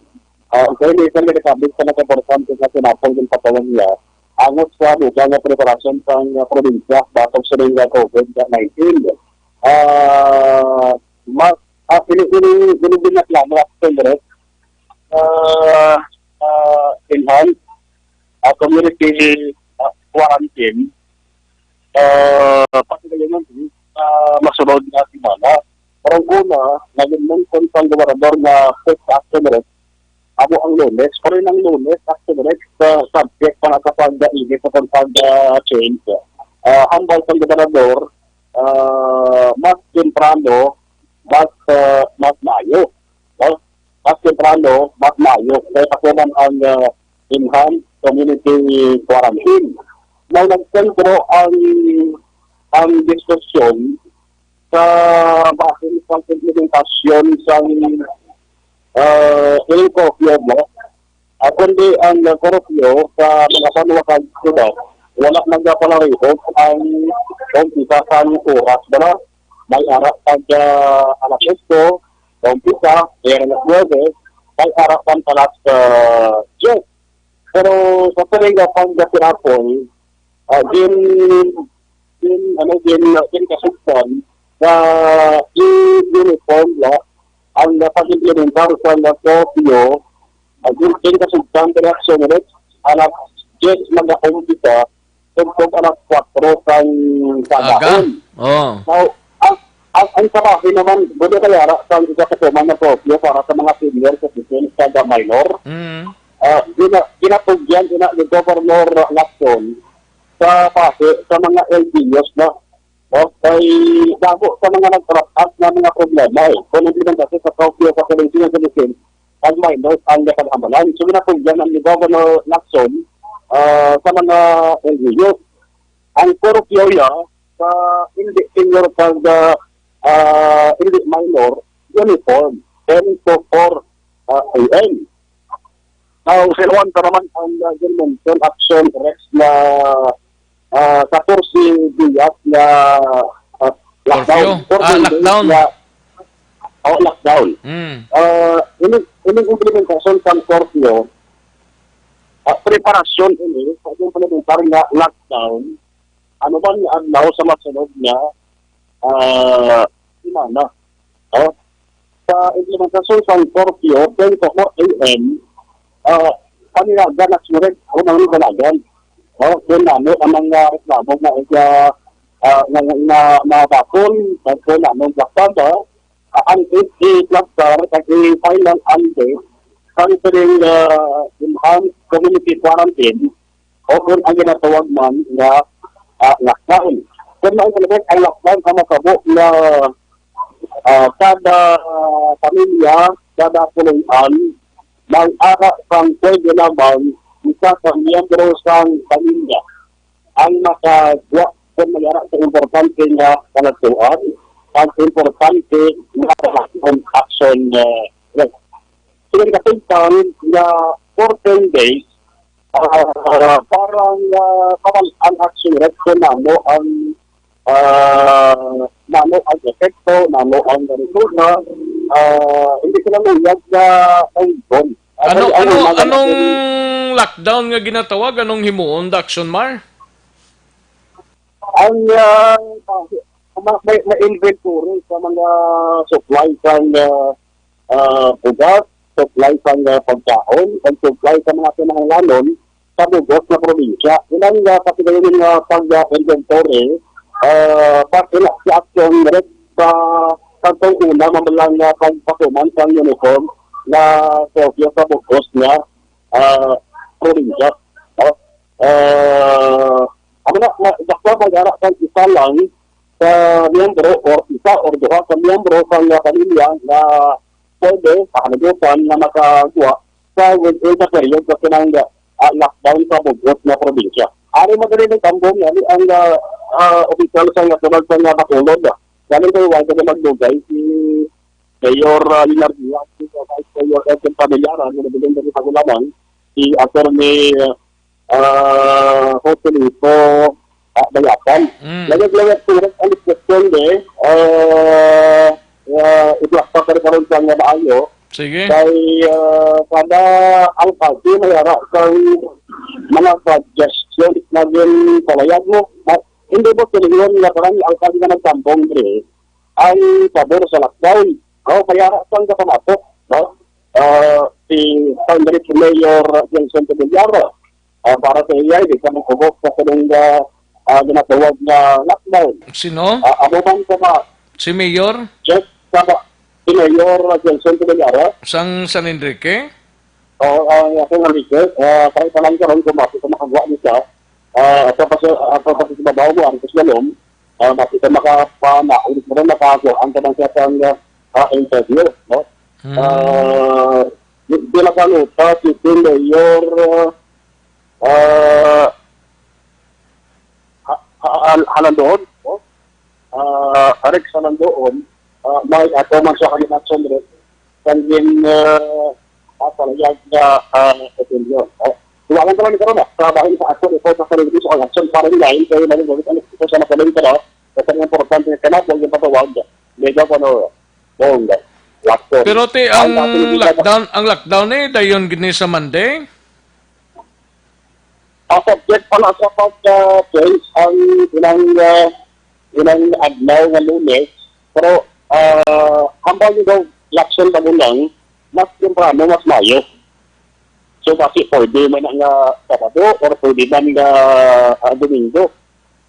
Ah, ang kainisan nga republic sa nagkaportante nga sinapol ng patawag niya, angot sa lugar nga preparasyon sang, ah, probinsya batok sa ring, ah, COVID nineteen. Ah, mas, ah, ini, ini, ini din na plano, Aksyon Mar. Ah, ah, enhance, ah, community, ah, quarantine, ah, pagkagalingan, ah, masunod nga semana. Pero ang una, naging mention sang gobernador nga quick action rate, amo ang Lunes. Pero ang Lunes, action rate, sa subject pa nga sa pag-init sa pag-change. Ah, hambal sang gobernador, ah, mas temprano, mas, ah, mas maayo. No? Mas temprano, mas maayo. Kaya pakunan ang, ah, enhanced community quarantine. Now, nagsentro ang, ang diskusyon sa bahin sa implementasyon sa, ah, ining curfew, no? Ah, kundi ang, ah, curfew sa mga banwa kag syudad, wala nagapalahibog ang umpisa sang oras, bala. May ara pag, ah, alas otso, umpisa, kaya alas nuebe, may ara pang alas, ah, diyes. Pero sa tuwing nga pagkatapon, ah, din, din, ano, din, din kasugtan na i-uniform na ang pag-implementar sa curfew, ah, din, din kasugtan, reaksyon ulit, alas diyes mag-umpisa, tugtog alas kuwatro sang Aga. Kagahon. Oh. Now, ang, ang, ang kabahin naman, pwede kaya ra sang isa ka tuman nga curfew para sa mga senior citizens kag minor. Mm. Ah, gina-, ginatugyan ina ni Governor Lacson sa pati sa mga L G Us na. Oh, kay damo sa mga nagtalatas na mga problema, eh. Kung hindi man kasi sa curfew sa California Citizen, ang minors ang nakagamalan. So, ginatugyan ang ni Governor Lacson, ah, sa mga L G U. Ang curfew ya sa hindi senior pag, ah, ah, hindi minor, uniform, ten to four, ah, A M. Now, silawan pa naman ang, ah, ginmention action rest na, ah, katorse days na, ah, lockdown. Curfew? Fourteen Ah, days lockdown. na, oh, lockdown. Mm. Ah, ini, ini implementasyon sa curfew, ah, preparasyon ini sa implementar nga lockdown, ano man nga adlaw sa masunod nga, ah, semana. Oh, sa implementasyon sang curfew, ten to four A M, ah, panilagan na sunod, o mga panilagan. Oh, kung ano ang mga reklamo nga, nga, ah, nga, nga, nga bakon, kung ano ang plakada, ah, ang i-, i-plakda, kag i-file ang antes, kang sining, ah, enhanced community quarantine, o kung ang ginatawag man nga ah, lockdown. Kung may naman ang lockdown, ang masabo na, ah, kada pamilya, kada puloy-an, mag-ara sang pwede lamang isa ka miyembro sang pamilya ang makagwa kung may ara sa importante nga panagtuan, ang importante nga action, ah, Sige, nakatugtang nga fourteen days, ah, para nga kawal-an ang action rate kung namo ang, ah, namo ang epekto, namo ang resulta, ah, hindi sila luyag nga maigon. Ah, Ano kay ano ano mga anong lockdown nga ginatawag? Anong himuon, Daction Mar? Ang, ah, ma-, may, may inventory sa mga supply sang, ah, ah, bugas, supply sang, ah, pagkaon, and supply sa mga kinahanglanon sa bug-os nga probinsya. Inang, ah, pasigayon nga pag, ah, inventory, ah, pag ina sa action direct sa kantong una, mamalang nga pagpatuman sang uniform nga sopya sa bug-os nga, ah, probinsya. No? Ah, amo na, na, dakpa mag-ara kang isa lang sa miyembro or isa or duha ka miyembro sang, ah, pamilya nga pwede, sa kanabutan nga makagwa sa within sa period sa kinang, ah, lockdown sa bug-os nga probinsya. Ari madali ng tambong, ani ang, ah, ah, opisyal sa nga tulad sa nga Bacolod. Galing kayo, wag ka na magdugay si Mayor, ah, Leonard Diaz, si Vice Mayor Edwin Familiaran, nga nabilin na sa Gulamang, si Attorney, ah, Joselito, ah, Bayakan. Mm. Lagag-lagag turas ang diskusyon, eh. Ah, ah, i-block pa ka rin karon sa nga maayo. Sige. Kay, ah, kada ang party may ara kang mga suggestion na din palayag mo. Ah, hindi mo silingon nga parang ang party nga nagtambong diri ang pabor sa lockdown. Oh, may ara sang kapamatok, no? Ah, si Congress Mayor Gelson Tobillaro, ah, para sa iya, di ka magkubok sa kanang, ah, ah, ginatawag nga lockdown. Sino? Ah, amo man sa mga Si Mayor? Yes, sa mga, si Mayor Gelson Tobillaro. Sang San Enrique? Oo, ah, ako nga, Enrique, ah, kahit pa lang karon, kung bakit ka makagawa niya siya, ah, sa pas-, ah, sa pas-, sa babaw mo, ang Kusgalom, ah, bakit ka makapanaon, mo rin makakuha ang tabang siya sang, ah, ah, interview, no? Hmm. Ah, di, di na kanuta, si Mayor, ah, ha-, ha-, hal-, Halandoon, no? Ah, Rex Halandoon, ah, may ato man siya kami action rate. Kangin, ah, ah, palayag nga, ah, opinion, no? Iwanan ko lang karon, ah, sa bahin sa action, ito sa sarili sa action para nila, yung kayo na rin, ito sa makaling ka na, kasi ang importante na kanapon, yung patawag, mega pa no, bong, lakson. Pero ti Ang ang ating lockdown, ang lockdown eh, dayon gini sa Monday? Ang subject pala sa pagka-change ang ilang, ah, ilang adlaw nga Lunes, pero, ah, hambal nyo daw, lakson pa mo lang, mas temprano, mas mayo. So, basi pwede man nga Sabado or pwede man nga, ah, Domingo.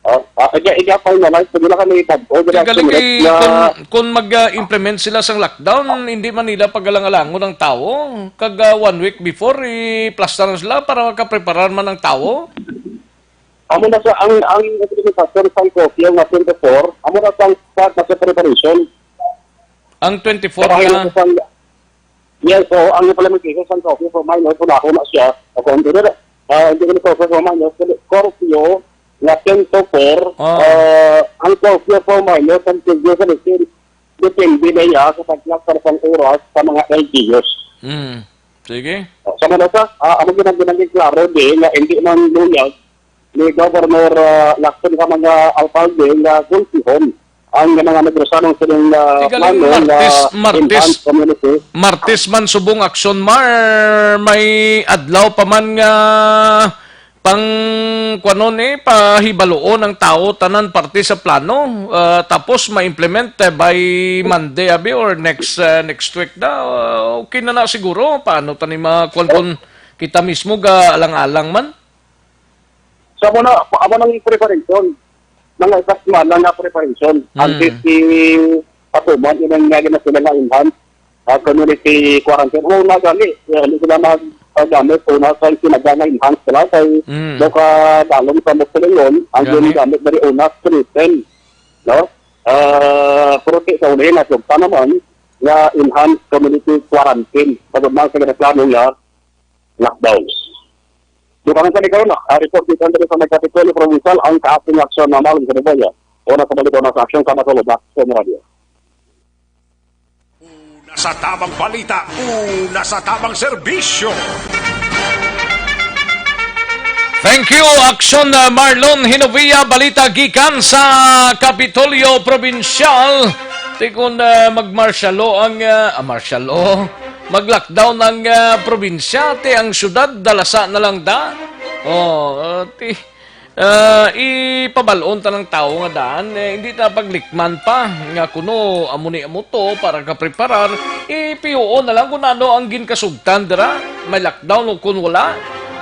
Ah, ah, iga, iga pa yung nalang, pwede na kami itag-o, Kaya dira galing sa eh, na kung, kung mag-implement sila sang lockdown, hindi man nila pagalang-alangon ang tao. Kag ah, one week before, i-plaster na sila para makapreparar man ang tao. Amo na sa ang, ang implementasyon sang curfew nga twenty-four, amo na sang start na sa preparation. Ang twenty-four Kaya na. Ang sang, yes, so ang implementation sang curfew for minors, wala ko na siya. Ako, hindi na, ah, hindi ko na curfew for minors, kundi curfew nga ten to four, Oh. ah, ang curfew for minors, ang tigil sa lisin, depende na iya sa pagplak sa sang oras sa mga L G Us. Hmm. Sige. Sa mga sa, ah, amo ginang ginang klaro di nga hindi man luyag ni Governor, ah, Lacson ka mga alkalde nga gulpihon ang mga Negresanong sining, ah, Tigalang plano nga Martes, Martes, enhanced community. Martes man subong aksyon, Mar, may adlaw pa man nga pang, kuwanon, eh, pahibaloon ang tao tanan parte sa plano, ah, tapos ma-implement, eh, by Monday, abi, or next, ah, next week na, ah, okay na na siguro. Paano tani ma-, kuwan, kun kita mismo ga alang-alang man? So, amo na, amo nang preparation. Mga isa semana nga preparation. Hmm. Antes si patuman, inang nga gina sila nga enhance, ah, community quarantine. Oh, nagali. Eh, hindi sila mag, paggamit una sa sinaga nga enhanced na kay Mm. daw ka dalom sa Mutulungon, ang Gani. ginagamit diri una, straighten, no? Ah, pero ti sa uli, nasulta naman nga enhanced community quarantine. Pagod na sa ginaplano nga lockdown. Dugang sa karon, ah, report ni Andres sa may Kapitolyo Provincial ang kaaping aksyon na malong sa Rebella. Una sa balita na sa aksyon sa Bacolod, Aksyon Radio. Una sa tamang balita, una sa tamang serbisyo. Thank you, Aksyon, uh, Marlon Hinovia. Balita gikan sa Kapitolyo Provincial. Ti kon, uh, mag-martial law ang, uh, ah, martial law. Mag-lockdown ang, uh, probinsya, ti ang syudad, dalasa na lang da. Oh, uh, ti Ah, ipabal-on ta ng tawo nga daan, eh, hindi ta paglikman pa nga kuno amo ni amo to para kapreparar, ipiuon na lang kung ano ang ginkasugtan dira. May lockdown o kung wala.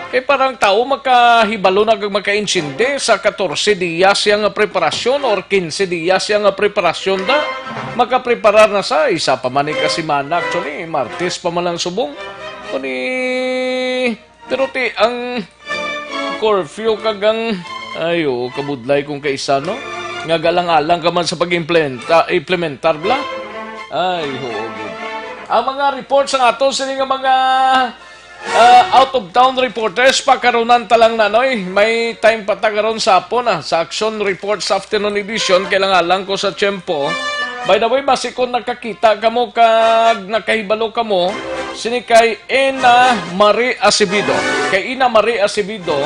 Kay parang tawo makahibalo na kag makaintindi sa katorse diya siya nga preparasyon or kinse diya siya nga preparasyon da. Makapreparar na sa isa pa man ni ka semana. Actually, Martes pa man ang subong. Kuni Pero ti, ang curfew kag ang, ay, oo, kabudlay kung kaisa, no? Nga galang-alang ka man sa pag-implementa-, implementar, bla? Ay, oo, gud. Ang mga reports sa ato, sini nga mga, ah, out-of-town reporters, pakarunan ta lang na, noy. May time pa ta karon sa hapon, ah, sa Action Reports Afternoon Edition, kailangan lang ko sa tiyempo. By the way, basi kung nakakita kamo kag nakahibalo kamo, sini kay Ena Marie Acevedo. Kay Ina Marie Acevedo,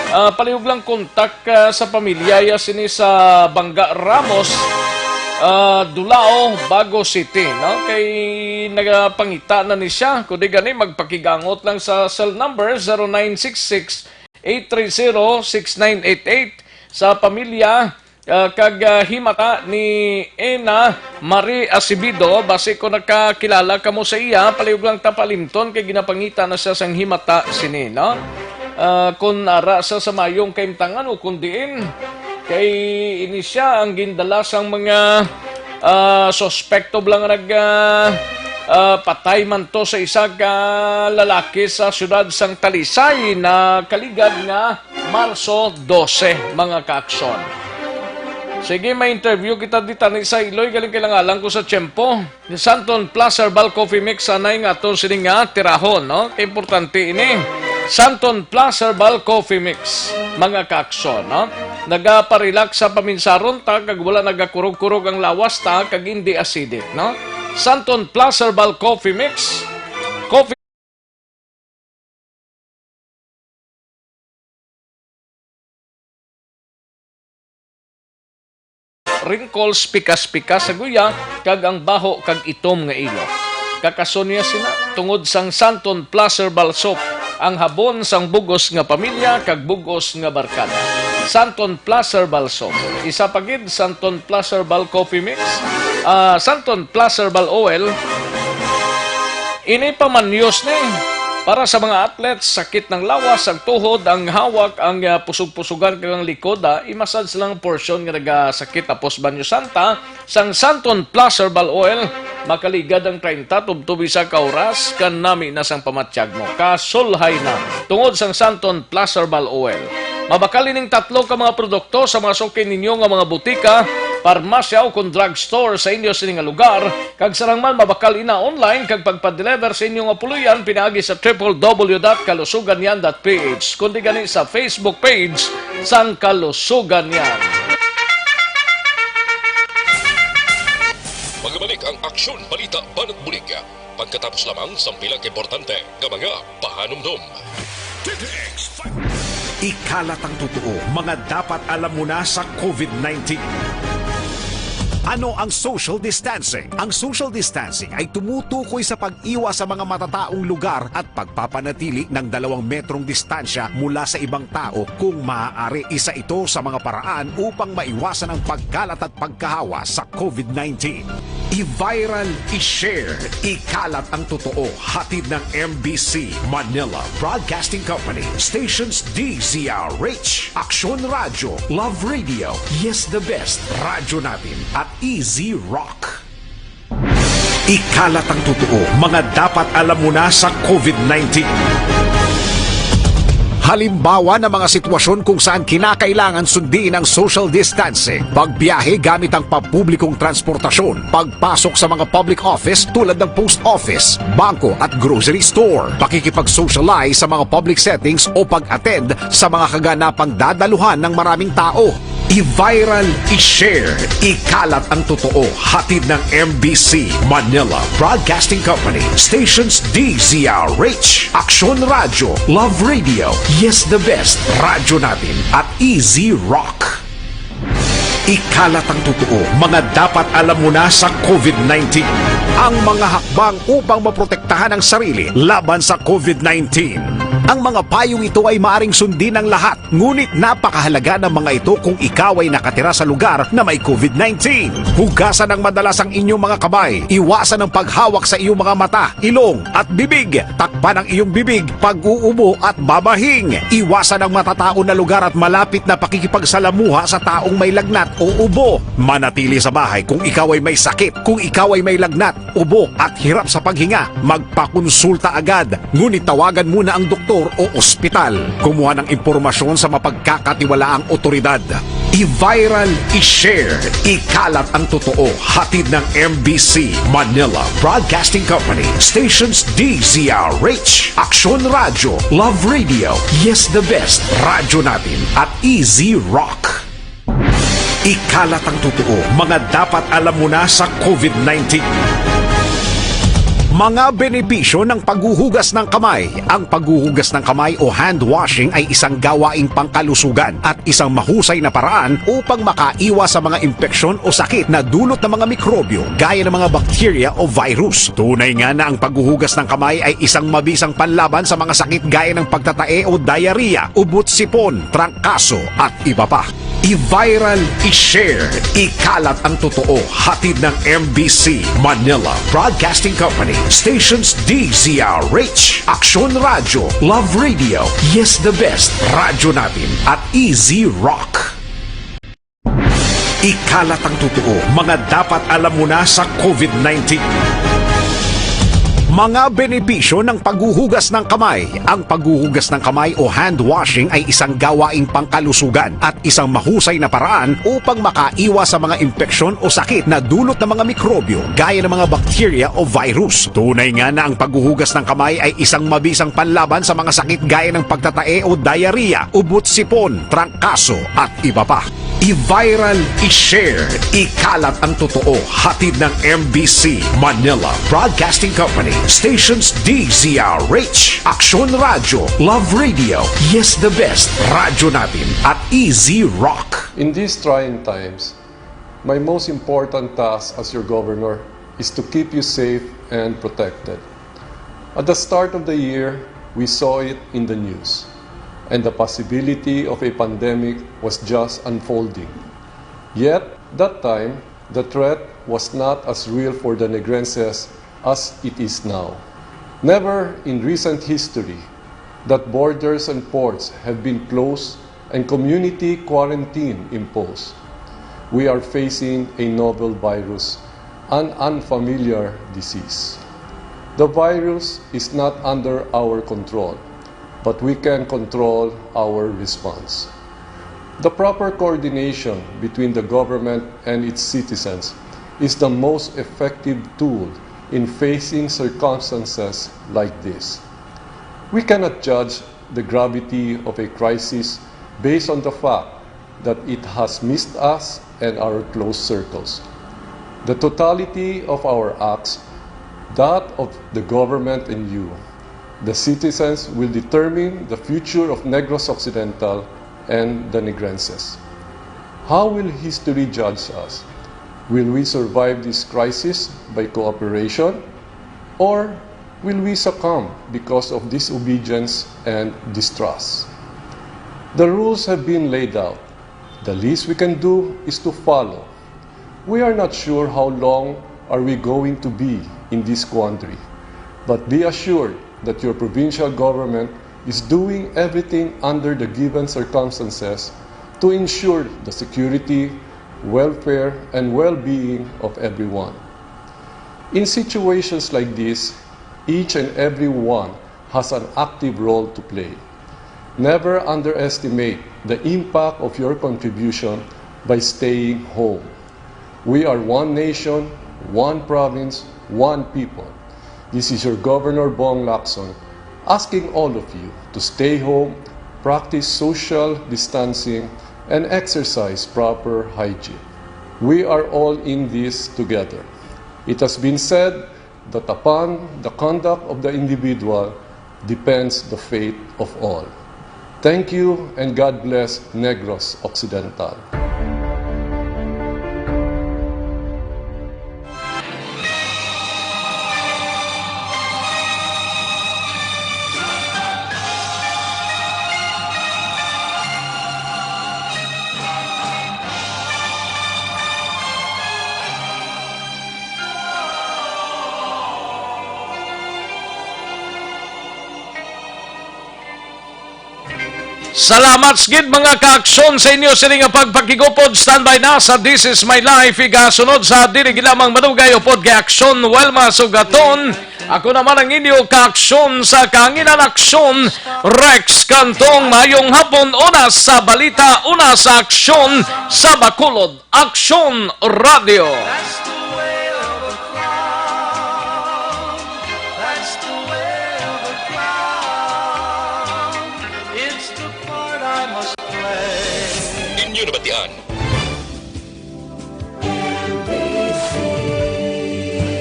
ah, palihog lang kontak, ah, sa pamilya ya sini sa Bangga Ramos, ah, Dulao, Bago City, no? Kay nagapangita na ni siya. Kundi gani, magpakigangot lang sa cell number zero nine six six, eight three zero, six nine eight eight sa pamilya. Ah, kag, ah, himata ni Ena Marie Acevedo, basi kung nakakilala kamo sa iya, palihog lang ta palimton kay ginapangita na siya sang himata sini, no? Ah, kung ara sa, sa mayong kaimtangan o kung diin, kay ini siya ang gindala sang mga, ah, suspekto bala nga nag, ah, ah, patay man to sa isa ka lalaki sa siyudad sang Talisay na kaligad nga Marso dose, mga kaaksyon. Sige, may interview kita di tani sa Iloy, galing kailangalan ko sa tiyempo. Santon Plus Herbal Coffee Mix, anay nga aton sini nga tirahon, no? Kay importante ini. Santon Plus Herbal Coffee Mix, mga kaaksyon, no? Nagaparelax sa paminsaron ta, kag wala nagakurog-kurog ang lawas ta, kag hindi acidic, no? Santon Plus Herbal Coffee Mix, coffee wrinkles, pikas-pikas sa guya, kag ang baho kag itom nga ilok. Kakason niya sina tungod sang Santon Plus Herbal Soap, ang habon sang bugos nga pamilya kag bugos nga barkada. Santon Plus Herbal Soap. Isa pa gid, Santon Plus Herbal Coffee Mix, ah, Santon Plus Herbal Oil. Ini pamanyos ni para sa mga athletes, sakit ng lawas, ang tuhod, ang hawak, ang, ah, pusog-pusugan kag ang likod, ah, i-massage lang ang portion nga nagasakit, tapos banyosan ta sang Santon Plus Herbal Oil. Makaligad ang treinta tubtob isa ka oras, kanami na sang pamatyag mo. Kasulhay na tungod sang Santon Plus Herbal Oil. Mabakal ining tatlo ka mga produkto sa mga suki ninyo nga mga butika, parmasya o kon drugstore sa inyo sini nga lugar, kag sarang man mabakal ina online kag pagpa-deliver sa inyo nga puloy-an pinaagi sa triple W dot kalusuganyan dot P H, kundi gani sa Facebook page sang Kalusuganyan. Magbalik ang Aksyon Balita Banat Bulig pagkatapos lamang sang pila ka importante nga mga pahanumdom. Ikalat ang totoo, mga dapat alam mo na sa COVID nineteen. Ano ang social distancing? Ang social distancing ay tumutukoy sa pag-iwas sa mga matataong lugar at pagpapanatili ng dalawang metrong distansya mula sa ibang tao kung maaari. Isa ito sa mga paraan upang maiwasan ang pagkalat at pagkahawa sa COVID nineteen. I-viral, i-share, ikalat ang totoo. Hatid ng M B C Manila Broadcasting Company. Stations D Z R H, Aksyon Radyo, Love Radio, Yes the Best, Radyo Natin, at Easy Rock. Ikalat ang totoo, mga dapat alam mo na sa COVID nineteen. Halimbawa ng mga sitwasyon kung saan kinakailangan sundin ang social distancing, pagbiyahe gamit ang pampublikong transportasyon, pagpasok sa mga public office tulad ng post office, bangko at grocery store, pakikipag-socialize sa mga public settings o pag-attend sa mga kaganapang dadaluhan ng maraming tao. I-viral, i-share, ikalat ang totoo. Hatid ng M B C, Manila Broadcasting Company, stations D Z R H, Aksyon Radyo, Love Radio, Yes the Best, Radyo Natin, at Easy Rock. Ikalat ang totoo, mga dapat alam mo na sa COVID nineteen. Ang mga hakbang upang maprotektahan ang sarili laban sa COVID nineteen. Ang mga payong ito ay maaring sundin ng lahat, ngunit napakahalaga ng mga ito kung ikaw ay nakatira sa lugar na may COVID nineteen. Hugasan ng madalas ang inyong mga kamay, iwasan ang paghawak sa iyong mga mata, ilong, at bibig. Takpan ang iyong bibig pag-uubo at babahing. Iwasan ang matataon na lugar at malapit na pakikipagsalamuha sa taong may lagnat o ubo. Manatili sa bahay kung ikaw ay may sakit. Kung ikaw ay may lagnat, ubo, at hirap sa paghinga, magpakonsulta agad. Ngunit tawagan muna ang doktor o ospital. Kumuha ng impormasyon sa mapagkakatiwalaang otoridad. I-viral, i-share, ikalat ang totoo. Hatid ng M B C, Manila Broadcasting Company, stations D Z R H, Aksyon Radyo, Love Radio, Yes the Best, Radyo Natin, at Easy Rock. Ikalat ang totoo, mga dapat alam mo na sa COVID nineteen. Mga benepisyo ng paghuhugas ng kamay. Ang paghuhugas ng kamay o hand washing ay isang gawaing pangkalusugan at isang mahusay na paraan upang makaiwas sa mga impeksyon o sakit na dulot ng mga mikrobyo gaya ng mga bakterya o virus. Tunay nga na ang paghuhugas ng kamay ay isang mabisang panlaban sa mga sakit gaya ng pagtatae o diarrhea, ubot sipon, trangkaso, at iba pa. I-viral, i-share, ikalat ang totoo. Hatid ng M B C, Manila Broadcasting Company, stations D Z R H, Aksyon Radyo, Love Radio, Yes the Best, Radyo Natin, at Easy Rock. Ikalat ang totoo, mga dapat alam mo na sa COVID nineteen. Mga benepisyo ng paghuhugas ng kamay. Ang paghuhugas ng kamay o hand washing ay isang gawaing pangkalusugan at isang mahusay na paraan upang makaiwas sa mga impeksyon o sakit na dulot ng mga mikrobyo gaya ng mga bakterya o virus. Tunay nga na ang paghuhugas ng kamay ay isang mabisang panlaban sa mga sakit gaya ng pagtatae o diarrhea, ubot sipon, trangkaso, at iba pa. I-viral, i-share, ikalat ang totoo. Hatid ng M B C, Manila Broadcasting Company, stations D Z R H, Aksyon Radyo, Love Radio, Yes the Best, Radyo Natin, at Easy Rock. In these trying times, my most important task as your governor is to keep you safe and protected. At the start of the year, we saw it in the news, and the possibility of a pandemic was just unfolding. Yet, that time, the threat was not as real for the Negrenses as it is now. Never in recent history that borders and ports have been closed and community quarantine imposed. We are facing a novel virus, an unfamiliar disease. The virus is not under our control, but we can control our response. The proper coordination between the government and its citizens is the most effective tool in facing circumstances like this. We cannot judge the gravity of a crisis based on the fact that it has missed us and our close circles. The totality of our acts, that of the government and you, the citizens, will determine the future of Negros Occidental and the Negrenses. How will history judge us? Will we survive this crisis by cooperation, or will we succumb because of disobedience and distrust? The rules have been laid out. The least we can do is to follow. We are not sure how long are we going to be in this quandary, but be assured that your provincial government is doing everything under the given circumstances to ensure the security, welfare, and well-being of everyone. In situations like this, each and every one has an active role to play. Never underestimate the impact of your contribution by staying home. We are one nation, one province, one people. This is your Governor Bong Lacson asking all of you to stay home, practice social distancing, and exercise proper hygiene. We are all in this together. It has been said that upon the conduct of the individual depends the fate of all. Thank you and God bless Negros Occidental. Salamat gid, mga ka-aksyon, sa inyo sini nga pagpakigupod. Standby na sa This Is My Life. Igasunod sa dili gid lamang madugay upod kay Aksyon Wilma Sugaton. Ako naman ang inyo ka-aksyon sa kahanginan, Aksyon Rex Cantong. Mayong hapon, una sa balita, una sa aksyon sa Bacolod. Aksyon Radio. That's the way of the clown. That's the way of the clown. It's the part I must play. Inyo nabatian.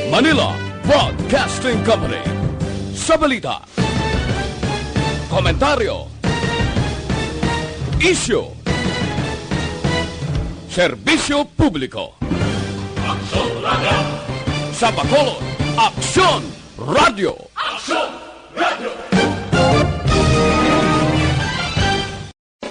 Manila Broadcasting Company. Sa balita, komentaryo, isyu, serbisyo publiko. Aksyon Radio. Sa Bacolod, Aksyon Radio. Aksyon Radio.